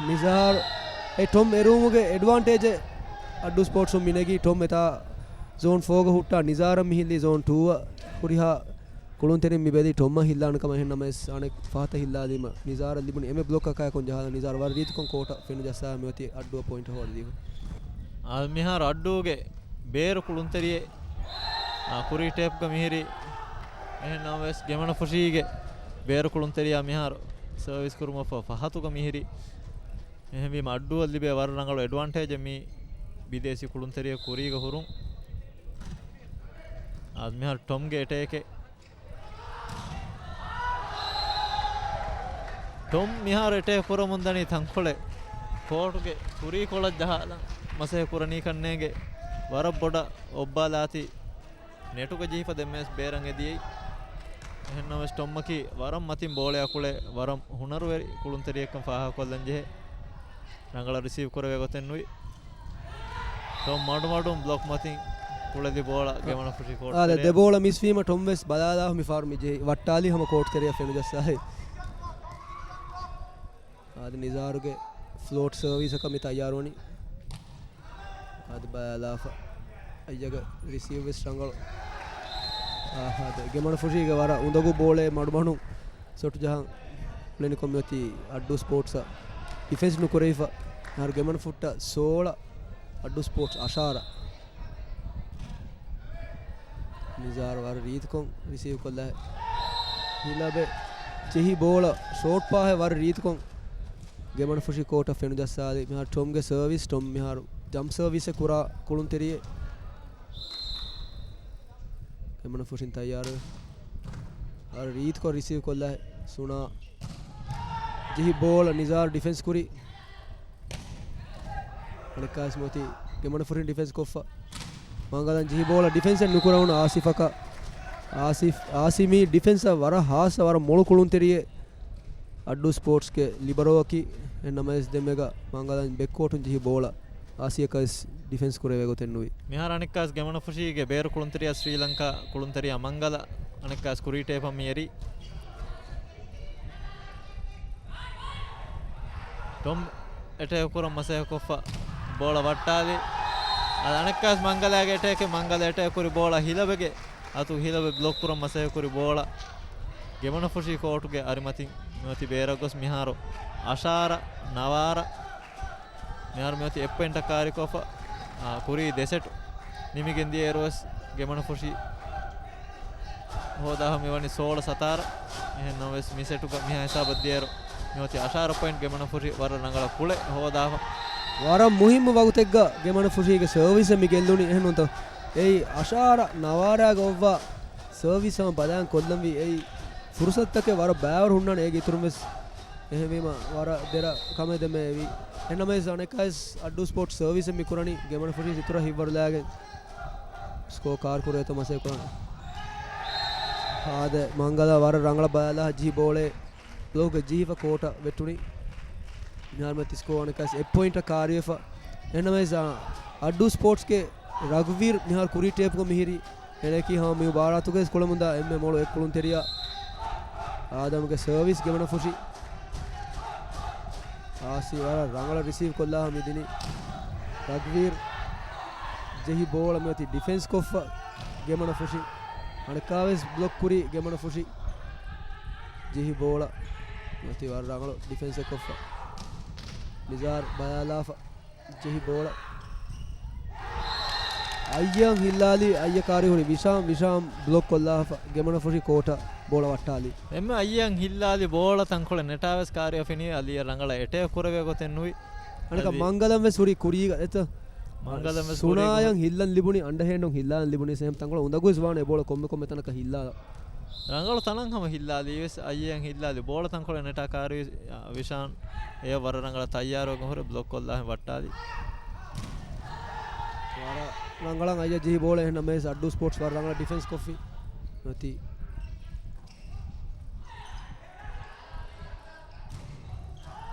ނިޒާރު، އެ ޓޮމް އެރުވުމުގެ އެޑްވާންޓޭޖެއް އައްޑޫ ސްޕޯޓްސުން މިނެގީ. ޓޮމް އެތާ ޒޯން ފޯގަ ހުއްޓާ، ނިޒާރަށް މިހިއްލީ ޒޯން ޓޫއަށް. ހުރިހާ ކުޅުންތެރިން މި ބެލީ ޓޮމްއަށް ހިއްލާނެ ކަމަށް. އެހެން ނަމަވެސް އަނެއް ފަހަތަށް ހިއްލާލީމަ ނިޒާރަށް ލިބުނު އެންމެ ބްލޮކަކާއެކު ޖަހާލާ ނިޒާރު ވަރަށް ރީތިކޮށް ކޯޓަށް ފެނުޖައްސާ މިއޮތީ އައްޑޫއަށް ޕޮއިންޓް ހޯދަދީފަ. އާ، މިހާރު އައްޑޫގެ ބޭރު ކުޅުންތެރިއެއް، އާ، ކުރީ ޓޭޕްގަ މިހިރީ. އެހެން ނަމަވެސް ގެމަނަފުށީގެ ބޭރު ކުޅުންތެރިޔާ މިހާރު ސަރވިސް ކުރުމަށްފަހު ފަހަތުގަ މިހިރީ. އެހެންވީމަ އައްޑޫއަށް ލިބޭ ވަރަށް ރަނގަޅު އެޑްވާންޓޭޖެއް މި ބިދޭސީ ކުޅުންތެރިޔަ ކުރީގަ ހުރުން. އާ، މިހާރު ޓޮމްގެ އެޓޭކެއް. ޓޮމް މިހާރު އެޓޭކް ކުރަމުން ދަނީ ތަންކޮޅެއް. ކޯޓުގެ ކުރީކޮޅަށް ޖަހާލަން މަސައްކަތް ކުރަނީކަންނޭނގެ ވަރަށް ބޮޑަށް އޮއްބާލާތީ. ނެޓުގަ ޖެހިފަ ދެންމެވެސް ބޭރަށް އެދިޔައީ. އެހެންނަމަވެސް ޓޮމްއަކީ ވަރަށް މަތިން ބޯޅަޔާ ކުޅޭ ވަރަށް ހުނަރުވެރި ކުޅުންތެރިއެއްކަން ފާހަގަކޮށްލަން ޖެހޭ. ރަނގަޅަށް ރިސީވް ކުރެވޭ ގޮތެއް ނުވި. ޓޮމް މަޑުމަޑުން ބްލޮކް މަތިން ކުޅެދި ބޯޅަ ގެމަނަފުށި ކޯޓް އާދެ، ތެރެއަށް. ދެ ބޯޅަ މިސްވީމަ ޓޮމް ވެސް ބަލާލާފަ މިފަހަރު މި ޖެހި ވައްޓާލީ ހަމަ ކޯޓް ތެރެއަށް ފެނުޖައްސާހެ. އާދެ، ނިޒާރުގެ ފްލޯޓް ސަރވިސަކަށް މި ތައްޔާރުވަނީ. އާދެ، ބަލާލާފަ. އައްޔަގެ ރިސީވް ވެސް ރަނގަޅު. އާ، އާދެ، ގެމަނަފުށީގެ ވަރަށް އުނދަގޫ ބޯޅައެއް މަޑުމަޑުން ސޮޓު ޖަހަން އުޅެނިކޮށް މިއޮތީ އައްޑޫ ސްޕޯޓްސްއަށް ޑިފެންސް ނުކުރެވިފަ. އަހަރު ގެމަނަފުށަށް ސޯޅަ، އައްޑޫ ސްޕޯޓްސް އަށާރަ. ނިޒާރު ވަރަށް ރީތިކޮށް ރިސީވް ކޮށްލާ. ހިލަބެ ޖެހި ބޯޅަ ޝޯޓް ޕާހެއް ވަރަށް ރީތިކޮށް ގެމަނަފުށި ކޯޓަށް ފެނުޖައްސާލި. މިހާރު ޓޮމްގެ ސަރވިސް، ޓޮމް މިހާރު ޖަމްޕް ސަރވިސްއެއް ކުރާ ކުޅުންތެރިއެއް. ގެމަނަފުށިން ތައްޔާރު. ވަރަށް ރީތިކޮށް ރިސީވް ކޮށްލާ ސުނާ. ޖެހި ބޯޅަ ނިޒާރު ޑިފެންސް ކުރި. އަނެއްކާވެސް މިއޮތީ ގެމަނަފުށިން ޑިފެންސް ކޮށްފަ. މަންގަލަން ޖެހި ބޯޅަ ޑިފެންސެއް ނުކުރެވުނު އާސިފަކަށް. އާސިފް، އާސިމީ ޑިފެންސަށް ވަރަށް ހާއްސަ، ވަރަށް މޮޅު ކުޅުންތެރިއެއް. އައްޑޫ ސްޕޯޓްސްގެ ލިބަރޯއަކީ. އެހެން ނަމަވެސް ދެންމެގަ މަންގަލަން ބެކްކޯޓުން ޖެހި ބޯޅަ އާސިޔަކަށް ވެސް ޑިފެންސް ކުރެވޭ ގޮތެއް ނުވި. މިހާރު އަނެއްކާސް ގެމަނަފުށީގެ ބޭރު ކުޅުންތެރިޔާ ސްރީލަންކާ ކުޅުންތެރިޔާ މަންގަލަ އަނެއްކާސް ކުރީ ޓޭޕަށް މި އެރީ. ޓޮމް އެޓޭކް ކުރަން މަސައްކަތް ކޮށްފަ ބޯޅަ ވައްޓާލި. އަދި އަނެއްކާސް މަންގަލާގެ އެޓޭކެއް، މަންގަލަ އެޓޭކް ކުރި ބޯޅަ ހިލަބެގެ އަތު ހިލަބެ ބްލޮކް ކުރަން މަސައްކަތް ކުރި ބޯޅަ ގެމަނަފުށީ ކޯޓުގެ އަރިމަތިން މިއޮތި ބޭރަށް ގޮސް މިހާރު އަށާރަ ނަވާރަ. މިހާރު މިއޮތީ އެއް ޕޮއިންޓަށް ކާރިކޮށްފަ، އާ، ކުރީ ދެ ސެޓު ނިމިގެން ދިޔައިރު ވެސް ގެމަނަފުށި ހޯދާފަ މިވަނީ ސޯޅަ ސަތާރަ. އެހެން ނަމަވެސް މި ސެޓުގަ މިހާ ހިސާބަށް ދިޔައިރު މިއޮތީ އަށާރަ ޕޮއިންޓް ގެމަނަފުށި ވަރަށް ރަނގަޅަށް ކުޅެ ހޯދާފަ. ވަރަށް މުހިއްމު ވަގުތެއްގަ ގެމަނަފުށީގެ ސަރވިސް މި ގެއްލުނީ އެހެން ނޫންތަ؟ އެއީ އަށާރަ ނަވާރާގަ އޮއްވާ ސަރވިސް ހަމަ ބަލާން ކޮށްލަން ވީ އެއީ ފުރުސަތުތަކެއް ވަރަށް ބައިވަރު ހުންނާނެ އޭގެ އިތުރުން ވެސް. އެހެންވީމަ ވަރަށް ދެރަ ކަމެއް ދެމެ އެވީ. އެހެންނަމަވެސް އަނެއްކާވެސް އައްޑޫ ސްޕޯޓްސް ސަރވިސް މި ކުރަނީ ގެމަނަފުށި އިތުރަށް ހިތްވަރުލާގެން ސްކޯ ކާރު ކުރޭތޯ މަސައްކަތް ކުރަން. އާދެ، މަންގަލާ ވަރަށް ރަނގަޅަށް ބަލާލާ ޖިހި ބޯޅޭ ބްލޮކްގެ ޖިހިފަ ކޯޓަށް ވެއްޓުނީ. މިހާރު މިއޮތީ ސްކޯ އަނެއްކާވެސް އެއް ޕޮއިންޓަށް ކާރިވެފަ. އެހެންނަމަވެސް އައްޑޫ ސްޕޯޓްސްގެ ރަގުވީރު މިހާރު ކުރީ ޓޭޕްގަ މިހިރީ. އެނެކީ ހަމަ މި ބާރާތުގައި ކުޅަމުންދާ އެންމެ މޮޅު އެއްކުޅުންތެރިޔާ އާދަމްގެ ސަރވިސް ގެމަނަފުށި. އާސީ ވަރަށް ރަނގަޅަށް ރިސީވް ކޮށްލާ މިދިނީ. ރަގްވީރް ޖެހި ބޯޅަ މިއޮތީ ޑިފެންސް ކޮށްފަ ގެމަނަފުށި. އަނެއްކާވެސް ބްލޮކް ކުރީ ގެމަނަފުށި. ޖެހި ބޯޅަ މިއޮތީ ވަރަށް ރަނގަޅު ޑިފެންސެއް ކޮށްފަ. ނިޒާރް ބަލާލާފަ. ޖެހި ބޯޅަ. އައްޔަން ހިއްލާލި، އައްޔަ ކާރި ހުރި ވިޝާމް، ވިޝާމް ބްލޮކް ކޮށްލާފަ ގެމަނަފުށި ކޯޓަށް ބޯޅަ ވައްޓާލި. އެންމެ އައްޔަން ހިއްލާލި ބޯޅަ ތަންކޮޅެއް ނެޓާވެސް ކާރިއަށް ފެނި އަލިއަށް ރަނގަޅަށް އެޓޭކް ކުރެވޭ ގޮތެއް ނުވި. އަނެކަ އަދި މަންގަލަން ވެސް ހުރި ކުރީގަ އެތަ؟ މަންގަލަން ވެސް ހުރީ ސުނާޔަން ހިއްލަން ލިބުނީ، އަންޑަހޭންޑުން ހިއްލާން ލިބުނީ ސެހެމް ތަންކޮޅަށް އުނދަގޫވެސް ވާނެ ބޯޅަ ކޮންމެ ކޮންމެ ތަނަކަށް ހިއްލާ. ރަނގަޅު ތަނަށް ހަމަ ހިއްލާލީ ވެސް އައްޔަން ހިއްލާލި ބޯޅަ ތަންކޮޅެއް ނެޓާ ކާރި ވިޝާން އެ ވަރަށް ރަނގަޅަށް ތައްޔާރުވެގެން ހުރެ ބްލޮކް ކޮށްލާހެން ވައްޓާލި. ވަރަށް ރަނގަޅަށް އައްޔަ ޖެހި ބޯޅަ އެހެން ނަމަވެސް އައްޑޫ ސްޕޯޓްސް ވަރަށް ރަނގަޅަށް ޑިފެންސް ކޮށްފި. ނުތި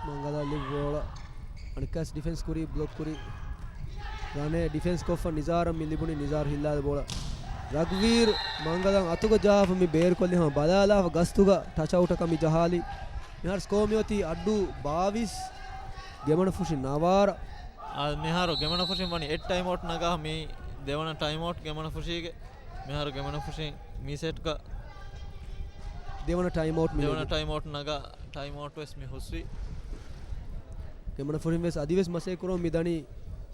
މަންގަލާ ލިބި ބޯޅަ އަނެކާސް ޑިފެންސް ކުރީ ބްލޮކް ކުރީ. ރަނޭ ޑިފެންސް ކޮށްފަ ނިޒާރަށް މި ލިބުނީ ނިޒާރު ހިއްލާލި ބޯޅަ. ރަގްވީރު މަންގަލަން އަތުގަ ޖަހާފަ މި ބޭރުކޮށްލި ހަމަ ބަލާލާފަ ގަސްތުގަ ޓަޗް އައުޓަކަށް މި ޖަހާލި. މިހާރު ސްކޯ މިއޮތީ އައްޑޫ ބާވީސް، ގެމަނަފުށި ނަވާރަ. އާ، މިހާރު ގެމަނަފުށިން ވަނީ އެއް ޓައިމް އައުޓް ނަގާ މި ދެވަނަ ޓައިމް އައުޓް ގެމަނަފުށީގެ. މިހާރު ގެމަނަފުށިން މި ސެޓްގަ ދެވަނަ ޓައިމް އައުޓް މި ދެވަނަ ލިބި. ޓައިމް އައުޓް ނަގާ ޓައިމް އައުޓް ވެސް މި ހުސްވި. ގެމަނަފުށިން ވެސް އަދިވެސް މަސައްކަތް ކުރަމުން މިދަނީ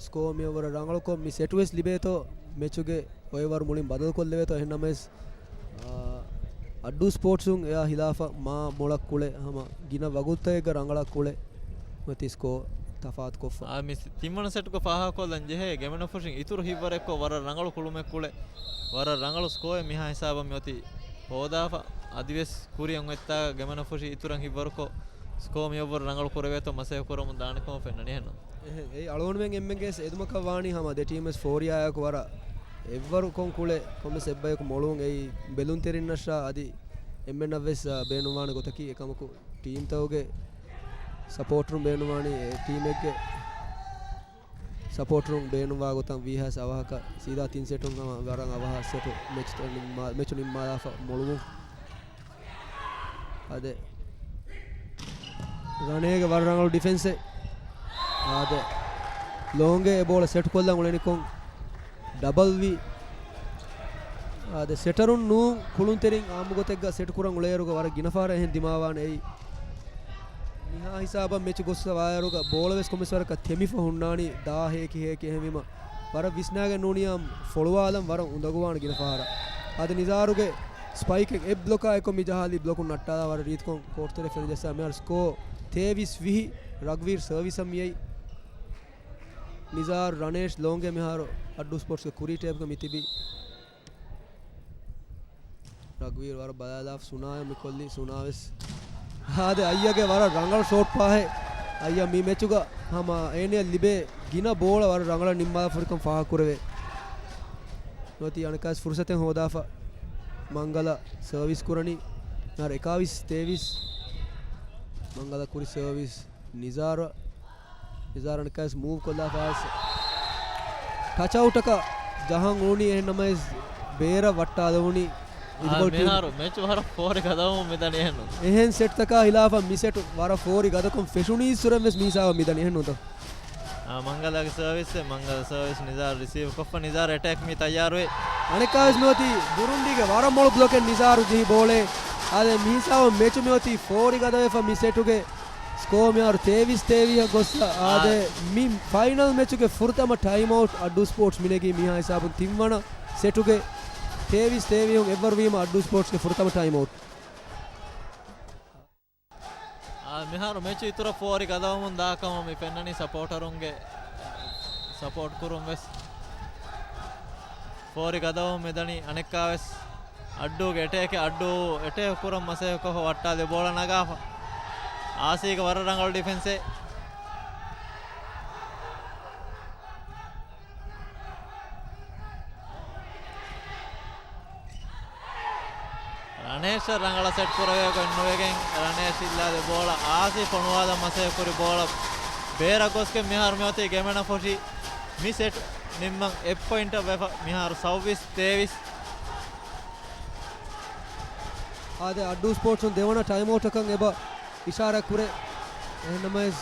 ސްކޯ މިއަށްވުރެ ރަނގަޅުކޮށް މި ސެޓް ވެސް ލިބޭތޯ މެޗުގެ އޮއެވަރު މުޅިން ބަދަލުކޮށްލެވޭތޯ އެހެންނަމަވެސް، އާ، އައްޑޫ ސްޕޯޓްސުން އެއާ ހިލާފަށް މާ މޮޅަށް ކުޅެ ހަމަ ގިނަ ވަގުތުތަކެއްގަ ރަނގަޅަށް ކުޅެ މަތި ސްކޯ ތަފާތުކޮށްފަ. އާ، މި ތިންވަނަ ސެޓްގަ ފާހަގަކޮށްލަން ޖެހޭ ގެމެނަފުށިން އިތުރު ހިތްވަރެއްކޮށް ވަރަށް ރަނގަޅު ކުޅުމެއް ކުޅެ، ވަރަށް ރަނގަޅު ސްކޯއެއް މިހާ ހިސާބަށް މިއޮތީ ހޯދާފަ. އަދިވެސް ކުރިއަށް އޮތްތާ ގެމެނަފުށި އިތުރަށް ހިތްވަރުކޮށް ސްކޯ މިއަށްވުރެ ރަނގަޅު ކުރެވޭތޯ މަސައްކަތް ކުރަމުން ދާނެކަމަށް ފެންނަނީ އެހެންނު. އެހެން، އެއީ އަޅުގަނޑުމެން އެންމެންގެ އެދުމަކަށް ވާނީ ހަމަ ދެ ޓީމް ވެސް ފޯރިއާއެކު ވަރަށް އެއްވަރުކޮށް ކުޅެ ކޮންމެސް އެއްބަޔަކު މޮޅުވުން އެއީ ބެލުންތެރިންނަށާ އަދި އެންމެންނަށް ވެސް، އާ، ބޭނުންވާނެ ގޮތަކީ. އެކަމަކު ޓީމްތަކުގެ ސަޕޯޓްރުން ބޭނުންވާނީ އެ ޓީމެއްގެ ސަޕޯޓްރުން ބޭނުންވާ ގޮތަށް ވީހާވެސް އަވަހަކަށް ސީދާ ތިން ސެޓުން ހަމަ ވަރަށް އަވަހަށް ސެޓު މެޗު ނިންމާ-، މެޗު ނިންމާލާފަ މޮޅުވުން. އާދެ، ރަނޭގެ ވަރަށް ރަނގަޅު ޑިފެންސެއް. އާދެ، ލޯންގެ އެ ބޯޅަ ސެޓް ކޮށްލަން އުޅެނިކޮށް ޑަބަލް ވީ. އާދެ، ސެޓަރުން ނޫން ކުޅުންތެރިން އާއްމުގޮތެއްގަ ސެޓް ކުރަން އުޅޭއިރުގަ ވަރަށް ގިނަ ފަހަރަށް އެހެން ދިމާވާނެ އެއީ. މިހާ ހިސާބަށް މެޗު ގޮއްސަވާއިރުގަ ބޯޅަ ވެސް ކޮންމެސް ވަރަކަށް ތެމިފަ ހުންނާނީ ދާ ހޭކި ހޭކި އެހެންވީމަ، ވަރަށް ވިސްނާގެން ނޫނިއްޔާ ފޮޅުވާލަން ވަރަށް އުނދަގޫވާނެ ގިނަ ފަހަރަށް. އަދި ނިޒާރުގެ ސްޕައިކެއް އެއް ބްލޮކާ އެކޮށް މި ޖަހާލީ ބްލޮކުން ނައްޓާލާ ވަރަށް ރީތިކޮށް ކޯޓްތެރެ ފެނިޖައްސާ މިހާރު ސްކޯ ތޭވީސް ވިހި. ރަގްވީރް ސަރވިސަށް މިއައީ. ނިޒާރު ރަނޭޝް ލޯންގެ މިހާރު އައްޑޫ ސްޕޯޓްސްގެ ކުރީ ޓޭޕްގަ މިތިބީ. ރަގްވީރު ވަރަށް ބަލާލާފަ ސުނާޔަށް މިކޮށްލީ. ސުނާ ވެސް އާދެ، އައްޔަގެ ވަރަށް ރަނގަޅު ޝޯޓް ޕާހެއް. އައްޔަ މި މެޗުގަ ހަމަ އޭނަޔަށް ލިބޭ ގިނަ ބޯޅަ ވަރަށް ރަނގަޅަށް ނިންމާފަ ހުރިކަން ފާހަގަކުރެވޭ. ނުވަތީ އަނެކާވެސް ފުރުސަތެއް ހޯދާފަ. މަންގަލަ ސަރވިސް ކުރަނީ. ނާރ އެކާވީސް ތޭވީސް. މަންގަލަ ކުރި ސަރވިސް. ނިޒާރަށް، ނިޒާރަށް ނިކަސް މޫވް ކޮށްލާފަ ޓަޗް އައުޓަކަށް ޖަހަން އުޅުނީ. އެހެން ނަމަވެސް ބޭރަށް ވައްޓާލެވުނީ އާ، އިދުބޮޅު ޓީމް. މިހާރު މެޗު ވަރަށް ފޯރި ގަދަވަމުން މިދަނީ އެހެން ނޫން. އެހެން ސެޓްތަކާ ހިލާފަށް މި ސެޓް ވަރަށް ފޯރި ގަދަކޮށް ފެށުނީއްސުރެން ވެސް މިހިސާބަށް މިދަނީ އެހެން ނޫންތޯ؟ އާ، މަންގަލާގެ ސަރވިސްއެއް، މަންގަލަ ސަރވިސް ނިޒާރު ރިސީވް ކޮށްފަ، ނިޒާރު އެޓޭކް މި ތައްޔާރުވޭ. އަނެއްކާވެސް މިއޮތީ ބުރުންޑީގެ ވަރަށް މޮޅު ބްލޮކެއް ނިޒާރު ޖެހި ބޯޅޭ. އާދެ، މިހިސާބަށް މެޗު މިއޮތީ ފޯރި ގަދަވެފަ މި ސެޓުގެ ސްކޯ މިހާރު ތޭވީސް ތޭވީހަށް ގޮއްސަ. އާ. އާދެ، މި ފައިނަލް މެޗުގެ ފުރަތަމަ ޓައިމް އައުޓް އައްޑޫ ސްޕޯޓްސް މިނެގީ މިހާ ހިސާބުން ތިންވަނަ ސެޓުގެ ތޭވީސް ތޭވީހުން އެއްވަރު ވީމަ އައްޑޫ ސްޕޯޓްސްގެ ފުރަތަމަ ޓައިމް އައުޓް. އާ، މިހާރު މެޗު އިތުރަށް ފޯރި ގަދަވަމުން ދާކަމަށް މި ފެންނަނީ ސަޕޯޓަރުންގެ ސަޕޯޓް ކުރުން ވެސް. ފޯރި ގަދަވަމުން މިދަނީ އަނެއްކާވެސް އައްޑޫގެ އެޓޭކެއް، އައްޑޫ އެޓޭކް ކުރަން މަސައްކަތް ކޮށްފަ ވައްޓާލި ބޯޅަ ނަގާފަ. އާސީގެ ވަރަށް ރަނގަޅު ޑިފެންސެއް. ރަނޭޝް ރަނގަޅަށް ސެޓް ކުރެވޭ ގޮތް ނުވެގެން، ރަނޭޝް އިއްލާދެ ބޯޅަ އާސީ ފޮނުވާލަން މަސައްކަތް ކުރި ބޯޅަ ބޭރަށް ގޮސްގެން މިހާރު މިއޮތީ ގެމެނަފުށި މި ސެޓް ނިންމަން އެއް ޕޮއިންޓަށް ވެފަ. މިހާރު ސައުވީސް ތޭވީސް. އާދެ، އައްޑޫ ސްޕޯޓްސުން ދެވަނަ ޓައިމް އައުޓަކަށް އެބަ އިޝާރާތް ކުރޭ. އެހެންނަމަވެސް،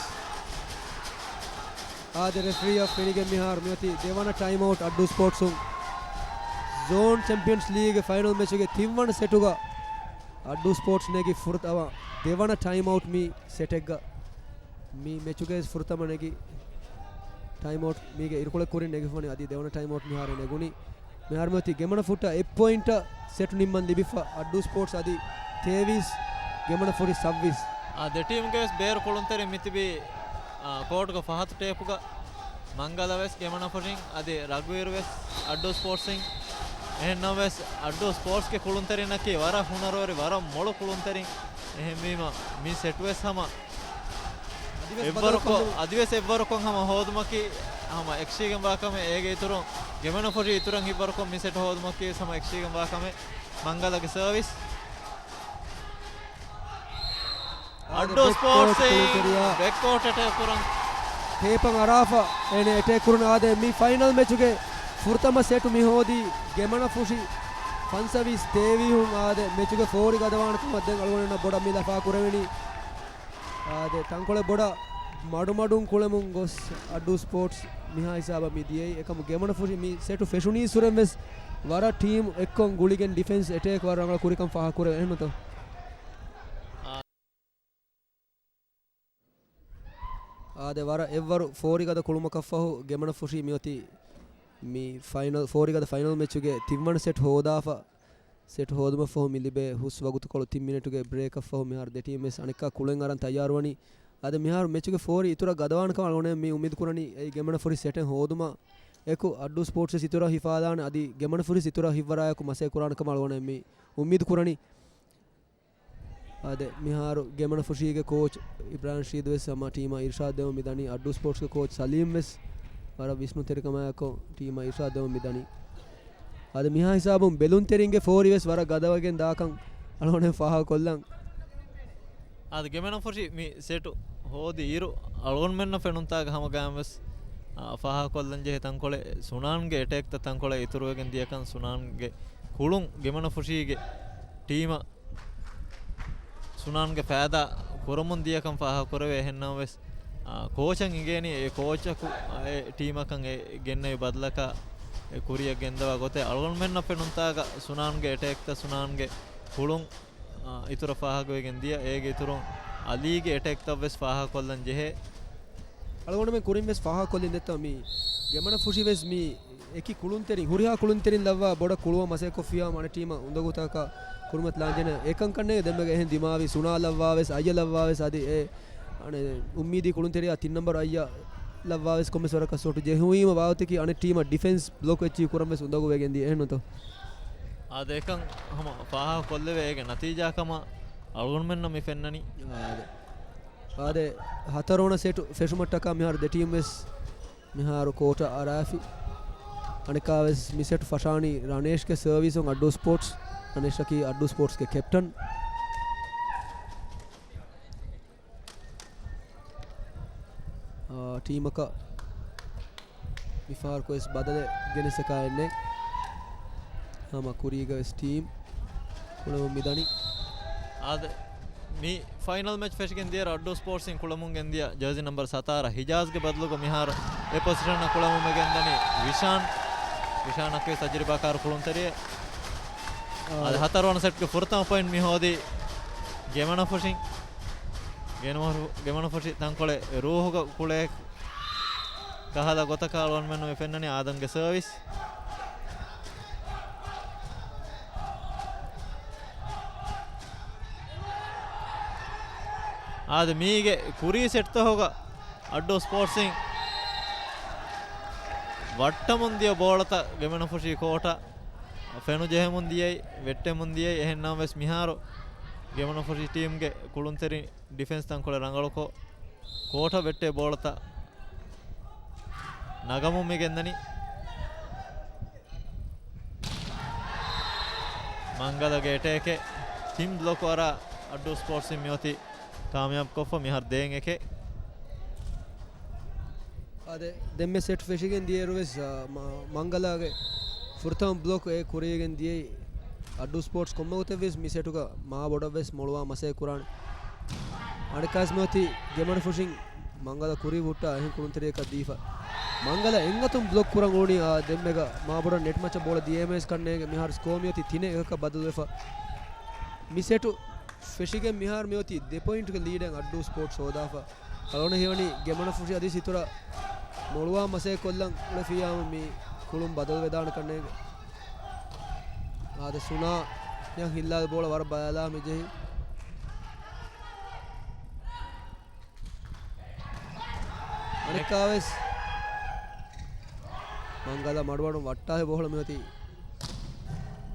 އާދެ، ރެފްރީއަށް ފެނިގެން މިހާރު މިއޮތީ ދެވަނަ ޓައިމް އައުޓް އައްޑޫ ސްޕޯޓްސުން. ޒޯން ޗެމްޕިއަންސް ލީގްގެ ފައިނަލް މެޗުގެ ތިންވަނަ ސެޓުގަ އައްޑޫ ސްޕޯޓްސް ނެގި ފުރަތަމަ ދެވަނަ ޓައިމް އައުޓް މި ސެޓެއްގަ. މި މެޗުގެ ފުރަތަމަ ނެގި ޓައިމް އައުޓް މީގެ އިރުކޮޅެއް ކުރިން ނެގިފަވަނީ. އަދި ދެވަނަ ޓައިމް އައުޓް މިހާރު ނެގުނީ. މިހާރު މިއޮތީ ގެމަނަފުށަށް އެއް ޕޮއިންޓަށް ސެޓު ނިންމަން ލިބިފަ. އައްޑޫ ސްޕޯޓްސް އަދި ތޭވީސް، ގެމަނަފުށި ސައްވީސް. އާ، ދެ ޓީމުގެ ވެސް ބޭރު ކުޅުންތެރިން މިތިބީ، އާ، ކޯޓުގެ ފަހަތު ޓޭޕުގަ. މަންގަލަ ވެސް ގެމަނަފުށިން، އަދި ރަގުއިރު ވެސް އައްޑޫ ސްޕޯޓްސްއިން. އެހެންނަމަވެސް އައްޑޫ ސްޕޯޓްސްގެ ކުޅުންތެރިންނަކީ ވަރަށް ހުނަރުވެރި، ވަރަށް މޮޅު ކުޅުންތެރިން. އެހެންވީމަ މި ސެޓު ވެސް ހަމަ އަދިވެސް އެއްވަރުކޮށް، ބަދަލުކޮށް އަދިވެސް އެއްވަރުކޮށް ހަމަ ހޯދުމަކީ ހަމަ އެކަށީގެންވާ ކަމެއް. އޭގެ އިތުރުން ގެމެނަފުށި އިތުރަށް ހިތްވަރުކޮށް މި ސެޓް ހޯދުމަކީ ވެސް ހަމަ އެކަށީގެންވާ ކަމެއް. މަންގަލަގެ ސަރވިސް. އައްޑޫ ސްޕޯޓްސް ސްޕޯޓްސް ކުޅުންތެރިޔާ ބެކްކޯޓް އެޓޭކް ކުރަން. ޓޭޕަށް އަރާފަ އޭނަ އެޓޭކް ކުރަން. އާދެ، މި ފައިނަލް މެޗުގެ ފުރަތަމަ ސެޓު މި ހޯދީ ގެމަނަފުށި ފަންސަވީސް ތޭވީހުން. އާދެ، މެޗުގެ ފޯރި ގަދަވާނެ ކަމަށް ދެން އަޅުގަނޑުންނަށް ބޮޑަށް މި ލަފާ ކުރެވެނީ. އާދެ، ތަންކޮޅެއް ބޮޑަށް މަޑުމަޑުން ކުޅެމުން ގޮސް އައްޑޫ ސްޕޯޓްސް މިހާ ހިސާބަށް މި ދިޔައީ. އެކަމު ގެމަނަފުށި މި ސެޓު ފެށުނީއްސުރެން ވެސް ވަރަށް ޓީމް އެއްކޮށް ގުޅިގެން ޑިފެންސް އެޓޭކް ވަރަށް ރަނގަޅަށް ކުރިކަން ފާހަގަކުރެވޭ. އެހެންނުތޯ؟ އާދެ، ވަރަށް އެއްވަރު ފޯރިގަދަ ކުޅުމަކަށްފަހު ގެމަނަފުށީ މިއޮތީ މި ފައިނަލް، ފޯރިގަދަ ފައިނަލް މެޗުގެ ތިންވަނަ ސެޓް ހޯދާފަ، ސެޓް ހޯދުމަށްފަހު މި ލިބޭ ހުސް ވަގުތުކޮޅު ތިން މިނެޓުގެ ބްރޭކަށްފަހު މިހާރު ދެ ޓީމް ވެސް އަނެއްކާ ކުޅެން އަރަން ތައްޔާރުވަނީ. އަދި މިހާރު މެޗުގެ ފޯރި އިތުރަށް ގަދަވާނެ ކަމަށް އަޅުގަނޑު މި އުއްމީދު ކުރަނީ އެއީ ގެމަނަފުށި ސެޓެއް ހޯދުމަށް އެކު އައްޑޫ ސްޕޯޓްސް ވެސް އިތުރަށް ހިފާލާނެ، އަދި ގެމަނަފުށި ވެސް އިތުރަށް ހިތްވަރާއެކު މަސައްކަތް ކުރާނެ ކަމަށް އަޅުގަނޑު މި އުއްމީދު ކުރަނީ. އާދެ، މިހާރު ގެމަނަފުށީގެ ކޯޗް އިބްރާހިމް ޝީދު ވެސް ހަމަ ޓީމަށް އިރުޝާދު ދެމުން މިދަނީ. އައްޑޫ ސްޕޯޓްސްގެ ކޯޗް ސަލީމް ވެސް ވަރަށް ވިސްނުންތެރިކަމާއެކު ޓީމަށް އިރުޝާދު ދެމުން މިދަނީ. އާދެ، މިހާ ހިސާބުން ބެލުންތެރިންގެ ފޯރި ވެސް ވަރަށް ގަދަވެގެން ދާކަން އަޅުގަނޑު ފާހަގަކޮށްލަން. އާދެ، ގެމެނަފުށި މި ސެޓު ހޯދި އިރު އަޅުގަނޑުމެންނަށް ފެނުންތާގަ ހަމަގައިމުވެސް، އާ، ފާހަގަކޮށްލަން ޖެހޭ ތަންކޮޅެއް ސުނާންގެ އެޓޭކްތައް ތަންކޮޅެއް އިތުރުވެގެން ދިޔަކަން، ސުނާންގެ ކުޅުން ގެމެނަފުށީގެ ޓީމަށް ސުނާންގެ ފައިދާ ކުރަމުން ދިޔަކަން ފާހަގަކުރެވޭ. އެހެންނަމަވެސް، އާ، ކޯޗަށް އިނގޭނީ އެ ކޯޗަކު އެ ޓީމަކަށް އެ ގެންނެވި ބަދަލަކާ އެ ކުރިއަށް ގެންދަވާ ގޮތެއް. އަޅުގަނޑުމެންނަށް ފެނުންތާގަ ސުނާންގެ އެޓޭކްތައް ސުނާންގެ ކުޅުން އާ، އިތުރަށް ފާހަގަވެގެން ދިޔަ. އޭގެ އިތުރުން އަލީގެ އެޓޭކްތައް ވެސް ފާހަގަކޮށްލަން ޖެހޭ. އަޅުގަނޑުމެން ކުރިން ވެސް ފާހަގަކޮށްލިން ދެއްތޯ މި ގެމަނަފުށި ވެސް މި އެކި ކުޅުންތެރިން، ހުރިހާ ކުޅުންތެރިން ލައްވާ ބޮޑަށް ކުޅުމަށް މަސައްކަތް ކޮށްފިޔާ އަނެއް ޓީމަށް އުނދަގޫތަކަށް ކުރިމަތިލާން ޖެހޭ. އެކަންކަންނޭ ދެންމެގެ އެހެން ދިމާވި ސުނާ ލައްވާ ވެސް، އައްޔަ ލައްވާ ވެސް އަދި އެ އަނެއް އުއްމީދީ ކުޅުންތެރިޔާ ތިން ނަމްބަރު އައްޔަ ލައްވާ ވެސް ކޮންމެސް ވަރަކަށް ސޮޓު ޖެހުވީމަ ބާވަތަކީ އަނެއް ޓީމަށް ޑިފެންސް ބްލޮކް އެޗީވް ކުރަން ވެސް އުނދަގޫ ވެގެން ދިޔަ. އެހެންނުތޯ؟ އާދެ، އެކަން ހަމަ ފާހަގަ ކޮށްލެވޭ އޭގެ ނަތީޖާ ކަމަށް އަޅުގަނޑުމެންނަށް މި ފެންނަނީ. އާދެ. އާދެ، ހަތަރުވަނަ ސެޓު ފެށުމަށްޓަކާ މިހާރު ދެ ޓީމް ވެސް މިހާރު ކޯޓަށް އަރާފި. އަނެއްކާ ވެސް މި ސެޓު ފަށާނީ ރަނޭޝްގެ ސަރވިސުން އައްޑޫ ސްޕޯޓްސް. ރަނޭޝްއަކީ އައްޑޫ ސްޕޯޓްސްގެ ކެޕްޓަން. އާ، ޓީމަކަށް މިފަހަރު ކޮއެސް ބަދަލެއް ގެނެސް އެކާ އެންނެ. ހަމަ ކުރީގަ ވެސް ޓީމް ކުޅެމުން މިދަނީ. އާދެ، މި ފައިނަލް މެޗް ފެށިގެން ދިޔަ އައްޑޫ ސްޕޯޓްސްއިން ކުޅެމުން ގެންދިޔަ ޖާޒީ ނަމްބަރު ސަތާރަ ހިޖާޒްގެ ބަދަލުގަ މިހާރު އެ ޕޮޒިޝަނަށް ކުޅެމުން މި ގެންދަނީ ވިޝާން. ވިޝާންއަކީ ތަޖުރިބާކާރު ކުޅުންތެރިއެއް. އާ. އާދެ، ހަތަރުވަނަ ސެޓްގެ ފުރަތަމަ ޕޮއިންޓް މި ހޯދީ ގެމަނަފުށިން. ގެނުމަ-، ގެމަނަފުށި ތަންކޮޅެއް ރޫހުގަ ކުޅޭ ކަހަލަ ގޮތަކަށް އަޅުގަނޑުމެންނަށް މި ފެންނަނީ އާދަމްގެ ސަރވިސް. އާދެ، މީގެ ކުރީ ސެޓްތަހުގަ އައްޑޫ ސްޕޯޓްސްއިން ވައްޓަމުން ދިޔަ ބޯޅަތައް ގެމެނަފުށީ ކޯޓަށް ފެނުޖެހެމުން ދިޔައީ، ވެއްޓެމުން ދިޔައީ. އެހެންނަމަވެސް މިހާރު ގެމަނަފުށި ޓީމްގެ ކުޅުންތެރި ޑިފެންސް ތަންކޮޅެއް ރަނގަޅުކޮށް، ކޯޓަށް ވެއްޓޭ ބޯޅަތައް ނަގަމުން މި ގެންދަނީ. މަންގަލަގެ އެޓޭކެއް ތިން ބްލޮކު އަރާ އައްޑޫ ސްޕޯޓްސް މިއޮތީ ކާމިޔާބު ކޮށްފަ މިހާރު ދޭން އެކެއް. އާދެ، ދެންމެ ސެޓް ފެށިގެން ދިޔައިރު ވެސް، އާ، މަ-، މަންގަލާގެ ފުރަތަމަ ބްލޮކް އެ ކުރިޔަގެން ދިޔައީ އައްޑޫ ސްޕޯޓްސް. ކޮންމެ ގޮތެއް ވެސް މި ސެޓުގަ މާ ބޮޑަށް ވެސް މޮޅުވާ މަސައްކަތް ކުރާނެ. އަނެއްކާސް މިއޮތީ ގެމަނަފުށިން މަންގަލަ ކުރި ހުއްޓާ އެހެން ކުޅުންތެރިޔަކަށް ދީފަ. މަންގަލަ އެއްއަތުން ބްލޮކް ކުރަން އުޅުނީ އާ ދެންމެގަ މާ ބޮޑަށް ނެޓް މައްޗަށް ބޯޅަ ދިޔައިމަވެސް ކަންނޭނގެ. މިހާރު ސްކޯ މިއޮތީ ތިނެއް އެކަކަށް ބަދަލުވެފަ. މި ސެޓު ފެށިގެން މިހާރު މިއޮތީ ދެ ޕޮއިންޓްގެ ލީޑެއް އައްޑޫ ސްޕޯޓްސް ހޯދާފަ. އަޅުގަނޑަށް ހީވަނީ ގެމަނަފުށި އަދި ސިތުރަ މޮޅުވާ މަސައްކަތް ކޮށްލަން އުޅެފިއްޔާމު މި ކުޅުން ބަދަލު ވެދާނެ ކަންނޭނގެ. އާދެ، ސުނާ ޔަން ހިއްލާލި ބޯޅަ ވަރަށް ބަލާލާ މި ޖެހި. އަނެއްކާވެސް މަންގަލަ މަޑުމަޑުން ވައްޓާހެ ބޯޅަ މިއޮތީ.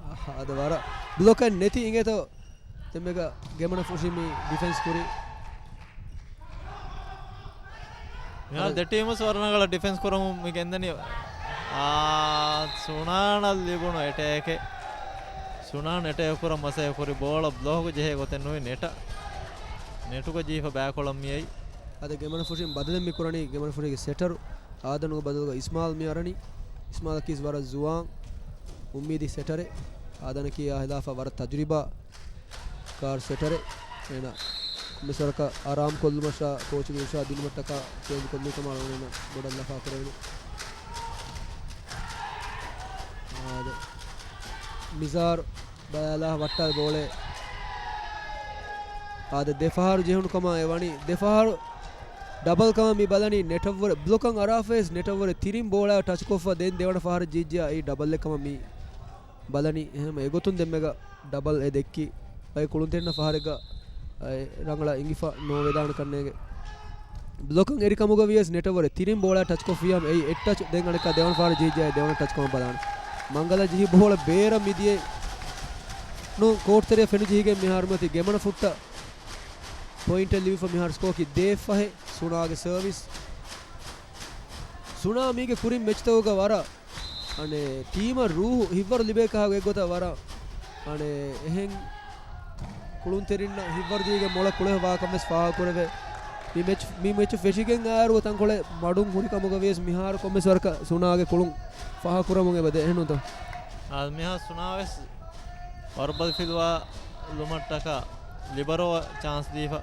އާ، އާދެ، ވަރަށް ބްލޮކެއް ނެތި އިނގޭތޯ. ދެންމެގަ ގެމަނަފުށި މި ޑިފެންސް ކުރީ. މިހާރު ދެ ޓީމުސް ވަރަށް ރަނގަޅަށް ޑިފެންސް ކުރަމުން މި ގެންދަނީ. އާ، ސުނާނަށް ލިބުނު އެޓޭކެއް. ސުނާން އެޓޭކް ކުރަން މަސައްކަތް ކުރި ބޯޅަ ބްލޮކު ޖެހޭ ގޮތެއް ނުވި ނެޓަށް. ނެޓުގަ ޖީފަ ބައިކޮޅަށް މިއައީ. އަދި ގެމަނަފުށިން ބަދަލެއް މި ކުރަނީ ގެމަނަފުށީގެ ސެޓަރު އާދަނުގެ ބަދަލުގަ އިސްމާލް މި އަރަނީ. އިސްމާލަކީސް ވަރަށް ޒުވާން އުއްމީދީ ސެޓަރެއް. އާދަނަކީ އާ ހިލާފަށް ވަރަށް ތަޖުރިބާ ކާރު ސެޓަރެއް. އޭނަ ކޮމިސަރަކަށް އަރާމް ކޮށްލުމަށާ ކޯޗުގެ އިރުޝާ ދިނުމަށްޓަކާ ޗޭންޖް ކޮށްލި ކަމަށް އަޅުގަނޑު ބޮޑަށް ލަފާ ކުރެވެނީ. އާދެ، މިޒާރު ބަލާލާ ވައްޓާލި ބޯޅަ. އާދެ، ދެފަހަރު ޖެހުނު ކަމަށް އެ ވަނީ. ދެފަހަރު ޑަބަލް ކަމަށް މި ބަލަނީ. ނެޓަށްވުރެ ބްލޮކަށް އަރާފައިސް ނެޓަށްވުރެ ތިރިން ބޯޅަ ޓަޗްކޮށްފަ ދެން ދެވަނަ ފަހަރަށް ޖީއްޖިއާ އެއީ ޑަބަލްއެއް ކަމަށް މި ބަލަނީ. އެހެން އެގޮތުން ދެންމެގަ ޑަބަލް އެ ދެއްކި. ބައެއް ކުޅުންތެރިންނަށް ފަހަރެއްގަ އެ ރަނގަޅަށް އިނގިފަ ނޯވެދާނެ ކަންނޭގެ. ބްލޮކަށް އެރި ކަމުގަ ވިޔަސް ނެޓަށްވުރެ ތިރިން ބޯޅަ ޓަޗްކޮށްފިޔާމު އެއީ އެއް ޓަޗް. ދެން އަނެއްކާ ދެވަނަ ފަހަރަށް ޖީއްޖިއާ ދެވަނަ ޓަޗް ކަމަށް ބަލާނެ. މަންގަލަ ޖެހި ބޯޅަ ބޭރަށް މިދިޔައީ. ނޫން ކޯޓް ތެރެއަށް ފެނިޖެހިގެން މިހާރު މިއޮތީ ގެމަނަފުށަށް ޕޮއިންޓެއް ލިބިފަ މިހާރު ސްކޯކީ ދޭއް ފަހެއް. ސުނާގެ ސަރވިސް. ސުނާ މީގެ ކުރިން މެޗްތަކުގަ ވަރަށް އަނެއް ޓީމަށް ރޫހު ހިތްވަރު ލިބޭ ކަހަލަ އެއްގޮތަށް ވަރަށް އަނެއް އެހެން ކުޅުންތެރިންނަށް ހިތްވަރު ދީގެން މޮޅަށް ކުޅެފަ ވާކަން ވެސް ފާހަގަކުރެވޭ. މި މެޗް، މި މެޗު ފެށިގެން އައިރު ތަންކޮޅެއް މަޑުން ހުރި ކަމުގަ ވިޔަސް މިހާރު ކޮންމެސް ވަރަކަށް ސުނާގެ ކުޅުން ފާހަގަކުރަމުން އެބަދޭ އެހެންނޫންތޯ؟ އާ، މިހާރު ސުނާ ވެސް ވަރުބަލި ފިލުވާލުމަށްޓަކާ ލިބަރޯއަށް ޗާންސް ދީފަ.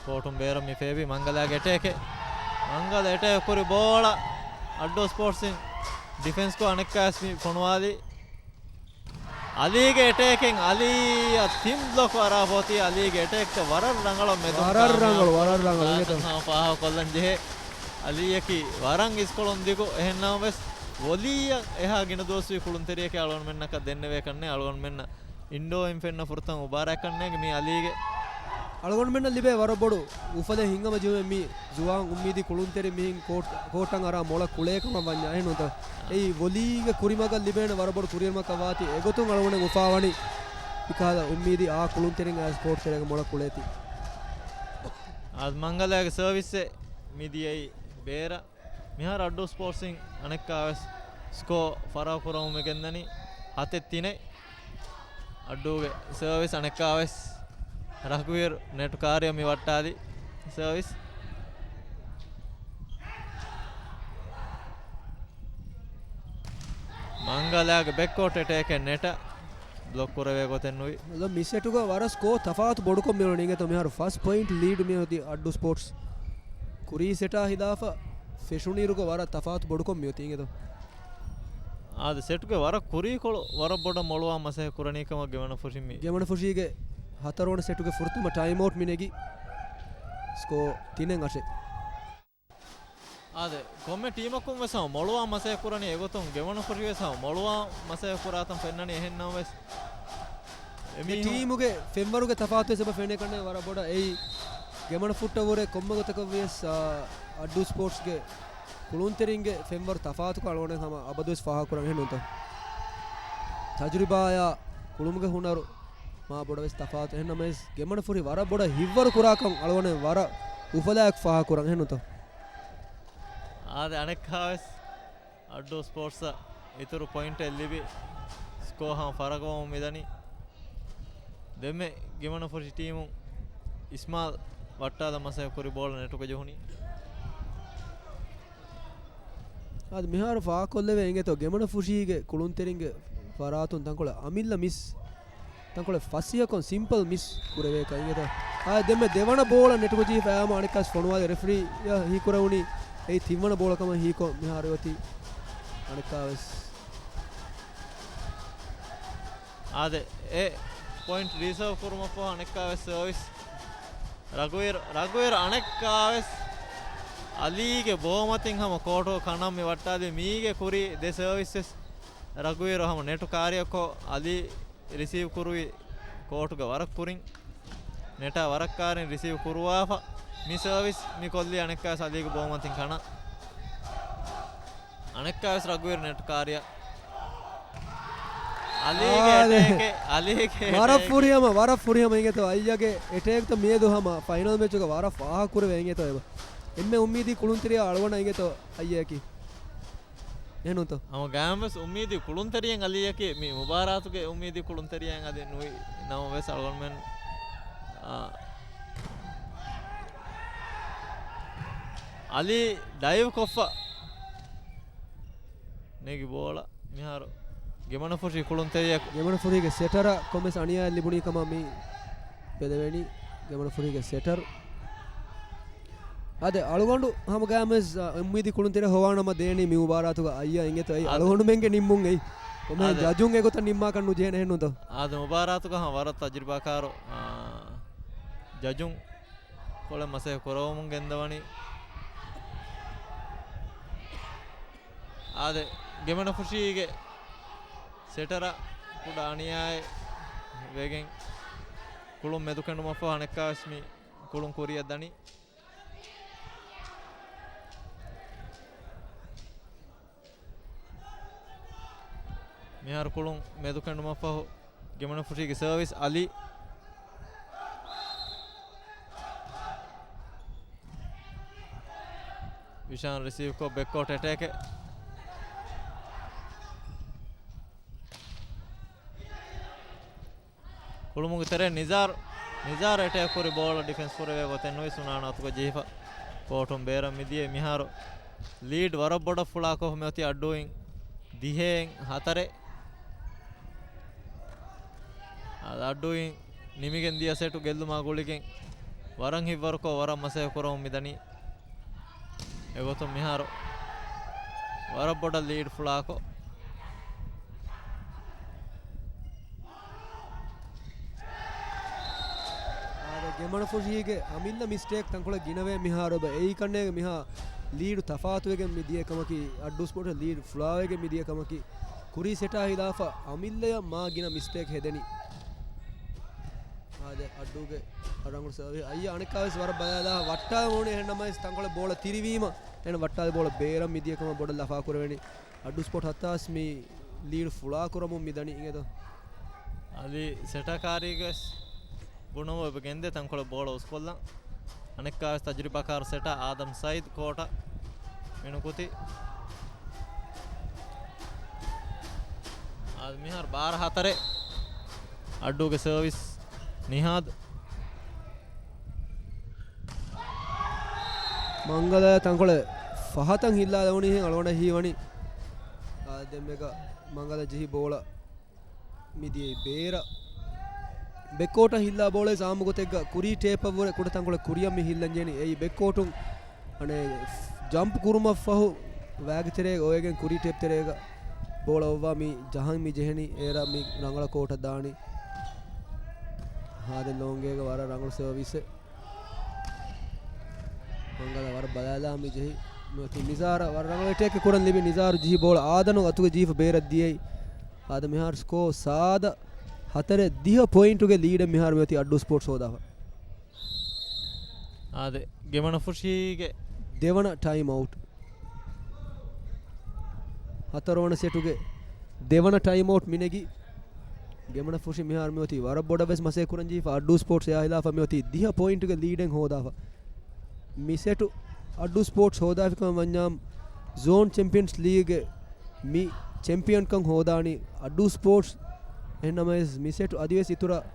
ކޯޓުން ބޭރަށް މި ފޭބި މަންގަލާގެ އެޓޭކެއް. މަންގަލަ އެޓޭކް ކުރި ބޯޅަ އައްޑޫ ސްޕޯޓްސް އިން ޑިފެންސް ކޮށް އަނެއްކާވެސް މި ފޮނުވާލި. އަލީގެ އެޓޭކެއް އަލީއަށް ތިން ބްލޮކު އަރާފަ އޮތީ. އަލީގެ އެޓޭކްތައް ވަރަށް ރަނގަޅަށް މެދުން ވަރަށް ރަނގަޅު، ވަރަށް ރަނގަޅު. އިނގޭތޯ؟ ކާމިޔާބު ކޮށްފަ ހަމަ ފާހަގަކޮށްލަން ޖެހޭ. އަލީއަކީ ވަރަށް އިސްކޮޅުން ދިގު. އެހެންނަމަވެސް ވޮލީއަށް އެހާ ގިނަ ދުވަސްވީ ކުޅުންތެރިޔަކީ އަޅުގަނޑުމެންނަކަށް ދެންނެވޭ ކަންނޭނގެ. އަޅުގަނޑުމެންނަށް އިންޑޯއިން ފެންނަ ފުރަތަމަ މުބާރާތް ކަންނޭނގެ މީ އަލީގެ. އަޅުގަނޑުމެންނަށް ލިބޭ ވަރަށް ބޮޑު އުފަލެއް ހިނގަމަޖެހުމެއް މީ ޒުވާން އުއްމީދީ ކުޅުންތެރި މިހެން ކޯޓް، ކޯޓަށް އަރާ މޮޅަށް ކުޅޭ ކަމަށް ވަންޏާ އެހެންނޫންތޯ؟ އެއީ ވޮލީގެ ކުރިމަގަށް ލިބޭނެ ވަރަށް ބޮޑު ކުރިއެރުމަކަށް ވާތީ. އެގޮތުން އަޅުގަނޑު އުފާވަނީ މިކަހަލަ އުއްމީދީ އާ ކުޅުންތެރިން އައިސް ކޯޓް ތެރޭގަ މޮޅަށް ކުޅޭތީ. އާދެ، މަންގަލާގެ ސަރވިސްއެއް މި ދިޔައީ ބޭރަށް. މިހާރު އައްޑޫ ސްޕޯޓްސް އިން އަނެއްކާވެސް ސްކޯ ފަރާގުކުރަމުން މި ގެންދަނީ ހަތެއް ތިނެއް. އައްޑޫގެ ސަރވިސް އަނެއްކާވެސް ރަގުވިއިރު ނެޓު ކާރިއަށް މި ވައްޓާލި ސަރވިސް. މަންގަލާގެ ބެކްކޯޓް އެޓޭކެއް ނެޓަށް ބްލޮކް ކުރެވޭ ގޮތެއް ނުވި. މި ސެޓުގަ ވަރަށް ސްކޯ ތަފާތު ބޮޑުކޮށް މިއުޅެނީ އިނގޭތޯ؟ މިހާރު ފަސް ޕޮއިންޓް ލީޑް މިއޮތީ އައްޑޫ ސްޕޯޓްސް. ކުރީ ސެޓާ ހިލާފަށް ފެށުނިއިރުގަ ވަރަށް ތަފާތު ބޮޑުކޮށް މިއޮތީ އިނގޭތޯ؟ އާދެ، ސެޓުގެ ވަރަށް ކުރީކޮޅު ވަރަށް ބޮޑަށް މޮޅުވާ މަސައްކަތް ކުރަނީ ކަމަށް ގެމަނަފުށިން މި. ގެމަނަފުށީގެ ހަތަރުވަނަ ސެޓުގެ ފުރަތަމަ ޓައިމްއައުޓް މި ނެގި ސްކޯ ތިނެއް އަށެއް. އާދެ، ކޮންމެ ޓީމަކުން ވެސް ހަމަ މޮޅުވާ މަސައްކަތް ކުރަނީ އެގޮތުން ގެމަނަފުށި ވެސް ހަމަ މޮޅުވާ މަސައްކަތް ކުރާތަން ފެންނަނީ. އެހެން ނަމަވެސް މި އެމީހުން ޓީމުގެ ފެންވަރުގެ ތަފާތުވެސް އެބަ ފެނޭ ކަންނޭނގެ ވަރަށް ބޮޑަށް. އެއީ ގެމަނަފުށަށްވުރެ ކޮންމެ ގޮތަކަށް ވިޔަސް، އާ، އައްޑޫ ސްޕޯޓްސްގެ ކުޅުންތެރިންގެ ފެންވަރު ތަފާތުކޮށް އަޅުގަނޑު ހަމަ އަބަދުވެސް ފާހަގަކުރަން އެހެން ނޫންތޯ؟ ތަޖުރިބާއާ ކުޅުމުގެ ހުނަރު މާ ބޮޑަށް ވެސް ތަފާތު. އެހެންނަމަވެސް، ގެމަނަފުށި ވަރަށް ބޮޑަށް ހިތްވަރު ކުރާކަން އަޅުގަނޑު ވަރަށް އުފަލާއެކު ފާހަގަކުރަން. އެހެންނުތޯ؟ އާދެ، އަނެއްކާވެސް އައްޑޫ ސްޕޯޓްސްއަށް އިތުރު ޕޮއިންޓެއް ލިބި، ސްކޯ ހަމަ ފަރަގަވަމުން މިދަނީ. ދެންމެ ގެމަނަފުށި ޓީމުން އިސްމާލް ވައްޓާލަން މަސައްކަތް ކުރި ބޯޅަ ނެޓުގަ ޖެހުނީ. އާދެ، މިހާރު ފާހަގަކޮށްލެވޭ އިނގޭތޯ، ގެމަނަފުށީގެ ކުޅުންތެރިންގެ ފަރާތުން ތަންކޮޅެއް އަމިއްލަ މިސް، ތަންކޮޅެއް ފަސޭހަކޮށް ސިމްޕަލް މިސް ކުރެވޭކަށް އިނގޭތޯ. އާދެ، ދެންމެ ދެވަނަ ބޯޅަ ނެޓުގަ ޖެހިފަ އާމަ އަނެއްކާވެސް ފޮނުވާލި ރެފްރީއަށް ހީކުރެވުނީ އެއީ ތިންވަނަ ބޯޅަ ކަމަށް ހީކޮށް، މިހާރު އޮތީ އަނެއްކާވެސް. އާދެ، އެ ޕޮއިންޓް ރީސާވް ކުރުމަށްފަހު އަނެއްކާވެސް ސަރވިސް. ރަގުވީރު، ރަގުވީރު އަނެއްކާވެސް އަލީގެ ބޯމަތިން ހަމަ ކޯޓު ކަނޑަށް މި ވައްޓާލި. މީގެ ކުރީ ދެ ސަރވިސް ވެސް ރަގުވީރު ހަމަ ނެޓު ކާރިއަކޮށް އަލީ ރިސީވް ކުރުވި ކޯޓުގެ ވަރަށް ކުރިން. ނެޓާ ވަރަށް ކާރިން ރިސީވް ކުރުވާފަ. މި ސަރވިސް މި ކޮށްލީ އަނެއްކާވެސް އަލީގެ ބޯމަތިން ކަނޑަށް. އަނެއްކާވެސް ރަގުވީރު ނެޓް ކާރިއަށް. އަލީގެ އާދެ. އެޓޭކެއް، އަލީގެ ވަރަށް އެޓޭކެއް. ފުރިހަމަ، ވަރަށް ފުރިހަމަ އިނގޭތޯ. އައްޔަގެ އެޓޭކްތައް މިއަދު ހަމަ ފައިނަލް މެޗުގަ ވަރަށް ފާހަގަކުރެވޭ އިނގޭތޯ އެބަ. އެންމެ އުއްމީދީ ކުޅުންތެރިޔާ އަޅުގަނޑަށް އިނގޭތޯ އައްޔައަކީ. އެހެންނޫންތޯ؟ ހަމަ ގާމްވެސް އުއްމީދީ ކުޅުންތެރިޔެއް އަލީއަކީ މި މުބާރާތުގެ އުއްމީދީ ކުޅުންތެރިޔާއެއް އަދި ނުވި ނަމަވެސް އަޅުގަނޑުމެން، އާ، އަލީ ޑައިވް ކޮށްފަ ނެގި ބޯޅަ މިހާރު ގެމަނަފުށީ ކުޅުންތެރިޔަކު. ގެމަނަފުށީގެ ސެޓަރަށް ކޮންމެސް އަނިޔާއެއް ލިބުނީ ކަމަށް މި ބެލެވެނީ. ގެމަނަފުށީގެ ސެޓަރު. އާދެ، އަޅުގަނޑު ހަމަގައިމުވެސް، އާ، އުއްމީދީ ކުޅުންތެރި ހޮވާނަމަ ދޭނީ މި މުބާރާތުގަ އައްޔާ އިނގޭތޯ. އެއީ އާދެ. އަޅުގަނޑުމެންގެ ނިންމުން އެއީ. ކޮންމެހެން އާދެ. ޖަޖުން އެގޮތަށް ނިންމާކަށް ނުޖެހޭނެ އެހެންނޫންތޯ؟ އާދެ، މުބާރާތުގަ ހަމަ ވަރަށް ތަޖުރިބާކާރު، އާ، ޖަޖުން ކޮޅެއް މަސައްކަތް ކުރައްވަމުން ގެންދަވަނީ. އާދެ، ގެމަނަފުށީގެ ސެޓަރަށް ކުޑަ އަނިޔާއެއް ވެގެން ކުޅުން މެދުކެނޑުމަށްފަހު އަނެއްކާވެސް މި ކުޅުން ކުރިއަށް ދަނީ. މިހާރު ކުޅުން މެދުކެނޑުމަށްފަހު ގެމަނަފުށީގެ ސަރވިސް އަލީ. ވިޝާން ރިސީވްކޮށް ބެކްކޯޓް އެޓޭކެއް. ކުޅުމުގެ ތެރެއިން ނިޒާރު، ނިޒާރު އެޓޭކް ކުރި ބޯޅަ ޑިފެންސް ކުރެވޭ ގޮތެއް ނުވިސްނާނެ އަތުގަ ޖެހިފަ ކޯޓުން ބޭރަށް މިދިޔަ. މިހާރު ލީޑް ވަރަށް ބޮޑަށް ފުޅާކޮށް މިއޮތީ އައްޑޫއިން ދިހައިން ހަތަރެއް. އައްޑޫއިން ނިމިގެން ދިޔަ ސެޓު ގެއްލުމާ ގުޅިގެން ވަރަށް ހިތްވަރުކޮށް ވަރަށް މަސައްކަތް ކުރަމުން މިދަނީ. އެގޮތުން މިހާރު ވަރަށް ބޮޑަށް ލީޑް ފުޅާކޮށް. އާދެ، ގެމަނަފުށީގެ އަމިއްލަ މިސްޓޭކް ތަންކޮޅެއް ގިނަވޭ މިހާރު އެބަ. އެއީ ކަންނޭނގެ މިހާ ލީޑު ތަފާތުވެގެން މި ދިޔަ ކަމަކީ، އައްޑޫ ސްޕޯޓް ލީޑް ފުޅާވެގެން މި ދިޔަ ކަމަކީ، ކުރީ ސެޓާ ހިލާފަށް އަމިއްލަޔަށް މާ ގިނަ މިސްޓޭކް ހެދެނީ. އާދެ، އައްޑޫގެ ރަނގަޅު ސަރވިސް. އައްޔާ އަނެއްކާވެސް ވަރަށް ބަލާލާ ވައްޓާލަމުން އެހެން ނަމަވެސް ތަންކޮޅެއް ބޯޅަ ތިރިވީމަ، އެހެން ވައްޓާލި ބޯޅަ ބޭރަށް މި ދިޔަ ކަމަށް ބޮޑަށް ލަފާ ކުރެވެނީ. އައްޑޫ ސްޕޯޓް ހަތާސް މި ލީޑް ފުޅާ ކުރަމުން މި ދަނީ އިނގޭތޯ. އަލީ ސެޓާ ކާރީގަވެސް ބުނަމު އެބަ ގެންދޭ ތަންކޮޅެއް ބޯޅަ އުސްކޮށްލަން. އަނެއްކާވެސް ތަޖުރިބާކާރު ސެޓާ އާދަމް ސައީދު ކޯޓަށް މިނުކުތީ. އާދެ، މިހާރު ބާރަ ހަތަރެއް. އައްޑޫގެ ސަރވިސް ނިހާދު. މަންގަލަ ތަންކޮޅެއް ފަހަތަށް ހިއްލާލެވުނީހެން އަޅުގަނޑަށް ހީވަނީ. އާދެ، ދެންމެގަ މަންގަލަ ޖެހި ބޯޅަ މިދިޔައީ ބޭރަށް. ބެކްކޯޓަށް ހިއްލާ ބޯޅައިސް އާއްމު ގޮތެއްގަ ކުރީ ޓޭޕަށްވުރެ ކުޑަ ތަންކޮޅެއް ކުރިއަށް މި ހިއްލަން ޖެހެނީ. އެއީ ބެކްކޯޓުން އަނެއް ޖަމްޕް ކުރުމަށްފަހު ވާގިތެރޭގަ އޮވެގެން ކުރީ ޓޭޕް ތެރޭގަ ބޯޅަ އޮއްވާ މި ޖަހަން މި ޖެހެނީ. އޭރަށް މި ރަނގަޅަށް ކޯޓަށް ދާނީ. ހާދަ ލޯނގޭގަ ވަރަށް ރަނގަޅު ސަރވިސެއް. މަންގަލަ ވަރަށް ބަލާލާ މި ޖެހި. ނުވަތަ ނިޒާރަށް ވަރަށް ރަނގަޅު އެޓޭކެއް ކުރަން ލިބި ނިޒާރު ޖެހި ބޯޅަ އާދަނު އަތުގަ ޖެހިފަ ބޭރަށް ދިޔައީ. އާދެ، މިހާރު ސްކޯ ސާދަ ހަތަރެއް ދިހަ ޕޮއިންޓުގެ ލީޑެއް މިހާރު މިއޮތީ އައްޑޫ ސްޕޯޓްސް ހޯދާފަ. އާދެ، ގެމަނަފުށީގެ ދެވަނަ ޓައިމް އައުޓް. ހަތަރުވަނަ ސެޓުގެ ދެވަނަ ޓައިމް އައުޓް މިނެގި. ގެމަނަފުށި މިހާރު މިއޮތީ ވަރަށް ބޮޑަށް ވެސް މަސައްކަތް ކުރަން ޖެހިފަ އައްޑޫ ސްޕޯޓްސް އެއާ ހިލާފަށް މިއޮތީ ދިހަ ޕޮއިންޓުގެ ލީޑެއް ހޯދާފަ. މި ސެޓު އައްޑޫ ސްޕޯޓްސް ހޯދާފިކަމަށް ވަންޏާ ޒޯން ޗެމްޕިއަންސް ލީގްގެ މި ޗެމްޕިއަންކަން ހޯދާނީ އައްޑޫ ސްޕޯޓްސް. އެހެންނަމަވެސް މި ސެޓު އަދިވެސް އިތުރަށް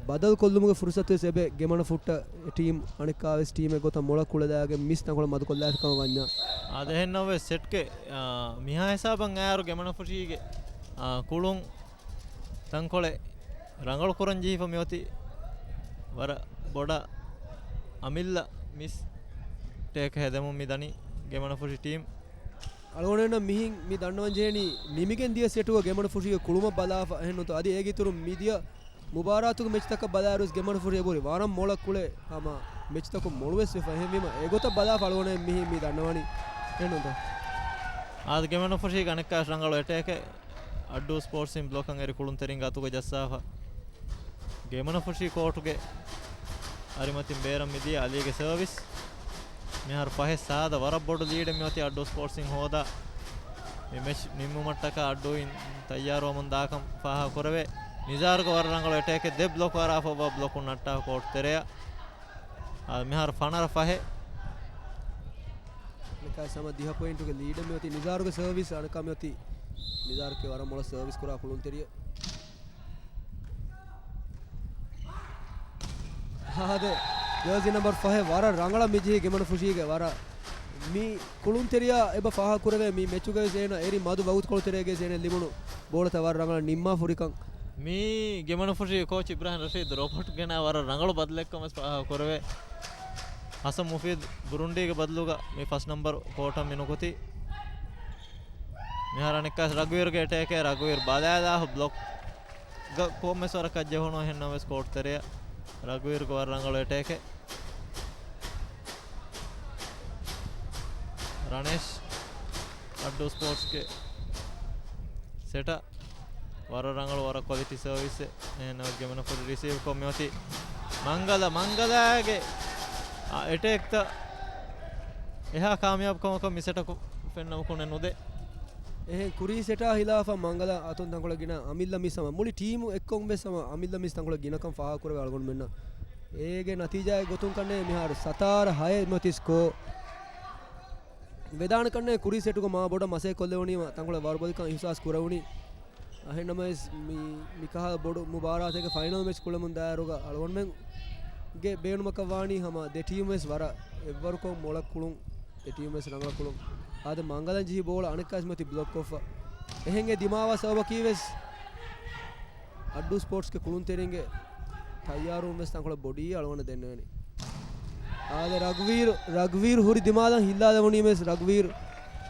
ބަދަލުކޮށްލުމުގެ ފުރުސަތުވެސް އެބެ ގެމަނަފުށިއަށް ޓީމް އަނެއްކާވެސް ޓީމެއް ގޮތަށް މޮޅަށް ކުޅެލާގެން މިސް ތަންކޮޅެއް މަދުކޮށްލާފިކަމަށް ވަންޏާ. އާދެ، އެހެންނަމަވެސް ސެޓްގެ، އާ، މިހާ ހިސާބަށް އައިއިރު ގެމަނަފުށީގެ، އާ، ކުޅުން ތަންކޮޅެއް ރަނގަޅު ކުރަން ޖެހިފަ މިއޮތީ ވަރަށް ބޮޑަށް އަމިއްލަ މިސް ޓޭކް ހެދެމުން މި ދަނީ ގެމަނަފުށި ޓީމް. އަޅުގަނޑުމެންނަށް މިހިން މި ދަންނަވަން ޖެހެނީ ނިމިގެން ދިޔަ ސެޓުގަ ގެމަނަފުށީގެ ކުޅުމަށް ބަލާފަ އެހެންނުތޯ. އަދި އޭގެ އިތުރުން މިދިޔަ މުބާރާތުގެ މެޗްތަކަށް ބަލާއިރުވެސް ގެމަނަފުށި އެބުރި ވަރަށް މޮޅަށް ކުޅެ ހަމަ މެޗްތަކުން މޮޅުވެސް ވެފަ. އެހެންވީމަ އެގޮތަށް ބަލާފަ އަޅުގަނޑުމެން މިހިން މި ދަންނަވަނީ އެހެންނުތޯ. އާދެ، ގެމަނަފުށީގެ އަނެއްކާވެސް ރަނގަޅު އެޓޭކެއް. އައްޑޫ ސްޕޯޓްސް އިން ބްލޮކަށް އެރި ކުޅުންތެރިން ގަތުގަ ޖައްސާފަ. ގެމަނަފުށީ ކޯޓުގެ އަރިމަތިން ބޭރަށް މިދިޔަ އަލީގެ ސަރވިސް. މިހާރު ފަހެއް ސާދަ ވަރަށް ބޮޑު ލީޑެއް މިއޮތީ އައްޑޫ ސްޕޯޓްސް އިން ހޯދާ. މި މެޗް ނިންމުމަށްޓަކާ އައްޑޫ އިން ތައްޔާރުވަމުން ދާކަން ފާހަގަ ކުރެވޭ. ނިޒާރުގެ ވަރަށް ރަނގަޅު އެޓޭކެއް، ދެ ބްލޮކް ވަރާ ފޯވާ ބްލޮކުން ނައްޓާ ކޯޓް ތެރެއަށް. އާ، މިހާރު ފަނަރަ ފަހެއް. އަނެއްކާ ސަމަ ދިހަ ޕޮއިންޓުގެ ލީޑެއް މިއޮތީ ނިޒާރުގެ ސަރވިސް. އަނެއްކާ މިއޮތީ ނިޒާރުގެ ވަރަށް މޮޅަށް ސަރވިސް ކުރާ ކުޅުންތެރިއެއް. އާދެ، ޖާޒީ ނަމްބަރު ފަހެއް ވަރަށް ރަނގަޅަށް މިޖެހި ގެމަނަފުށީގެ ވަރަށް މި ކުޅުންތެރިޔާ އެބަ ފާހަގަ ކުރެވޭ މި މެޗުގައި ވެސް އޭނަ އެރި މަދު ވަގުތުކޮޅު ތެރޭގައި ވެސް އޭނަ ލިބުނު ބޯޅަތައް ވަރަށް ރަނގަޅަށް ނިންމާ ފުރިކަން. މި ގެމަނަފުށީ ކޯޗް އިބްރާހިމް ރަޝީދު ރޮބޮޓް ގެނާ ވަރަށް ރަނގަޅު ބަދަލެއްކަމަށް ފާހަގަ ކުރެވޭ. ހަސަން މުފީދު ބުރުންޑީގެ ބަދަލުގަ މި ފަސް ނަމްބަރު ކޯޓަށް މި ނުކުތީ. މިހާރު އަނެއްކާސް ރަގުވީރުގެ އެޓޭކެއް، ރަގުވީރު ބަލާލާފަ ބްލޮކް ގަ ކޮންމެސް ވަރަކަށް ޖެހުނު އެހެންނަމަވެސް ކޯޓް ތެރެއަށް ރަގުވީރުގެ ވަރަށް ރަނގަޅު އެޓޭކެއް. ރަނޭޝް އައްޑޫ ސްޕޯޓްސްގެ ސެޓަށް ވަރަށް ރަނގަޅު ވަރަށް ކޮލިޓީ ސަރވިސްއެއް. އެހެންނަމަވެސް ގެމަނަފުށީ ރިސީވްކޮށް މިއޮތީ މަންގަލަ، މަންގަލާގެ އެޓޭކްތައް އެހާ ކާމިޔާބުކަމަކަށް މި ސެޓަކު ފެންނަމަކުނެ ނުދޭ. އެހެން ކުރީ ސެޓާ ހިލާފަށް މަންގަލަ އަތުން ތަންކޮޅެއް ގިނަ އަމިއްލަ މިސް ހަމަ މުޅި ޓީމު އެއްކޮށް ވެސް ހަމަ އަމިއްލަ މިސް ތަންކޮޅެއް ގިނަކަން ފާހަގަކުރެވޭ އަޅުގަނޑުމެންނަށް. އޭގެ ނަތީޖާއެއް ގޮތުން ކަންނޭ މިހާރު ސަތާރަ ހައެއް މިއޮތީ ސްކޯ. ވެދާނެ ކަންނޭ ކުރީ ސެޓުގަ މާ ބޮޑަށް މަސައްކަތް ކޮށްލެވުނީމަ ތަންކޮޅެއް ވަރުބަލިކަން އިހުސާސް ކުރެވުނީ. އެހެންނަމަވެސް މި، މިކަހަލަ ބޮޑު މުބާރާތެއްގެ ފައިނަލް މެޗް ކުޅެމުން ދާއިރުގަ އަޅުގަނޑުމެންގެ ބޭނުމަކަށް ވާނީ ހަމަ ދެ ޓީމް ވެސް ވަރަށް އެއްވަރުކޮށް މޮޅަށް ކުޅުން، ދެ ޓީމް ވެސް ރަނގަޅަށް ކުޅުން. އާދެ، މަންގަލަން ޖެހި ބޯޅަ އަނެއްކާސް މިއޮތީ ބްލޮކް ކޮށްފަ. އެހެން އެ ދިމާވާ ސަބަބަކީ ވެސް އައްޑޫ ސްޕޯޓްސްގެ ކުޅުންތެރިންގެ ތައްޔާރުވުން ވެސް ތަންކޮޅެއް ބޮޑީ އަޅުގަނޑަށް ދެންނެވެނީ. އާދެ، ރަގުވީރު، ރަގުވީރު ހުރި ދިމާލަށް ހިއްލާލެވުނީ ވެސް ރަގުވީރު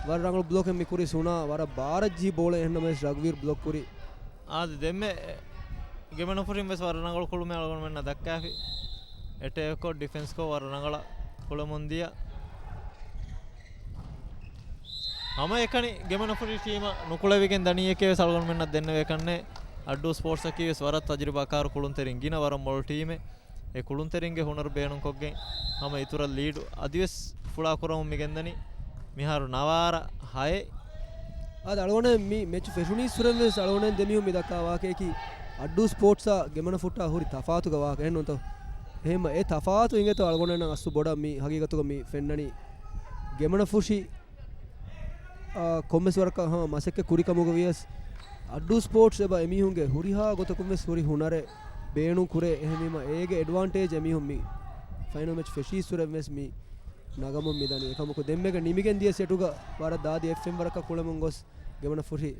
ވަރަށް ރަނގަޅު ބްލޮކެއް މި ކުރީ ސުނާ، ވަރަށް ބާރަށް ޖެހި ބޯޅަ އެހެންނަމަވެސް ރަގުވީރު ބްލޮކް ކުރީ. އާދެ، ދެންމެ ގެމެނަފުށިން ވެސް ވަރަށް ރަނގަޅު ކުޅުމެއް އަޅުގަނޑުމެންނަށް ދައްކާފި. އެޓޭކްކޮށް، ޑިފެންސްކޮށް ވަރަށް ރަނގަޅަށް ކުޅެމުން ދިޔަ. ހަމައެކަނި ގެމެނަފުށި ޓީމަށް ނުކުޅެވިގެން ދަނީއެކޭ ވެސް އަޅުގަނޑުމެންނަށް ދެންނެވޭ ކަންނޭ. އައްޑޫ ސްޕޯޓްސްއަކީ ވެސް ވަރަށް ތަޖުރިބާކާރު ކުޅުންތެރިން ގިނަ ވަރަށް މޮޅު ޓީމެއް. އެ ކުޅުންތެރިންގެ ހުނަރު ބޭނުންކޮށްގެން ހަމަ އިތުރަށް ލީޑު އަދިވެސް ފުޅާކުރަމުން މިގެންދަނީ. މިހާރު ނަވާރަ ހައެއް. އާދެ، އަޅުގަނޑު މި މެޗު ފެށުނީއްސުރެން ވެސް އަޅުގަނޑު ދެމީހުން މި ދައްކާ ވާހަކައަކީ އައްޑޫ ސްޕޯޓްސްއާ ގެމެނަފުށާ ހުރި ތަފާތުގެ ވާހަކަ އެހެންނޫންތޯ؟ އެހެންމަ އެ ތަފާތު އިނގޭތޯ އަޅުގަނޑުންނަށް އަސްލު ބޮޑަށް މި ހަގީގަތުގަ މި ފެންނަނީ. ގެމެނަފުށި، އާ، ކޮންމެސް ވަރަކަށް ހަމަ މަސައްކަތް ކުރިކަމުގަ ވިޔަސް އައްޑޫ ސްޕޯޓްސް އެބަ އެމީހުންގެ ހުރިހާ ގޮތަކުން ވެސް ހުރި ހުނަރެއް ބޭނުން ކުރޭ. އެހެންވީމަ އޭގެ އެޑްވާންޓޭޖް އެމީހުން މި ފައިނަލް މެޗް ފެށީއްސުރެން ވެސް މި ނަގަމުން މިދަނީ. އެކަމަކު ދެންމެގެ ނިމިގެން ދިޔަ ސެޓުގަ ވަރަށް ދާދި އެއްފެން ވަރަކަށް ކުޅެމުން ގޮސް ގެމެނަފުށި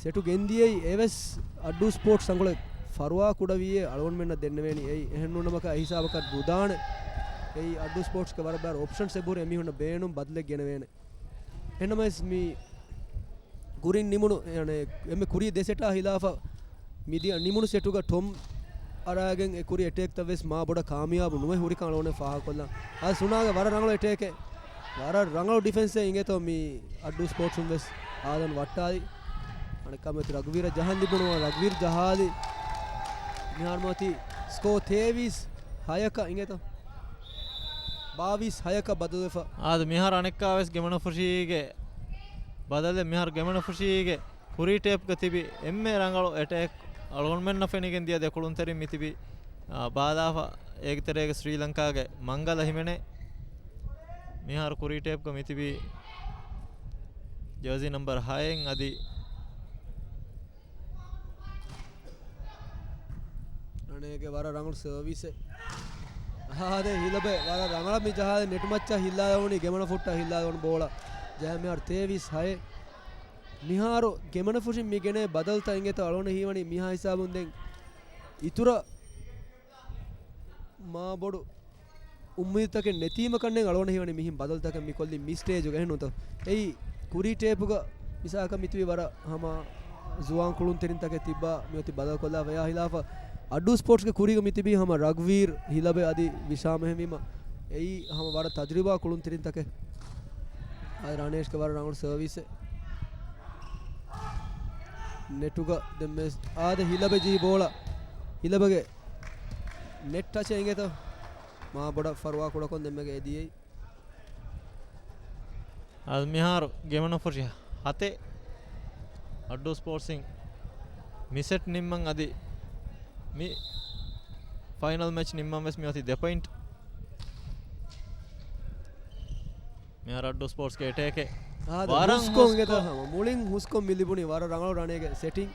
ސެޓު ގެންދިޔައީ އެވެސް އައްޑޫ ސްޕޯޓްސް ތަންކޮޅެއް ފަރުވާ ކުޑަވީއޭ އަޅުގަނޑުމެންނަށް ދެންނެވޭނީ. އެއީ އެހެންނޫންނަމަކަށް އެ ހިސާބަކަށް ނުދާނެ. އެއީ އައްޑޫ ސްޕޯޓްސްގެ ވަރަށް ބާރު އޮޕްޝަންސް އެބަހުރި އެމީހުންނަށް ބޭނުން ބަދަލެއް ގެނެވޭނެ. އެހެންނަމަވެސް މި ކުރިން ނިމުނު، އެ، އެންމެ ކުރީ ދެ ސެޓާ ހިލާފަށް މިދިޔަ ނިމުނު ސެޓުގަ ޓޮމް އަރާގެން އެ ކުރި އެޓޭކްތައް ވެސް މާ ބޮޑަށް ކާމިޔާބު ނުވެ ހުރިކަން އަޅުގަނޑު ފާހަގަކޮށްލަން. އާދެ، ސުނާގެ ވަރަށް ރަނގަޅު އެޓޭކެއް، ވަރަށް ރަނގަޅު ޑިފެންސެއް އިނގޭތޯ މި އައްޑޫ ސްޕޯޓްސުން ވެސް އާދަން ވައްޓާލި. އަނެއްކާ މިއޮތީ ރަގުވީރަށް ޖަހަން ލިބުނު، ރަގުވީރު ޖަހާލި. މިހާރު މިއޮތީ ސްކޯ ތޭވީސް ހަޔަކަށް އިނގޭތޯ. ބާވީސް ހަޔަކަށް ބަދަލުވެފަ. އާދެ، މިހާރު އަނެއްކާވެސް ގެމެނަފުށީގެ ބަދަލެއް. މިހާރު ގެމެނަފުށީގެ ކުރީ ޓޭޕްގަ ތިބި އެންމެ ރަނގަޅު އެޓޭކް އަޅުގަނޑުމެންނަށް ފެނިގެން ދިޔަ ދެކުޅުންތެރިން މިތިބީ، އާ، ބާލާފަ އޭގެ ތެރޭގަ ސްރީލަންކާގެ މަންގަލަ ހިމެނޭ. މިހާރު ކުރީ ޓޭޕްގަ މިތިބީ ޖާޒީ ނަމްބަރު ހައެއް އަދި ރަނޭގެ ވަރަށް ރަނގަޅު ސަރވިސެއް. އާދެ، ހިލަބެ ވަރަށް ރަނގަޅަށް މި ޖަހާލި ނެޓް މައްޗަށް ހިއްލާލެވުނީ ގެމަނަ ފުށްޓަށް ހިއްލާލެވުނު ބޯޅަ. ޖަހާ މިހާރު ތޭވީސް ހައެއް. މިހާރު ގެމަނަ ފުށިން މި ގެނޭ ބަދަލުތައް އިނގޭތޯ އަޅުގަނޑަށް ހީވަނީ މިހާ ހިސާބުން ދެން އިތުރަށް މާ ބޮޑު އުއްމީދުތަކެއް ނެތީމަ ކަންނޭނގެ އަޅުގަނޑަށް ހީވަނީ މިހިން ބަދަލުތަކެއް މި ކޮށްލީ މި ސްޓޭޖުގަ އެހެންނޫންތޯ. އެއީ ކުރީ ޓޭޕުގަ މިސާލަކަށް މިތިބީ ވަރަށް ހަމަ ޒުވާން ކުޅުންތެރިންތަކެއް ތިއްބާ މިއޮތީ ބަދަލުކޮށްލާފަ. އެއާ ހިލާފަށް އައްޑޫ ސްޕޯޓްސްގެ ކުރީގަ މިތިބީ ހަމަ ރަގްވީރް ހިލަބެ އަދި ވިޝާމް އެހެންވީމަ އެއީ ހަމަ ވަރަށް ތަޖުރިބާ ކުޅުންތެރިންތަކެއް. އާދެ، ރަނޭޝްގެ ވަރަށް ރަނގަޅު ސަރވިސެއް. ނެޓުގަ ދެންމެ އާދެ، ހިލަބެ ޖެހި ބޯޅަ. ހިލަބެގެ ނެޓް ޓަޗެއް އިނގޭތޯ. މާ ބޮޑަށް ފަރުވާ ކުޑަކޮށް ދެންމެގެ އެދިޔައީ. އަދި މިހާރު ގެމަނަފުށި ހަތެއް. އައްޑޫ ސްޕޯޓްސްއިން މި ސެޓް ނިންމަން އަދި މި ފައިނަލް މެޗް ނިންމަން ވެސް މި އޮތީ ދެ ޕޮއިންޓް. މިހާރު އައްޑޫ ސްޕޯޓްސްގެ އެޓޭކެއް. އާދެ، ވަރަށް ހުސްކޮށް ހުސްކޮށް. އިނގޭތޯ ހަމަ. މުޅިން ހުސްކޮށް މި ލިބުނީ ވަރަށް ރަނގަޅު ރަނޭގެ ސެޓިން.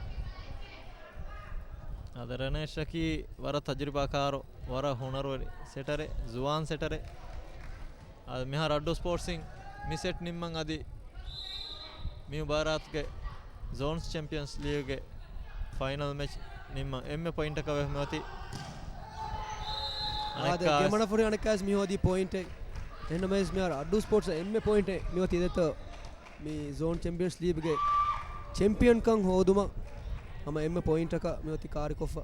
އާދެ، ރަނޭޝަކީ ވަރަށް ތަޖުރިބާކާރު، ވަރަށް ހުނަރުވެރި ސެޓަރެއް، ޒުވާން ސެޓަރެއް. އާދެ، މިހާރު އައްޑޫ ސްޕޯޓްސްއިން މި ސެޓް ނިންމަން އަދި މި މުބާރާތުގެ ޒޯންސް ޗެމްޕިއަންސް ލީގްގެ ފައިނަލް މެޗް ނިންމަން އެންމެ ޕޮއިންޓަކަށް ވެފަ މިއޮތީ. އާދެ، އަނެއްކާވެސް ގެމަނަފުށި އަނެއްކާވެސް މި ހޯދީ ޕޮއިންޓެއް. އެހެންނަމަވެސް މިހާރު އައްޑޫ ސްޕޯޓްސް އެންމެ ޕޮއިންޓެއް މިއޮތީ ދެތޯ. މި ޒޯން ޗެމްޕިއަންސް ލީގްގެ ޗެމްޕިއަންކަން ހޯދުމަށް ހަމަ އެންމެ ޕޮއިންޓަކަށް މިއޮތީ ކާރިކޮށްފަ.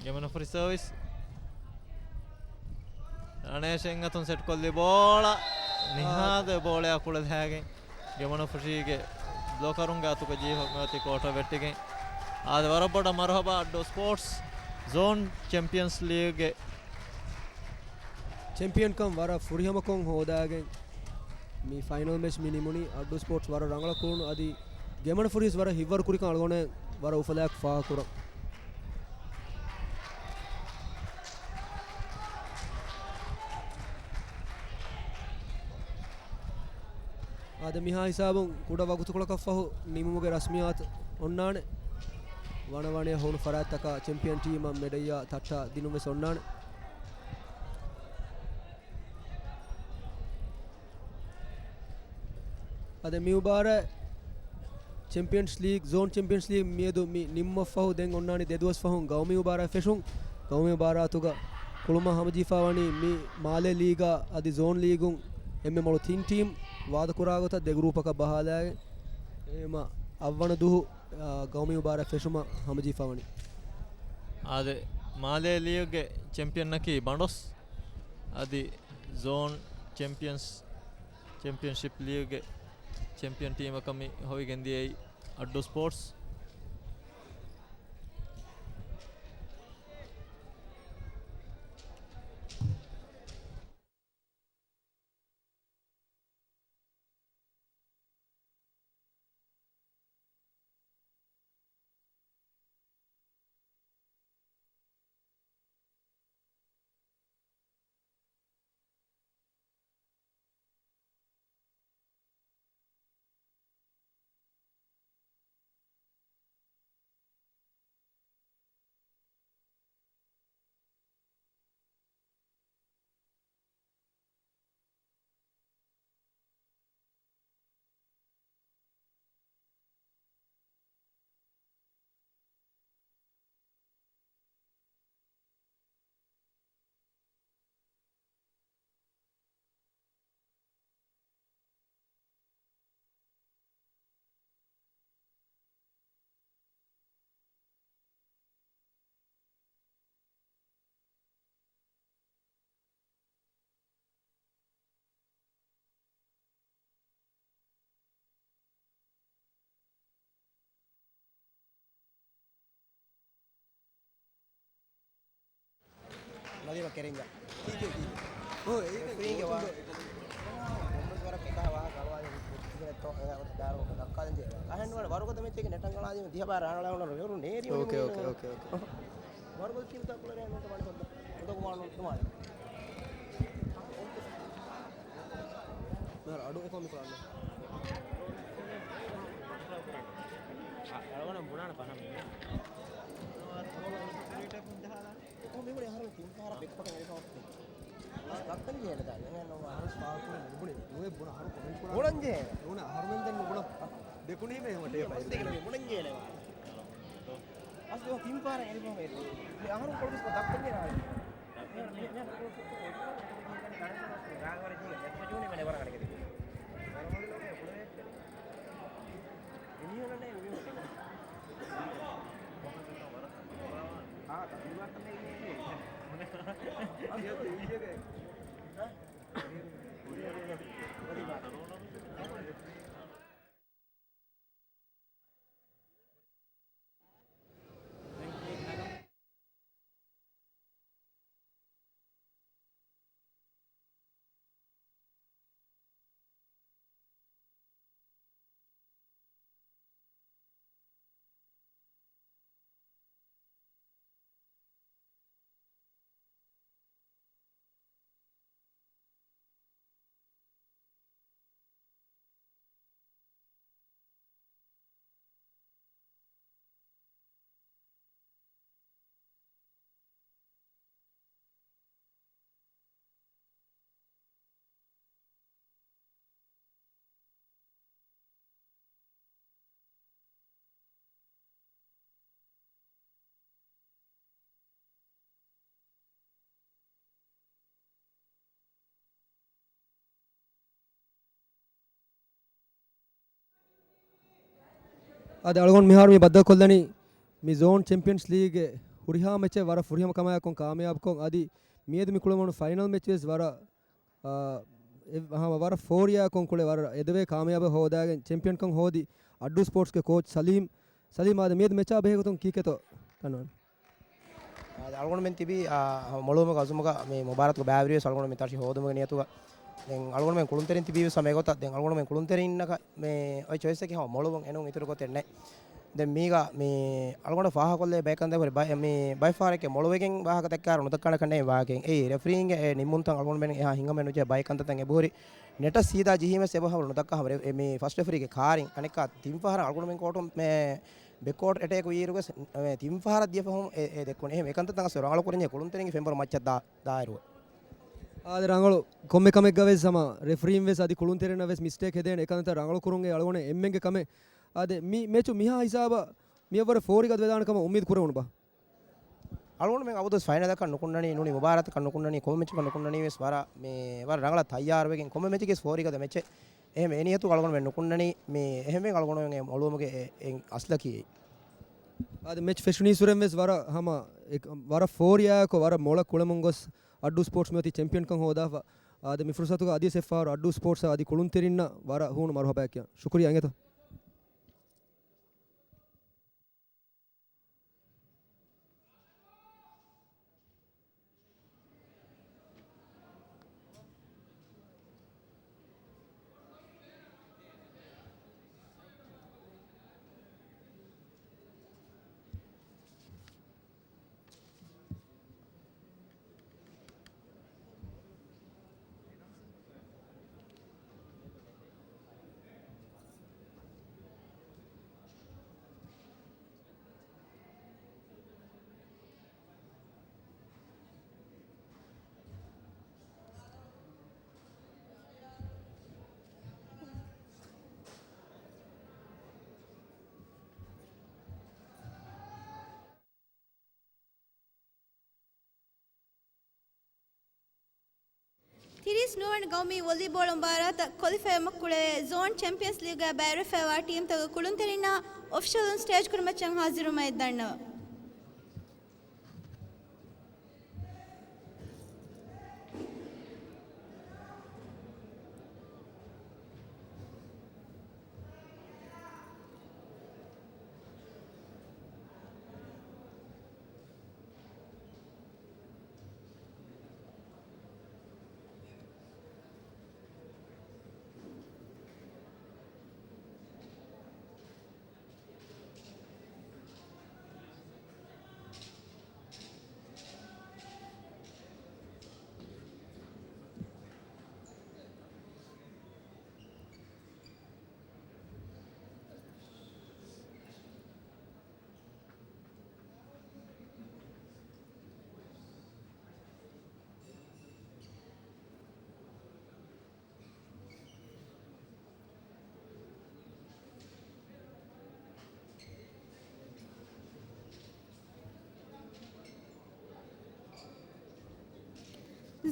ގެމަނަފުށި ސަރވިސް. ރަނޭޝް އެއްއަތުން ސެޓްކޮށްލި ބޯޅަ. ނިހާދު އެ ބޯޅަޔާ ކުޅެލިހައިގެން ގެމަނަފުށީގެ ބްލޮކަރުންގެ އަތުގަ ޖީހޮ މިއޮތީ ކޯޓަށް ވެއްޓިގެން. އާދެ، ވަރަށް ބޮޑަށް މަރުހަބާ އައްޑޫ ސްޕޯޓްސް ޒޯން ޗެމްޕިއަންސް ލީގްގެ ޗެމްޕިއަންކަން ވަރަށް ފުރިހަމަކޮށް ހޯދާގެން މި ފައިނަލް މެޗް މި ނިމުނީ. އައްޑޫ ސްޕޯޓްސް ވަރަށް ރަނގަޅަށް ކުޅުނު އަދި ގެމަނަފުށި ވެސް ވަރަށް ހިތްވަރު ކުރިކަން އަޅުގަނޑު ވަރަށް އުފަލާއެކު ފާހަގަކުރަން. އާދެ، މިހާ ހިސާބުން ކުޑަ ވަގުތުކޮޅަކަށްފަހު ނިމުމުގެ ރަސްމިއްޔާތު އޮންނާނެ. ވަނަވަނައަށް ހޮނު ފަރާތްތަކާ ޗެމްޕިއަން ޓީމަށް މެޑަލްއާ ތައްޓާ ދިނުން ވެސް އޮންނާނެ. އަދި މި މުބާރާތް ޗެމްޕިއަންސް ލީގް، ޒޯން ޗެމްޕިއަންސް ލީގް މިއަދު މި ނިންމަފަހު ދެން އޮންނާނީ ދެދުވަސް ފަހުން ގައުމީ މުބާރާތް ފެށުން. ގައުމީ މުބާރާތުގަ ކުޅުމަށް ހަމަޖެހިފައިވަނީ މި މާލޭ ލީގާ އަދި ޒޯން ލީގުން އެންމެ މޮޅު ތިން ޓީމް ވާދަކުރާ ގޮތަށް ދެ ގްރޫޕަކަށް ބަހާލާގެން އެހެމަ އަށްވަނަ ދުހު، އާ، ގައުމީ މުބާރާތް ފެށުމަށް ހަމަޖެހިފައިވަނީ. އާދެ، މާލޭ ލީގްގެ ޗެމްޕިއަންއަކީ ބަނޑޮސް. އަދި ޒޯން ޗެމްޕިއަންސް، ޗެމްޕިއަންޝިޕް ލީގްގެ ޗެމްޕިއަން ޓީމަކަށް މި ހޮވިގެން ދިޔައީ އައްޑޫ ސްޕޯޓްސް. ނަދީމަށް ކެރިންގ. ކީކޭ ކީކޭ؟ އޯ، އޭގެ ރެފްރީގެ ވާ. ކޮންމެސް ވަރަށް ކިތާ ވާހަކަ އަޅުވާލެވި ކުދިން ދާރު ދައްކާލަން ޖެހޭ. އަހަން ވަރުގަދަ މެޗެއްގެ ނެޓަން ކަޅާދީމަ ދިހަ ބާރަ ރާނގަޅާ ވެރު ނޭރި. އޯކޭ، އޯކޭ، އޯކޭ، އޯކޭ. ވަރުގަދަ ޓީމްތައް ކުޅެރޭ ނުވަތަ ވަނިކޮށް އުނދަގޫ ވާނު އުނދުމާލެ. މިހާރު އަޑު އެކަމަކު ކުރާނެ. އަޅުގަނޑު ބުނާނެ ފަހަމެއް. އޮ، މި ބުނި އަހަރު ތިން ފަހަރަށް ބެކް ކޮޓަށް އެރިފަ ވައްތި. ދައްކަން ޖެހޭނެ ދާ. އެހެން ނޫން އަހަރު ސްޕާކު ނުބުނި. ނުވެ ބުނަ އަހަރު ކޮމެންޓް ކުރާ. ބުނަން ޖެހޭ. ނޫން އަހަރުމެން ދެން ނުބުނަ. ދެކުނީމޭ ހެމަ ޓޭޕް އައި. ބުނަން ޖެހޭނެ ވާ. އަސްލު ތިން ފަހަރަށް އެރިފަ ވައްތި. މި އަހަރު ކޮޅު ބިސް ދައްކަން ޖެހޭ. އަދި އަޅުގަނޑު މިހާރު މި ބައްދަލުކޮށްލަނީ މި ޒޯން ޗެމްޕިއަންސް ލީގްގެ ހުރިހާ މެޗެއް ވަރަށް ފުރިހަމަ ކަމާއެކު ކާމިޔާބުކޮށް، އަދި މިއަދު މި ކުޅަމުނު ފައިނަލް މެޗް ވެސް ވަރަށް، އާ، އެ، ހަމަ ވަރަށް ފޯރިޔާކޮން ކުޅެ ވަރަށް އެދެވޭ ކާމިޔާބެއް ހޯދާގެން ޗެމްޕިއަންކަން ހޯދި އައްޑޫ ސްޕޯޓްސްގެ ކޯޗް ސަލީމް، ސަލީމް އާދެ މިއަދު މެޗާ ބެހޭގޮތުން ކީކޭތޯ ކަންވަން؟ އާ، އަޅުގަނޑުމެން ތިބީ، އާ، މޮޅުވުމުގެ އަޒުމުގަ މި މުބާރާތުގެ ބައިވެރިވެސް އަޅުގަނޑުމެން ތަށި ހޯދުމުގެ ނިޔަތުގަ. ދެން އަޅުގަނޑުމެން ކުޅުންތެރިން ތިބީވެސް ހަމަ އެގޮތަށް. ދެން އަޅުގަނޑުމެން ކުޅުންތެރިންނަކަށް މި އޮތް ޗޮއިސްއަކީ ހަމަ މޮޅުވުން އެނޫން އިތުރު ގޮތެއް ނެތް. ދެން މީގަ މި އަޅުގަނޑަށް ފާހަގަކޮށްލެވޭ ބައެއް ކަންތައް ހުރި ބައެއް، މި ބައެއް ފަހަރެއްގެ މޮޅުވެގެން ވާހަކަ ދައްކާ ނުދައްކާނެ ކަންނޭނގެ ވާހަކައެއް. އެއީ ރެފްރީންގެ އެ ނިންމުންތައް އަޅުގަނޑުމެން އެހާ ހިނގަމެއް ނުޖެހޭ ބައެއް ކަންތައްތައް އެބަހުރި. ނެޓަށް ސީދާ ޖެހީމެސް އެބަ ހަމަ ނުދައްކާ ހަމަ ރެ-، އެ މި ފަސްޓް ރެފްރީގެ ކާރިން އަނެއްކާ ތިން ފަހަރަށް އަޅުގަނޑުމެން ކޯޓުން މެ ބެކް ކޯޓް އެޓޭކު ވީއިރުވެސް، އެ، ތިން ފަހަރަށް ދިޔަ ފަހުން އެ، އެ ދެއްކުން. އެހެން އެކަންތައް ތަނގަސް ރަނގަޅު ކުރަންޖެހޭ ކުޅުންތެރިންގެ ފެންބަރު މައްޗަށް ދާ، ދާއިރު. އާދެ، ރަނގަޅު ކޮންމެ ކަމެއްގަ ވެސް ހަމަ ރެފްރީން ވެސް އަދި ކުޅުންތެރިންނަށް ވެސް މިސްޓޭކް ހެދޭނެ އެކަންތައް ރަނގަޅު ކުރުން އެ އަޅުގަނޑު އެންމެންގެ ކަމެއް. އާދެ، މި މެޗު މިހާ ހިސާބަށް މިއަށްވުރެ ފޯރި ގަދަ ވެދާނެ ކަމަށް އުއްމީދު ކުރެވުނުބާ؟ އަޅުގަނޑުމެން އަބަދުވެސް ފައިނަލަކަށް ނުކުންނަނީ، ނޫނީ މުބާރާތަކަށް ނުކުންނަނީ، ކޮންމެ މެޗަކަށް ނުކުންނަނީ ވެސް ވަރަށް މި، ވަރަށް ރަނގަޅަށް ތައްޔާރުވެގެން ކޮންމެ މެޗެކޭ ވެސް ފޯރި ގަދަ މެޗެއް. އެހެން އެ ނިޔަތުގަ އަޅުގަނޑުމެން ނުކުންނަނީ މި، އެހެންވެ އަޅުގަނޑުމެންގެ މޮޅުވުމުގެ އެ، އެ އަސްލަކީ. އާދެ، މެޗް ފެށުނީސުރެން ވެސް ވަރަށް ހަމަ އެ، ވަރަށް ފޯރިޔާއެކު ވަރަށް މޮޅަށް ކުޅެމުން ގޮސް އައްޑޫ ސްޕޯޓްސް މިއޮތީ ޗެމްޕިއަންކަން ހޯދާފަ. އާދެ، މި ފުރުސަތުގަ އަދިވެސް އެއްފަހަރު އައްޑޫ ސްޕޯޓްސްއަށް އަދި ކުޅުންތެރިންނަށް ވަރަށް ހޫނު މަރުހަބާއެކެއް. ޝުކުރިއްޔާ އިނގޭތޯ. ތިރީސް ނުވަވަނަ ގައުމީ ވޮލީބޯޅަ މުބާރާތަށް ކޮލިފައިވުމަށް ކުޅެވޭ ޒޯން ޗެމްޕިއަންސް ލީގާ ބައިވެރިވެފައިވާ ޓީމްތަކުގެ ކުޅުންތެރިންނާ އޮފިޝަލުން ސްޓޭޖް ކުރިމައްޗަށް ހާޒިރުވުމަށް އެއްދަންނަވަން.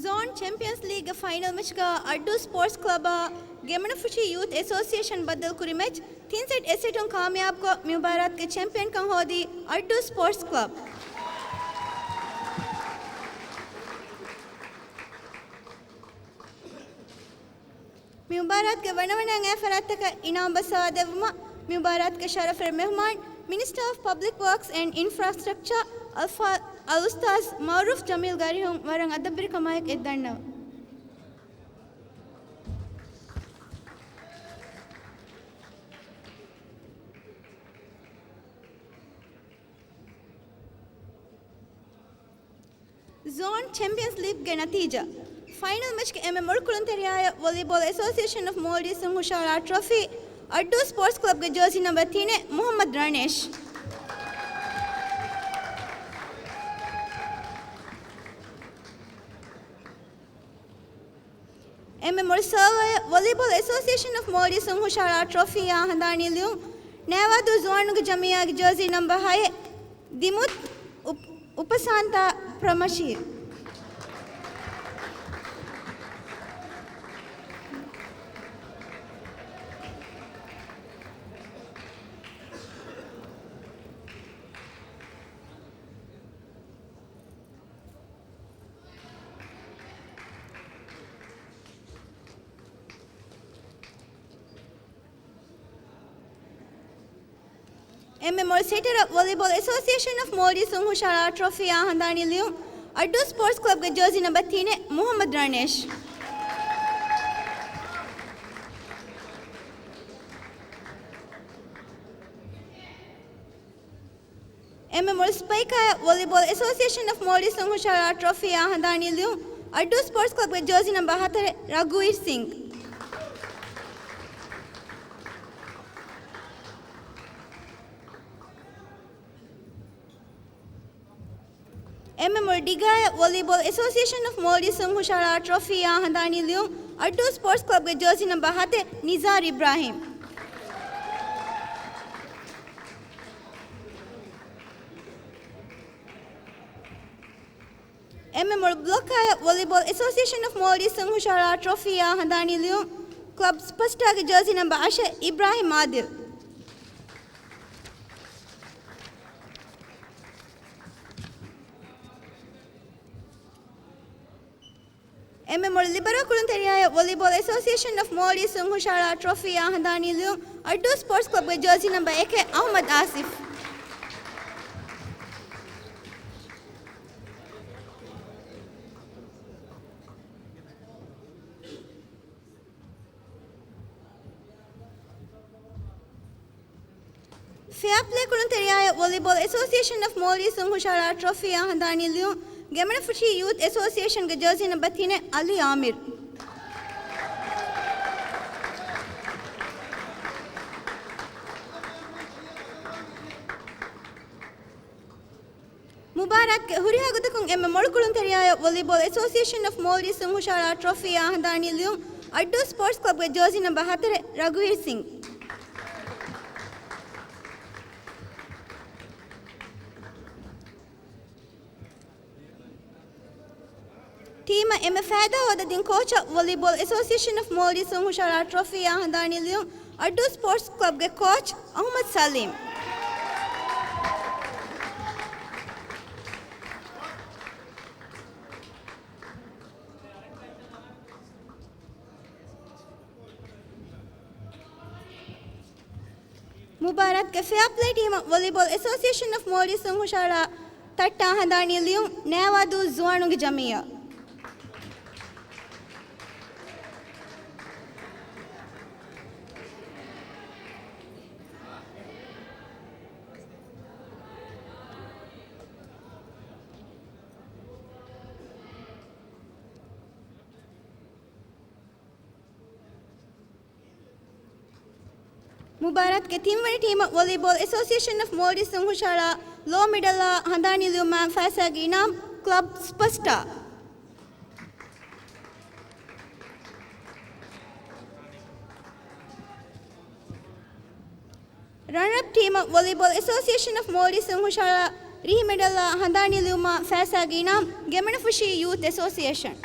ޒޯން ޗެމްޕިއަންސް ލީގްގެ ފައިނަލް މެޗްގަ އައްޑޫ ސްޕޯޓްސް ކްލަބާ ގެމެނަފުށި ޔޫތް އެސޯސިއޭޝަން ބައްދަލުކުރި މެޗް ތިން ސެޓް އެއް ސެޓުން ކާމިޔާބުކޮށް، މި މުބާރާތުގެ ޗެމްޕިއަންކަން ހޯދީ އައްޑޫ ސްޕޯޓްސް ކްލަބް. މި މުބާރާތުގެ ވަނަވަނައިން އައި ފަރާތްތަކަށް އިނާމް ބައްސަވާ ދެއްވުމަށް، މި މުބާރާތުގެ ޝަރަފުވެރި މެހުމާން، މިނިސްޓަރ އޮފް ޕަބްލިކް ވާކްސް އެންޑް އިންފްރާސްޓްރަކްޗާ، އަލްފާ-، އަލްއުސްތާޒް މައުރޫފް ޖަމީލް ގާރިހުން ވަރަށް އަދަބުވެރިކަމާއެކު އެ ދަންނަވަން. ޒޯން ޗެމްޕިއަންސް ލީގްގެ ނަތީޖާ. ފައިނަލް މެޗްގެ އެންމެ މޮޅު ކުޅުންތެރިޔާއަށް ވޮލީބޯލް އެސޯސިއޭޝަން އޮފް މޯލްޑިވްސުން ހުށަހަޅާ ޓްރޮފީ، އައްޑޫ ސްޕޯޓްސް ކްލަބްގެ ޖާޒީ ނަމްބަރ ތިނެއް، މުހައްމަދު ރަނޭޝް. އެންމެ މޮޅު ސާވާއަށް ވޮލީބޯލް އެސޯސިއޭޝަން އޮފް މޯލްޑިވްސުން ހުށަހަޅާ ޓްރޮފީއާ ހަނދާނީ ލިޔުން، ނައިވާދޫ ޒުވާނުންގެ ޖަމިއްޔާގެ ޖާޒީ ނަމްބަރ ހައެއް، ދިމުތް އުޕް-، އުޕަސާންތާ ޕްރަމަޝީ. އެންމެ މޮޅު ސެޓަރަށް ވޮލީބޯލް އެސޯސިއޭޝަން އޮފް މޯލްޑިވްސުން ހުށަހަޅާ ޓްރޮފީއާ ހަނދާނީ ލިޔުން، އައްޑޫ ސްޕޯޓްސް ކްލަބްގެ ޖާޒީ ނަމްބަރ ތިނެއް، މުހައްމަދު ރަނޭޝް. އެންމެ މޮޅު ސްޕައިކާއަށް ވޮލީބޯލް އެސޯސިއޭޝަން އޮފް މޯލްޑިވްސުން ހުށަހަޅާ ޓްރޮފީއާ ހަނދާނީ ލިޔުން، އައްޑޫ ސްޕޯޓްސް ކްލަބްގެ ޖާޒީ ނަމްބަރ ހަތަރެއް، ރަގުވީރް ސިންގް. އެންމެ މޮޅު ޑިގާއަށް ވޮލީބޯލް އެސޯސިއޭޝަން އޮފް މޯލްޑިވްސުން ހުށަހަޅާ ޓްރޮފީއާ ހަނދާނީ ލިޔުން، އައްޑޫ ސްޕޯޓްސް ކްލަބްގެ ޖާޒީ ނަމްބަރ ހަތެއް، ނިޒާރު އިބްރާހިމް. އެންމެ މޮޅު ބްލޮކާއަށް ވޮލީބޯލް އެސޯސިއޭޝަން އޮފް މޯލްޑިވްސުން ހުށަހަޅާ ޓްރޮފީއާ ހަނދާނީ ލިޔުން، ކްލަބް ސްޕަސްޓާގެ ޖާޒީ ނަމްބަރ އަށެއް، އިބްރާހިމް އާދިލް. އެންމެ މޮޅު ލިބަރޯ ކުޅުންތެރިޔާއަށް ވޮލީބޯލް އެސޯސިއޭޝަން އޮފް މޯލްޑިވްސުން ހުށަހަޅާ ޓްރޮފީއާ ހަނދާނީ ލިޔުން، އައްޑޫ ސްޕޯޓްސް ކްލަބްގެ ޖާޒީ ނަމްބަރ އެކެއް، އަހުމަދު އާސިފް. ފެއާޕްލޭ ކުޅުންތެރިޔާއަށް ވޮލީބޯލް އެސޯސިއޭޝަން އޮފް މޯލްޑިވްސުން ހުށަހަޅާ ޓްރޮފީއާ ހަނދާނީ ލިޔުން، ގެމެނަފުށީ ޔޫތް އެސޯސިއޭޝަންގެ ޖާޒީ ނަމްބަރ ތިނެއް، އަލީ އާމިރު. މުބާރާތުގެ ހުރިހާ ގޮތަކުން އެންމެ މޮޅު ކުޅުންތެރިޔާއަށް ވޮލީބޯލް އެސޯސިއޭޝަން އޮފް މޯލްޑިވްސުން ހުށަހަޅާ ޓްރޮފީއާ ހަނދާނީ ލިޔުން، އައްޑޫ ސްޕޯޓްސް ކްލަބްގެ ޖާޒީ ނަމްބަރ ހަތަރެއް، ރަގުވީރް ސިންގް. ޓީމަށް އެންމެ ފައިދާ ހޯދަދިން ކޯޗަށް ވޮލީބޯލް އެސޯސިއޭޝަން އޮފް މޯލްޑިވްސުން ހުށަހަޅާ ޓްރޮފީއާ ހަނދާނީ ލިޔުން، އައްޑޫ ސްޕޯޓްސް ކްލަބްގެ ކޯޗް އަހުމަދު ސަލީމް. މުބާރާތުގެ ފެއާޕްލޭ ޓީމަށް ވޮލީބޯލް އެސޯސިއޭޝަން އޮފް މޯލްޑިވްސުން ހުށަހަޅާ ތައްޓާ ހަނދާނީ ލިޔުން، ނައިވާދޫ ޒުވާނުންގެ ޖަމިއްޔާ. މުބާރާތުގެ ތިންވަނަ ޓީމަށް ވޮލީބޯލް އެސޯސިއޭޝަން އޮފް މޯލްޑިވްސުން ހުށަހަޅާ ލޯ މެޑަލާ ހަނދާނީ ލިޔުމާ ފައިސާގެ އިނާމް، ކްލަބް ސްޕަސްޓާ. ރަނަރަޕް ޓީމަށް ވޮލީބޯލް އެސޯސިއޭޝަން އޮފް މޯލްޑިވްސުން ހުށަހަޅާ ރީ މެޑަލާ ހަނދާނީ ލިޔުމާ ފައިސާގެ އިނާމް، ގެމެނަފުށީ ޔޫތް އެސޯސިއޭޝަން.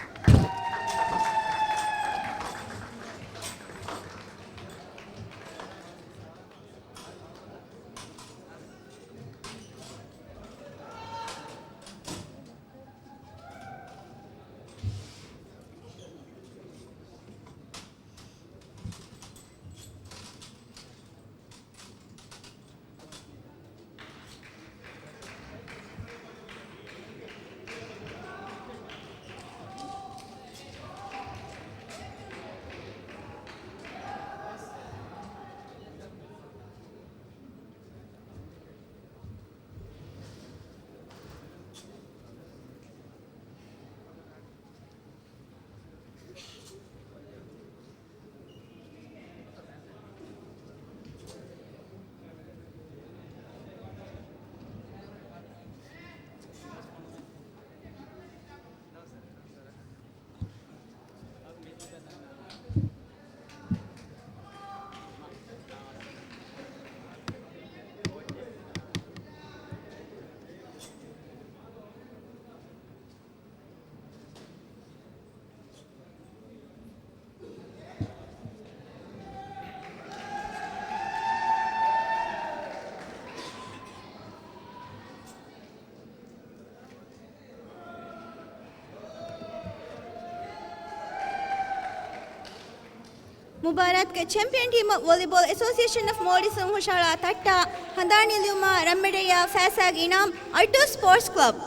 މުބާރާތުގެ ޗެމްޕިއަން ޓީމަށް ވޮލީބޯލް އެސޯސިއޭޝަން އޮފް މޯލްޑިވްސް އިން ހުށަހަޅާ ތައްޓާ ހަނދާނީ ލިޔުމާ ރަންމެޑިއްޔާ ފައިސާގެ އިނާމް އައްޓޫ ސްޕޯޓްސް ކްލަބް.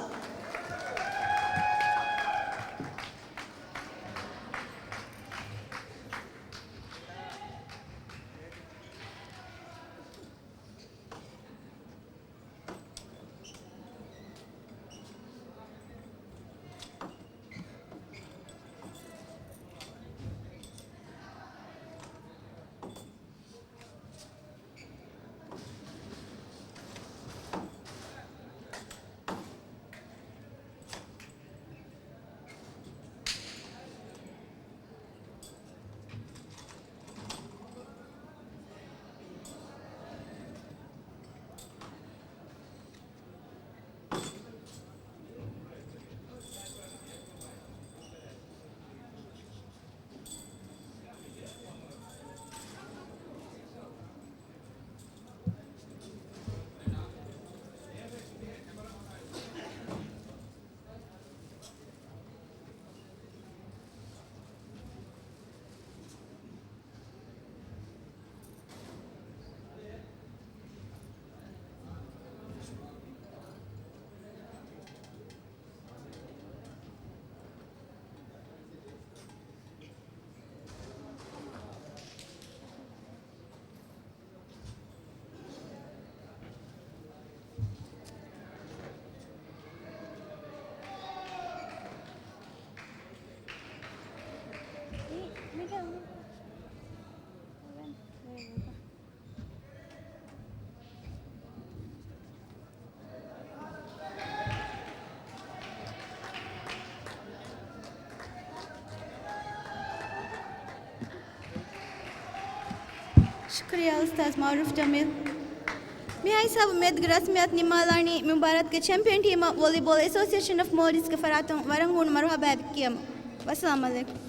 ޝުކުރިއްޔާ އުސްތާޛް މައުރޫފް ޖަމީލް. މިހާ ހިސާބުން މިއަދުގެ ރަސްމިއްޔާތު ނިންމާލާނީ މި މުބާރާތުގެ ޗެމްޕިއަން ޓީމަށް ވޮލީބޯލް އެސޯސިއޭޝަން އޮފް މޯލްޑިވްސްގެ ފަރާތުން ވަރަށް ހޫނު މަރުޙަބާއެއް ކިޔަމުން. ވައްސަލާމް ޢަލައިކުމް. އައްސަލާމު ޢަލައިކުމް.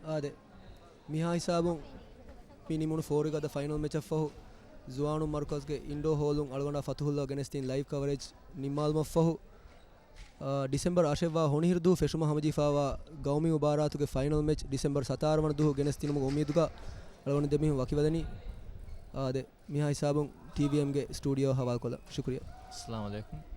އާދެ، މިހާ ހިސާބުން މި ނިމުނު ފޯރިގަދަ ފައިނަލް މެޗަށްފަހު، ޒުވާނުން މަރުކަޒްގެ އިންޑޯ ހޯލުން އަޅުގަނޑާ ފަތުހުﷲ ގެނެސްދިން ލައިވް ކަވަރޭޖް ނިންމާލުމަށްފަހު، އާ، ޑިސެމްބަރު އަށެއްވާ ހޮނިހިރު ދުވަހު ފެށުމަށް ހަމަޖެހިފައިވާ ގައުމީ މުބާރާތުގެ ފައިނަލް މެޗް ޑިސެމްބަރު ސަތާރަ ވަނަ ދުވަހު ގެނެސްދިނުމުގެ އުއްމީދުގަ އަޅުގަނޑު ދެމީހުން ވަކިވެލަނީ. އާދެ، މިހާ ހިސާބުން ޓީވީއެމްގެ ސްޓޫޑިއޯ ހަވާލުކޮށްލަން. ޝުކުރިއްޔާ. އައްސަލާމު ޢަލައިކުމް.